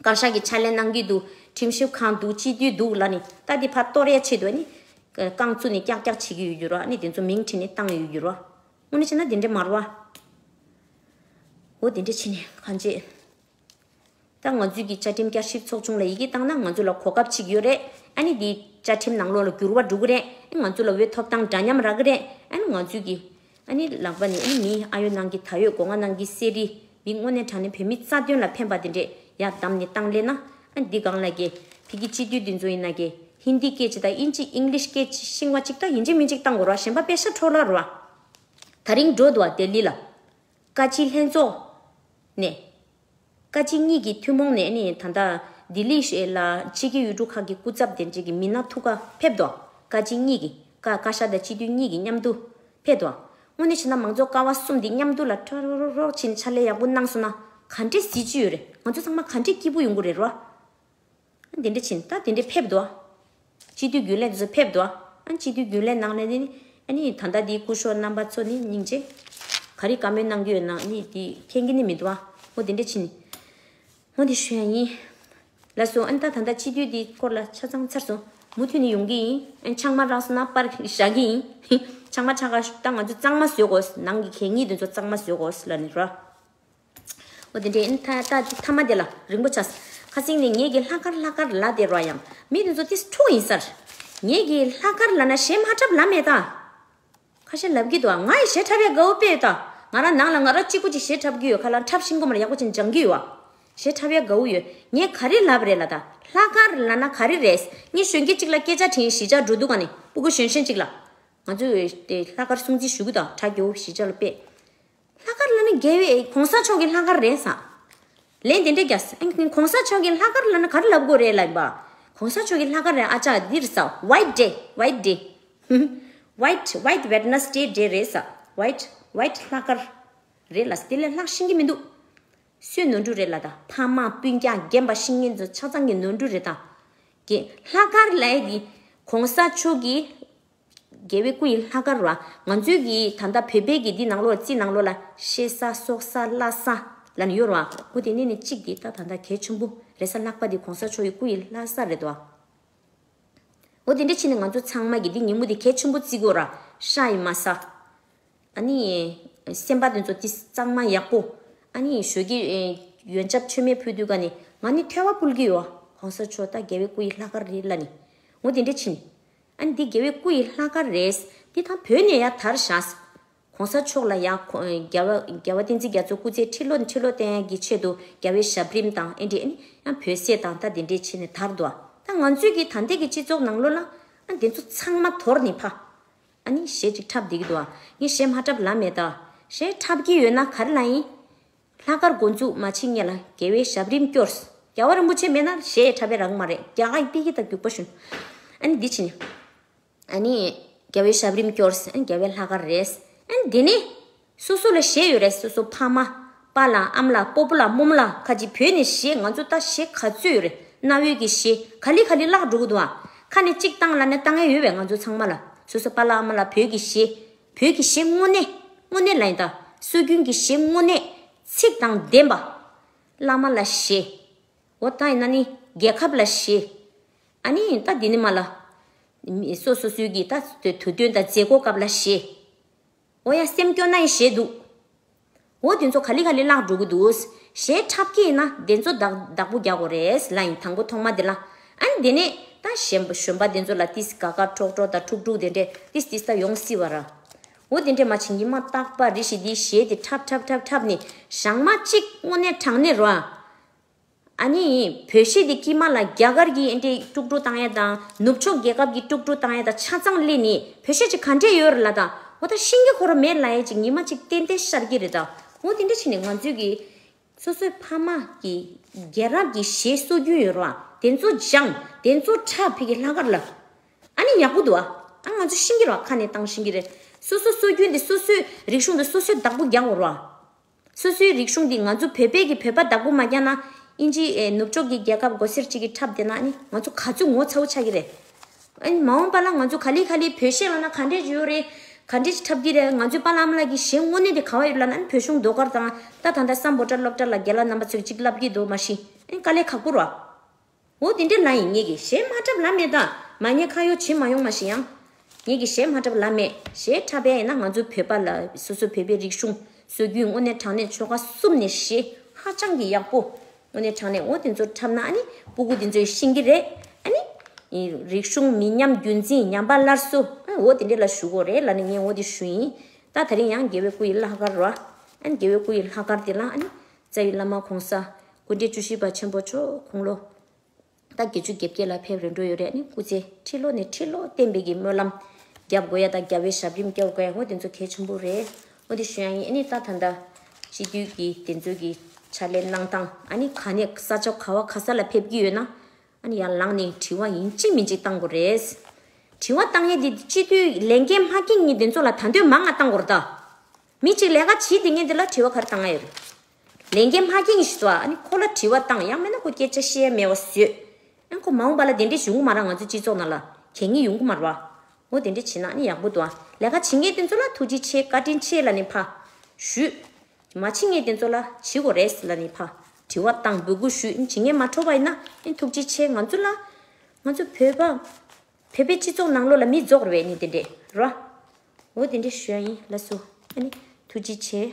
བཀའ་ཤག་གི་ཕྱག་ལས་གནང་གི་འདུག་ཁྲིམས་ཞིབ་ཁང་འདུག་སྤྱི་འཐུས་འདུག་ལབ་ནས་ད་འདི་ཕར་གཏོར་ཡ་ཆེད་དུ་ནི། རྐང་བཙུགས་ནས་ཀྱག་ཀྱག་བྱེད་ཀྱི་ཡོད་རྒྱུ་ར། ནི་དེ་ཚོ་མིང་བྲིས་ནས་བཏང་ཡོད་རྒྱུ་ར། དངོས་གནས་བྱས་ན་དེ་འདྲ་མ་རེད་བ། འོ་དེ་འདྲ་བྱས་ནས་གང་བྱེད། ད་ང་ཚོའི་གི་བཅའ་ཁྲིམས་བསྐྱར་ཞིབ་ཚོགས་ཆུང་ལ་ཡི་གེ་བཏང་ན་ང་ཚོ་ལ་གོ་སྐབས་ཅིག་ཡོད་རེད། ཨ་ནི་འདི་བཅའ་ཁྲིམས་ནང་ལོགས་ལ་འགྱུར་བ་འགྲོ་གི་རེད། ང་ཚོ་ལ་འོས་ཐོབ་ཐང་འདྲ་མཉམ་རག་གི་རེད། ཨ་ནི་ང་ཚོའི་གི། ཨ་ནི་ལག་པ་ནས་ཨ་ནི་མི་ཨ་ཡོད་ནང་གི་ད་ཡོད་སྒོ་ང་ནང་གི་གསེར་རི་མི་དངོས་གནས་དྲང་གནས་བོད་མི་རྩ་དོན་ལ་ཕན་པ་དེ་འདྲས་ཡར་བདམས་ནས་བཏང་སླེབས་ན། ཨ་ནི་འདི་སྒང་ལ་གི་ཕ་གི་སྤྱི་འཐུས་འདི་ཚོ་ཡིན་ན་གི་ཧིན་དི་སྐད་ཅིག་དང་ཨིན་ཇི་ཨིང་ལིཤ་སྐད་ཅིག་ཤེས་པ་ཅིག་དང་ཡིན་གཅིག་མིན་གཅིག་བཏང་དགོས་ར། གཞན་པ་པེ་ཤ་འཕྲོ་བརླག་ར། ད་རིང་འགྲོ་འདུག་བ་ལྡི་ལི་ལ། བཀའ་སྤྱི་ལྷན་ཚོགས་ནས། བཀའ་སྤྱི་གཉིས་ཀྱི་ཐུན་མོང་ནས་ནི་ད་ལྟ་ལྡི་ལི་ལ་ཕྱི་རྒྱལ་ཡུལ་གྲུ་ཁག་གི་སྐུ་ཚབ་དེ་འདྲས་ཀྱི་མི་སྣ་ཐུག་ག་ཕེབས་འདུག་བཀའ་སྤྱི་གཉིས་ཀྱི་བཀའ་བཀའ་ཤག་དང་སྤྱི་འཐུས་གཉིས་ཀྱི་མཉམ་དུ་ཕེབས་འདུག་དངོས་གནས་བྱས་ན་མང་གཙོ་ཀ་བ་གསུམ་འདི་མཉམ་དུ་ལ་ཁྲ་རོག་རོག་རོག་བྱས་ནས་ཕྱག་ལས་ཡག་པོ་གནང་སོང་ན་ག་འདྲས་གཟི་བརྗིད་ཡོད་རེད། ང་ཚོ་ཚང་མ་ག་འདྲས་སྐྱིད་པོ་ཡོང་གི་རེད་རོ། འདི་འདྲ་ཕྱིན་ད་དེ་འདྲ་ཕེབས་འདུག་སྤྱི་འཐུས་རྒྱུན་ལས་དེ་ཚོ་ཕེབས་འདུག་ཨ་སྤྱི་འཐུས་རྒྱུན་ལས་ནང་ལས་ནི་ཨ་ནི་ད་ལྟ་འདི་སྐུ་ཞབས་རྣམ་པ་ཚོ་ནི་སྙིང་རྗེ། ག་རེ་བཀའ་མོལ་གནང་གི་ཡོད་ན་ནི་འདི་མཁྱེན་གི་ནི་མི་འདུག་ཨ་འོ་དེ་འདྲ་ཕྱིན། འོ་དེ་ཞུ་ཡ་ཡིན། ལགས་སོ། ཨ་ནི་ད་ད་ལྟ་སྤྱི་འཐུས་འདི་སྐོར་ལ་ཆ་ཚང་ཚར་སོང་། མུ་མཐུད་ནས་ཡོང་གི་ཡིན། ཨ་ནི་ཆང་མ་རག་སོང་ན་པར་བཞག་གི་ཡིན། ཆང་མ་ཆག་ག་ད་ང་ཚོ་གཙང་མ་བཟོས་དགོས། ནང་གི་གད་སྙིགས་དེ་ཚོ་གཙང་མ་བཟོས་དགོས་ལབ་ནི་ར། འོ་དེ་འདྲའི་ཨིན་ཐ་ད་ཐ་མ་དེ་ལ་རིང་པོ་ཆགས། ཁ་སང་ནས་ངེད་ཀྱི་ལྷག་དཀར་ལྷག་དཀར་ལབ་བསྡད་རོགས་ཡང་མི་དེ་ཚོ་ཏིས་འཁྲུག་ཡིན་ཟེར། ངེད་ཀྱི་ལྷག་དཀར་ལབ་ན་གཞས་མ་འཁྲབ་ལབ་མེད་ད། ཁ་ཤས་ལབ་ཀྱི་འདུག་ང་ཡི་གཞས་འཁྲབ་ཡ་དགའ་བོ་དཔེ་ད། ང་རང་ནང་ལ་ང་རང་གཅིག་པུ་ཅིག་གཞས་འཁྲབ་ཀྱི་ཡོད། ཁ་ལག་འཁྲབ་ཤེས་ཀྱི་མ་རེད། ཡག་པོ་ཅིག་སྦྱང་གི་ཡོད་ཨ། གཞས་འཁྲབ་ཡ་དགའ་བོ་ཡོད། ངས་ག་རེ་ལབ་རེད་ལབ་ད། ལྷག་དཀར་ལབ་ན་ག་རེ་རེད། ངས་གཞོན་སྐྱེས་གཅིག་ལ་སྐད་ཆ་དྲིས། གཞིས་ཆགས་འགྲོ་འདུག་ག་ནས་སྤུ་གུ་གཞོན་གཞོན་གཅིག་ལ། ང་ཚོས་དེ་ལྷག་དཀར་སྲུང་བརྩི་ཞུ་གི་དང་གྲ་རྒྱས་པོ་གཞིས་ཆགས་ལ་དཔེ། ལྷག་དཀར་ལབ་ན་རྒྱལ་བའི་གོང་ས་མཆོག་གི་ལྷག་དཀར་རེད་ས། ལན་དེ་འདྲས་རྒྱག་ས། ཨ་གོང་ས་མཆོག་གི་ལྷག་དཀར་ལབ་ན་ག་རེ་ལབ་དགོས་རེད་ལབ་ཡིན་པ། གོང་ས་མཆོག་གི་ལྷག་དཀར་རེད་ཨ་ཅག་འདིར་ས། White Day, White Day. White, White Wednesday Day རེད་ས། White, White ལྷག་དཀར་རེད་ལ། དེ་ལས་ལྷག་ཤེས་ཀྱི་མི་འདུག་སུའི་ནོར་འཁྲུལ་རེད་ལབ་ད། ཕ་མ་སྤུན་ཀྱག་རྒན་པ་བཤེས་གཉེན་ཚོ་ཆ་ཚང་གི་ནོར་འཁྲུལ་རེད་ད། གི་ལྷག་དཀར་ལབ་ཡ་དེ་གོང་ས་མཆོག་གི་རྒྱལ་བའི་སྐུ་ཡི་ལྷག་དཀར་ར། ང་ཚོའི་གི་ད་ལྟ་བོད་པའི་གི་འདི་ནང་ལོགས་རྩིས་ནང་ལོགས་ལ་གཤེ་ས་སྲོག་ས་བླ་ས་ལབ་ནས་ཡོད་ར། འོ་དེ་ནས་ནི་གཅིག་དེ་ད་ད་ལྟ་གལ་ཆེན་པོ་རེད་ས། ལྷག་པ་དེ་གོང་ས་མཆོག་གི་སྐུ་ཡི་ལྷ་ས་རེད་དོ། འོ་དེ་འདྲ་བྱས་ནས་ང་ཚོ་ཚང་མ་གི་འདི་ཉིན་མོ་དེ་གལ་ཆེན་པོ་བརྩི་དགོས་ར། ཧྲ་ཡི་མ་ས། ཨ་ནི། སེམས་པ་དེ་ཚོ་དེ་གཙང་མ་ཡག་པོ། ཨ་ནི་ཞོགས་ཀྱི་ཡོན་ཆབ་མཆོད་མེ་ཕུལ་དུས་ག་ནས་ང་ནི་ཐལ་བ་ཕུལ་གི་ཡོད། གོང་ས་མཆོག་ད་རྒྱལ་བའི་སྐུ་ཡི་ལྷག་དཀར་རེད་ལབ་ནས། འོ་དེ་འདྲ་བྱས་ནས། ཨ་ནི་འདི་རྒྱལ་བའི་སྐུ་ཡི་ལྷག་དཀར་རེད། འདི་ད་བོད་ནས་ཡར་དར་བཞག་གོང་ས་མཆོག་ལ་ཡང་ཁོ་རྒྱལ་བ་རྒྱལ་བ་བསྟན་འཛིན་རྒྱ་མཚོ་སྐུ་ཚེ་ཁྲི་ལོ་ཁྲི་ལོ་བརྟན་ཡག་གི་ཆེད་དུ་རྒྱལ་བའི་ཞབས་རིམ་དང་ཨེ་འདྲས་ཨ་ནི་ཡང་བོད་ཟས་དང་ད་དེ་འདྲས་བྱས་ནས་དར་འདུག་ད་ང་ཚོའི་གི་ད་ལྟའི་གི་སྤྱི་ཚོགས་ནང་ལོགས་ལ་ཨ་འདི་ཚོ་ཚང་མ་དོར་ནས་ཕ། ཨ་ནི་གཞས་ཅིག་འཁྲབ་བསྡད་ཀྱི་འདུག་ངས་གཞས་མ་འཁྲབ་ལབ་མེད་ད། གཞས་འཁྲབ་ཀྱི་ཡོད་ན་ག་རེ་ལབ་ཡིན། ལྷག་དཀར་འགོ་འཛུགས་མ་བྱེད་སྔོན་ལ་རྒྱལ་བའི་ཞབས་རིམ་སྐྱོར། རྒྱལ་བ་རིན་པོ་ཆེ་མེད་ན་གཞས་འཁྲབ་པའི་རག་མ་རེད། རྒྱ་གར་པི་ཀི་དང་རྒྱུག་པ་ཞུན། ཨ་ནི་འདི་བྱས་ནས། ཨ་ནི། རྒྱལ་བའི་ཞབས་རིམ་སྐྱོར། ཨ་ནི་རྒྱལ་བའི་ལྷག་དཀར་རེད། ཨ་ནི་འདི་ནི། སོ་སོ་ལ་གཞས་ཡོད་རེད། སོ་སོ་ཕ་མ། པཱ་ལགས་ཨ་མ་ལགས་སྤོ་བོ་ལགས་རྨོ་མོ་ལགས། ཁ་ཅིག་བོད་ནས་གཞས་ང་ཚོ་ད་གཞས་ག་ཚོད་ཡོད་རེད། གནའ་བོའི་གི་གཞས་ག་ལེ་ག་ལེ་བརླག་འགྲོ་གི་འདུག་ཨ། ཁ་ནས་གཅིག་བཏང་ལབ་ན་བཏང་ཡ་ཡོད་པས། ང་ཚོ་ཚང་མ་ལ་སོ་སོ་པཱ་ལགས་ཨ་མ་ལགས་བོད་ཀྱི་གཞས། བོད་ཀྱི་གཞས་དངོས་གནས་དངོས་གནས་ལབ་ཡིན་ད། སྲོལ་རྒྱུན་གྱི་གཞས་དངོས་གནས་ཚིག་དང་ལྡན་པ། བླ་མ་ལ་གཞས། འོ་ད་ཡིན་ན་ནི་རྒྱལ་ཁབ་ལ་གཞས། ཨ་ནི་ད་འདི་ནི་མ་ལ། མི་སོ་སོ་སོའི་གི་ད་དུས་སྟོན་དང་མཛད་སྒོ་སྐབས་ལ་གཞས། འོ་ཡ་སེམས་སྐྱོ་ན་ཡི་གཞས་འདུག་འོ་དེ་ཚོ་ག་ལེ་ག་ལེ་བརླག་འགྲོ་གི་འདུག་གཞས་འཁྲབ་ཀྱི་ཡིན་ན་དེ་ཚོ་བདག་བདག་པོ་རྒྱག་དགོས་རེད་ལབ་ཡིན། དང་པོ་ཐོག་མ་དེ་ལ། ཨ་ནི་དེ་ནས་ད་གཞན་པ་གཞོན་པ་དེ་ཚོ་ལ་ཏིས་ག་ག་ཁྲོག་ཁྲོག་དང་ཁྲུག་ཁྲུག་དེ་འདྲས་ཏིས་ཏིས་ད་ཡོང་སྲིད་པ་ར། འོ་དེ་འདྲས་མ་བྱེད་ཉི་མ་རྟག་པར་རེ་ཞིག་འདི་གཞས་དེ་འཁྲབ་འཁྲབ་འཁྲབ་འཁྲབ་ནས་ཞག་མ་གཅིག་དངོས་གནས་དྲང་གནས་རོ། ཨ་ནི་བོད་གཞས་དེ་དཀྱིལ་མ་ལ་རྒྱ་གར་གྱི་ཨེ་འདྲས་དཀྲུག་དཀྲུག་བཏང་ཡ་དང་ནུབ་ཕྱོགས་རྒྱལ་ཁབ་ཀྱི་དཀྲུག་དཀྲུག་བཏང་ཡ་དང་ཆ་ཚང་སླེབས་ནས་བོད་གཞས་ཅིག་ག་འདྲས་ཡོད་རེད་ལབ་དང་། འོ་ད་ཤེས་ཀྱི་ཁོ་རང་མེད་ལབ་ཡ་ཅིག་ཉི་མ་གཅིག་ཏན་ཏན་ཤར་གྱི་རེད་ད། འོ་དེ་འདྲས་བྱས་ནས་ང་ཚོའི་གི་སོ་སོའི་ཕ་མ་གི་རྒྱལ་རབས་ཀྱི་གཞས་སྲོལ་རྒྱུན་ཡོད་རེད་བ། དེ་ཚོ་སྦྱངས། དེ་ཚོ་འཁྲབ་ཕ་གི་ལྷག་དཀར་ལ། ཨ་ནི་ཡག་པོ་འདུག་ཨ། ཨ་ང་ཚོ་ཤེས་ཀྱི་རེད་བ། ཁ་ནས་བཏང་ཤེས་ཀྱི་རེད། སོ་སོ་སྲོལ་རྒྱུན་དེ་སོ་སོའི་རིག་གཞུང་དེ་སོ་སོས་བདག་པོ་རྒྱག་དགོས་རེད་བ། སོ་སོའི་རིག་གཞུང་འདི་ང་ཚོ་བོད་པའི་གི་བོད་པ་བདག་པོ་མ་རྒྱག་ན། ཨིན་ཇི་ཨེ་ནུབ་ཕྱོགས་ཀྱི་རྒྱལ་ཁབ་མགོ་སེར་གཅིག་གིས་འཁྲབ་བསྡད་ན་ཨ་ནི་ང་ཚོ་ག་ཚོད་ངོ་ཚ་བོ་ཆགས་ཀྱི་རེད། ཨ་ནི་མ་འོངས་པ་ལ་ང་ཚོ་ག་ལེ་ག་ལེ་བོད་གཞས་ལབ་ན་ག་འདྲས་ཡོད་རེད། ག་འདྲས་ཅིག་འཁྲབ་ཀྱི་རེད། ང་ཚོའི་པཱ་ལགས་ཨ་མ་ལགས་ཀྱི་གཞས་དངོས་གནས་དེ་ག་བ་ཡོད་ལབ་ན། ཨ་ནི་བོད་གཞུང་ཟློས་གར་དང་ད་ད་ལྟ་སམ་བྷོ་ཊ་སློབ་གྲྭ་ལ་རྒན་ལགས་རྣམ་པ་ཚོས་གཅིག་བསླབ་ཀྱི་འདུག་མ་གཞི། ཨ་ནི་དཀའ་ལས་ཁག་པོ་རེད་བ། འོ་དེ་འདྲས་ལབ་ཡིན། ངེད་ཀྱིས་གཞས་མ་འཁྲབ་ལབ་མེད་ད། མ་ཉེས་ཁ་གཡོག་བྱེད་མ་ཡོང་མ་གཞི་ཡང་། ངེད་ཀྱིས་གཞས་མ་འཁྲབ་ལབ་མེད། གཞས་འཁྲབ་པ་ཡིན་ན་ང་ཚོའི་བོད་པ་ལ་སོ་སོ་བོད་པའི་རིག་གཞུང་སྲོལ་རྒྱུན་དངོས་གནས་དྲང་གནས་ཆོལ་ཁ་གསུམ་ནས་གཞས་ཧ་ཅང་གི་ཡག་པོ། དངོས་གནས་དྲང་གནས་འོ་དེ་ཚོ་འཁྲབ་ན་ཨ་ནི་སྤུ་གུ་དེ་ཚོས་ཤེས་ཀྱི་རེད། ཨ་ནི་རིག་གཞུང་མི་ཉམས་རྒྱུན་འཛིན་ཉམས་པ་སླར་གསོ། ཨ་འོ་དེ་འདྲས་ལ་ཞུ་དགོས་རེད་ལབ་ནས་ངས་འོ་དེ་ཞུ་ཡིན། ད་དེ་རིང་ཡང་རྒྱལ་བའི་སྐུ་ཡི་ལྷག་དཀར་རོ། ཨ་ནི་རྒྱལ་བའི་སྐུ་ཡི་ལྷག་དཀར་དེ་ལ་ཨ་ནི་རྩ་བའི་བླ་མ་གོང་ས་སྐུ་ཕྲེང་བཅུ་བཞི་པ་ཆེན་པོ་མཆོག་དགུང་ལོ། ད་བརྒྱད་ཅུ་གྱ་བརྒྱད་ལ་ཕེབས་རན་འགྲོ་ཡོད་རེད། ཨ་ནི་སྐུ་ཚེ་ཁྲི་ལོ་ནས་ཁྲི་ལོ་བརྟན་པའི་གི་སྨོན་ལམ་རྒྱབ་དགོས་ཡ་དང་རྒྱལ་བའི་ཞབས་རིམ་སྐྱོར་དགོས་ཡ་འོ་དེ་ཚོ་གལ་ཆེན་པོ་རེད། འོ་དེ་ཞུ་ཡ་ཡིན། ཨ་ནི་ད་ད་ལྟ་སྤྱི་འཐུས་ཀྱི་དེ་ཚོ་གི་ཕྱག་ལས་གནང་སྟངས། ཨ་ནི་ག་ནས་ས་ཆ་ག་བ་ག་ས་ལ་ཕེབས་ཀྱི་ཡོད་ན་ཨ་ནི་ཡར་ལངས་ནས་དྲི་བ་ཡིན་གཅིག་མིན་གཅིག་བཏང་དགོས་རེད། དྲི་བ་བཏང་ཡས་དེ་སྤྱི་འཐུས་ལས་འགན་མ་འཁྱེར་མཁན་དེ་ཚོ་ལ་ད་དུང་མང་ང་བཏང་དགོས་རེད་ད། མི་གཅིག་ལས་ཀ་བྱེད་བསྡད་མཁན་དེ་ལ་དྲི་བ་ག་རེ་བཏང་ཡ་ཡོད་རེད། ལས་འགན་མ་འཁྱེར་མཁན་ཞིག་འདུག་ཨ། ཨ་ནི་ཁོ་ལ་དྲི་བ་བཏང་། ཡང་མིན་ན་ཁོ་སྐད་ཆ་བཤད་ཡ་མེད་པ་བཟོས། ཨ་ནི་ཁོ་མ་འོངས་པ་ལ་དེ་འདྲས་བྱུང་གི་མ་རེད། ང་ཚོ་སྤྱི་ཚོགས་ནང་ལ་གད་སྙིགས་ཡོང་གི་མ་རེད་བ། འོ་དེ་འདྲས་བྱེད་ན་ཨ་ནི་ཡག་པོ་འདུག་ཨ། ལས་ཀ་བྱེད་མཁན་དེ་ཚོ་ལ་ཐུགས་རྗེ་ཆེ་བཀའ་དྲིན་ཆེ་ལབ་ནས་ཕར་ཞུས། མ་བྱེད་མཁན་དེ་ཚོ་ལ་བྱེད་དགོས་རེད་ལབ་ནས་ཕར་དྲི་བ་བཏང་འབོད་སྐུལ་ཞུས། ཨ་ནི་བྱེད་མཁན་མ་འཕྲོད་པ་ཡིན་ན་ཨ་ནི་ཐུགས་རྗེ་ཆེ། ང་ཚོ་ལ་ང་ཚོ་བོད་པ་བོད་པའི་སྤྱི་ཚོགས་ནང་ལོགས་ལ་མི་རྫོགས་རེད་པས་ནི་དེ་འདྲས་རོ། འོ་དེ་འདྲས་ཞུ་ཡ་ཡིན། ལགས་སོ། ཨ་ནི་ཐུགས་རྗེ་ཆེ།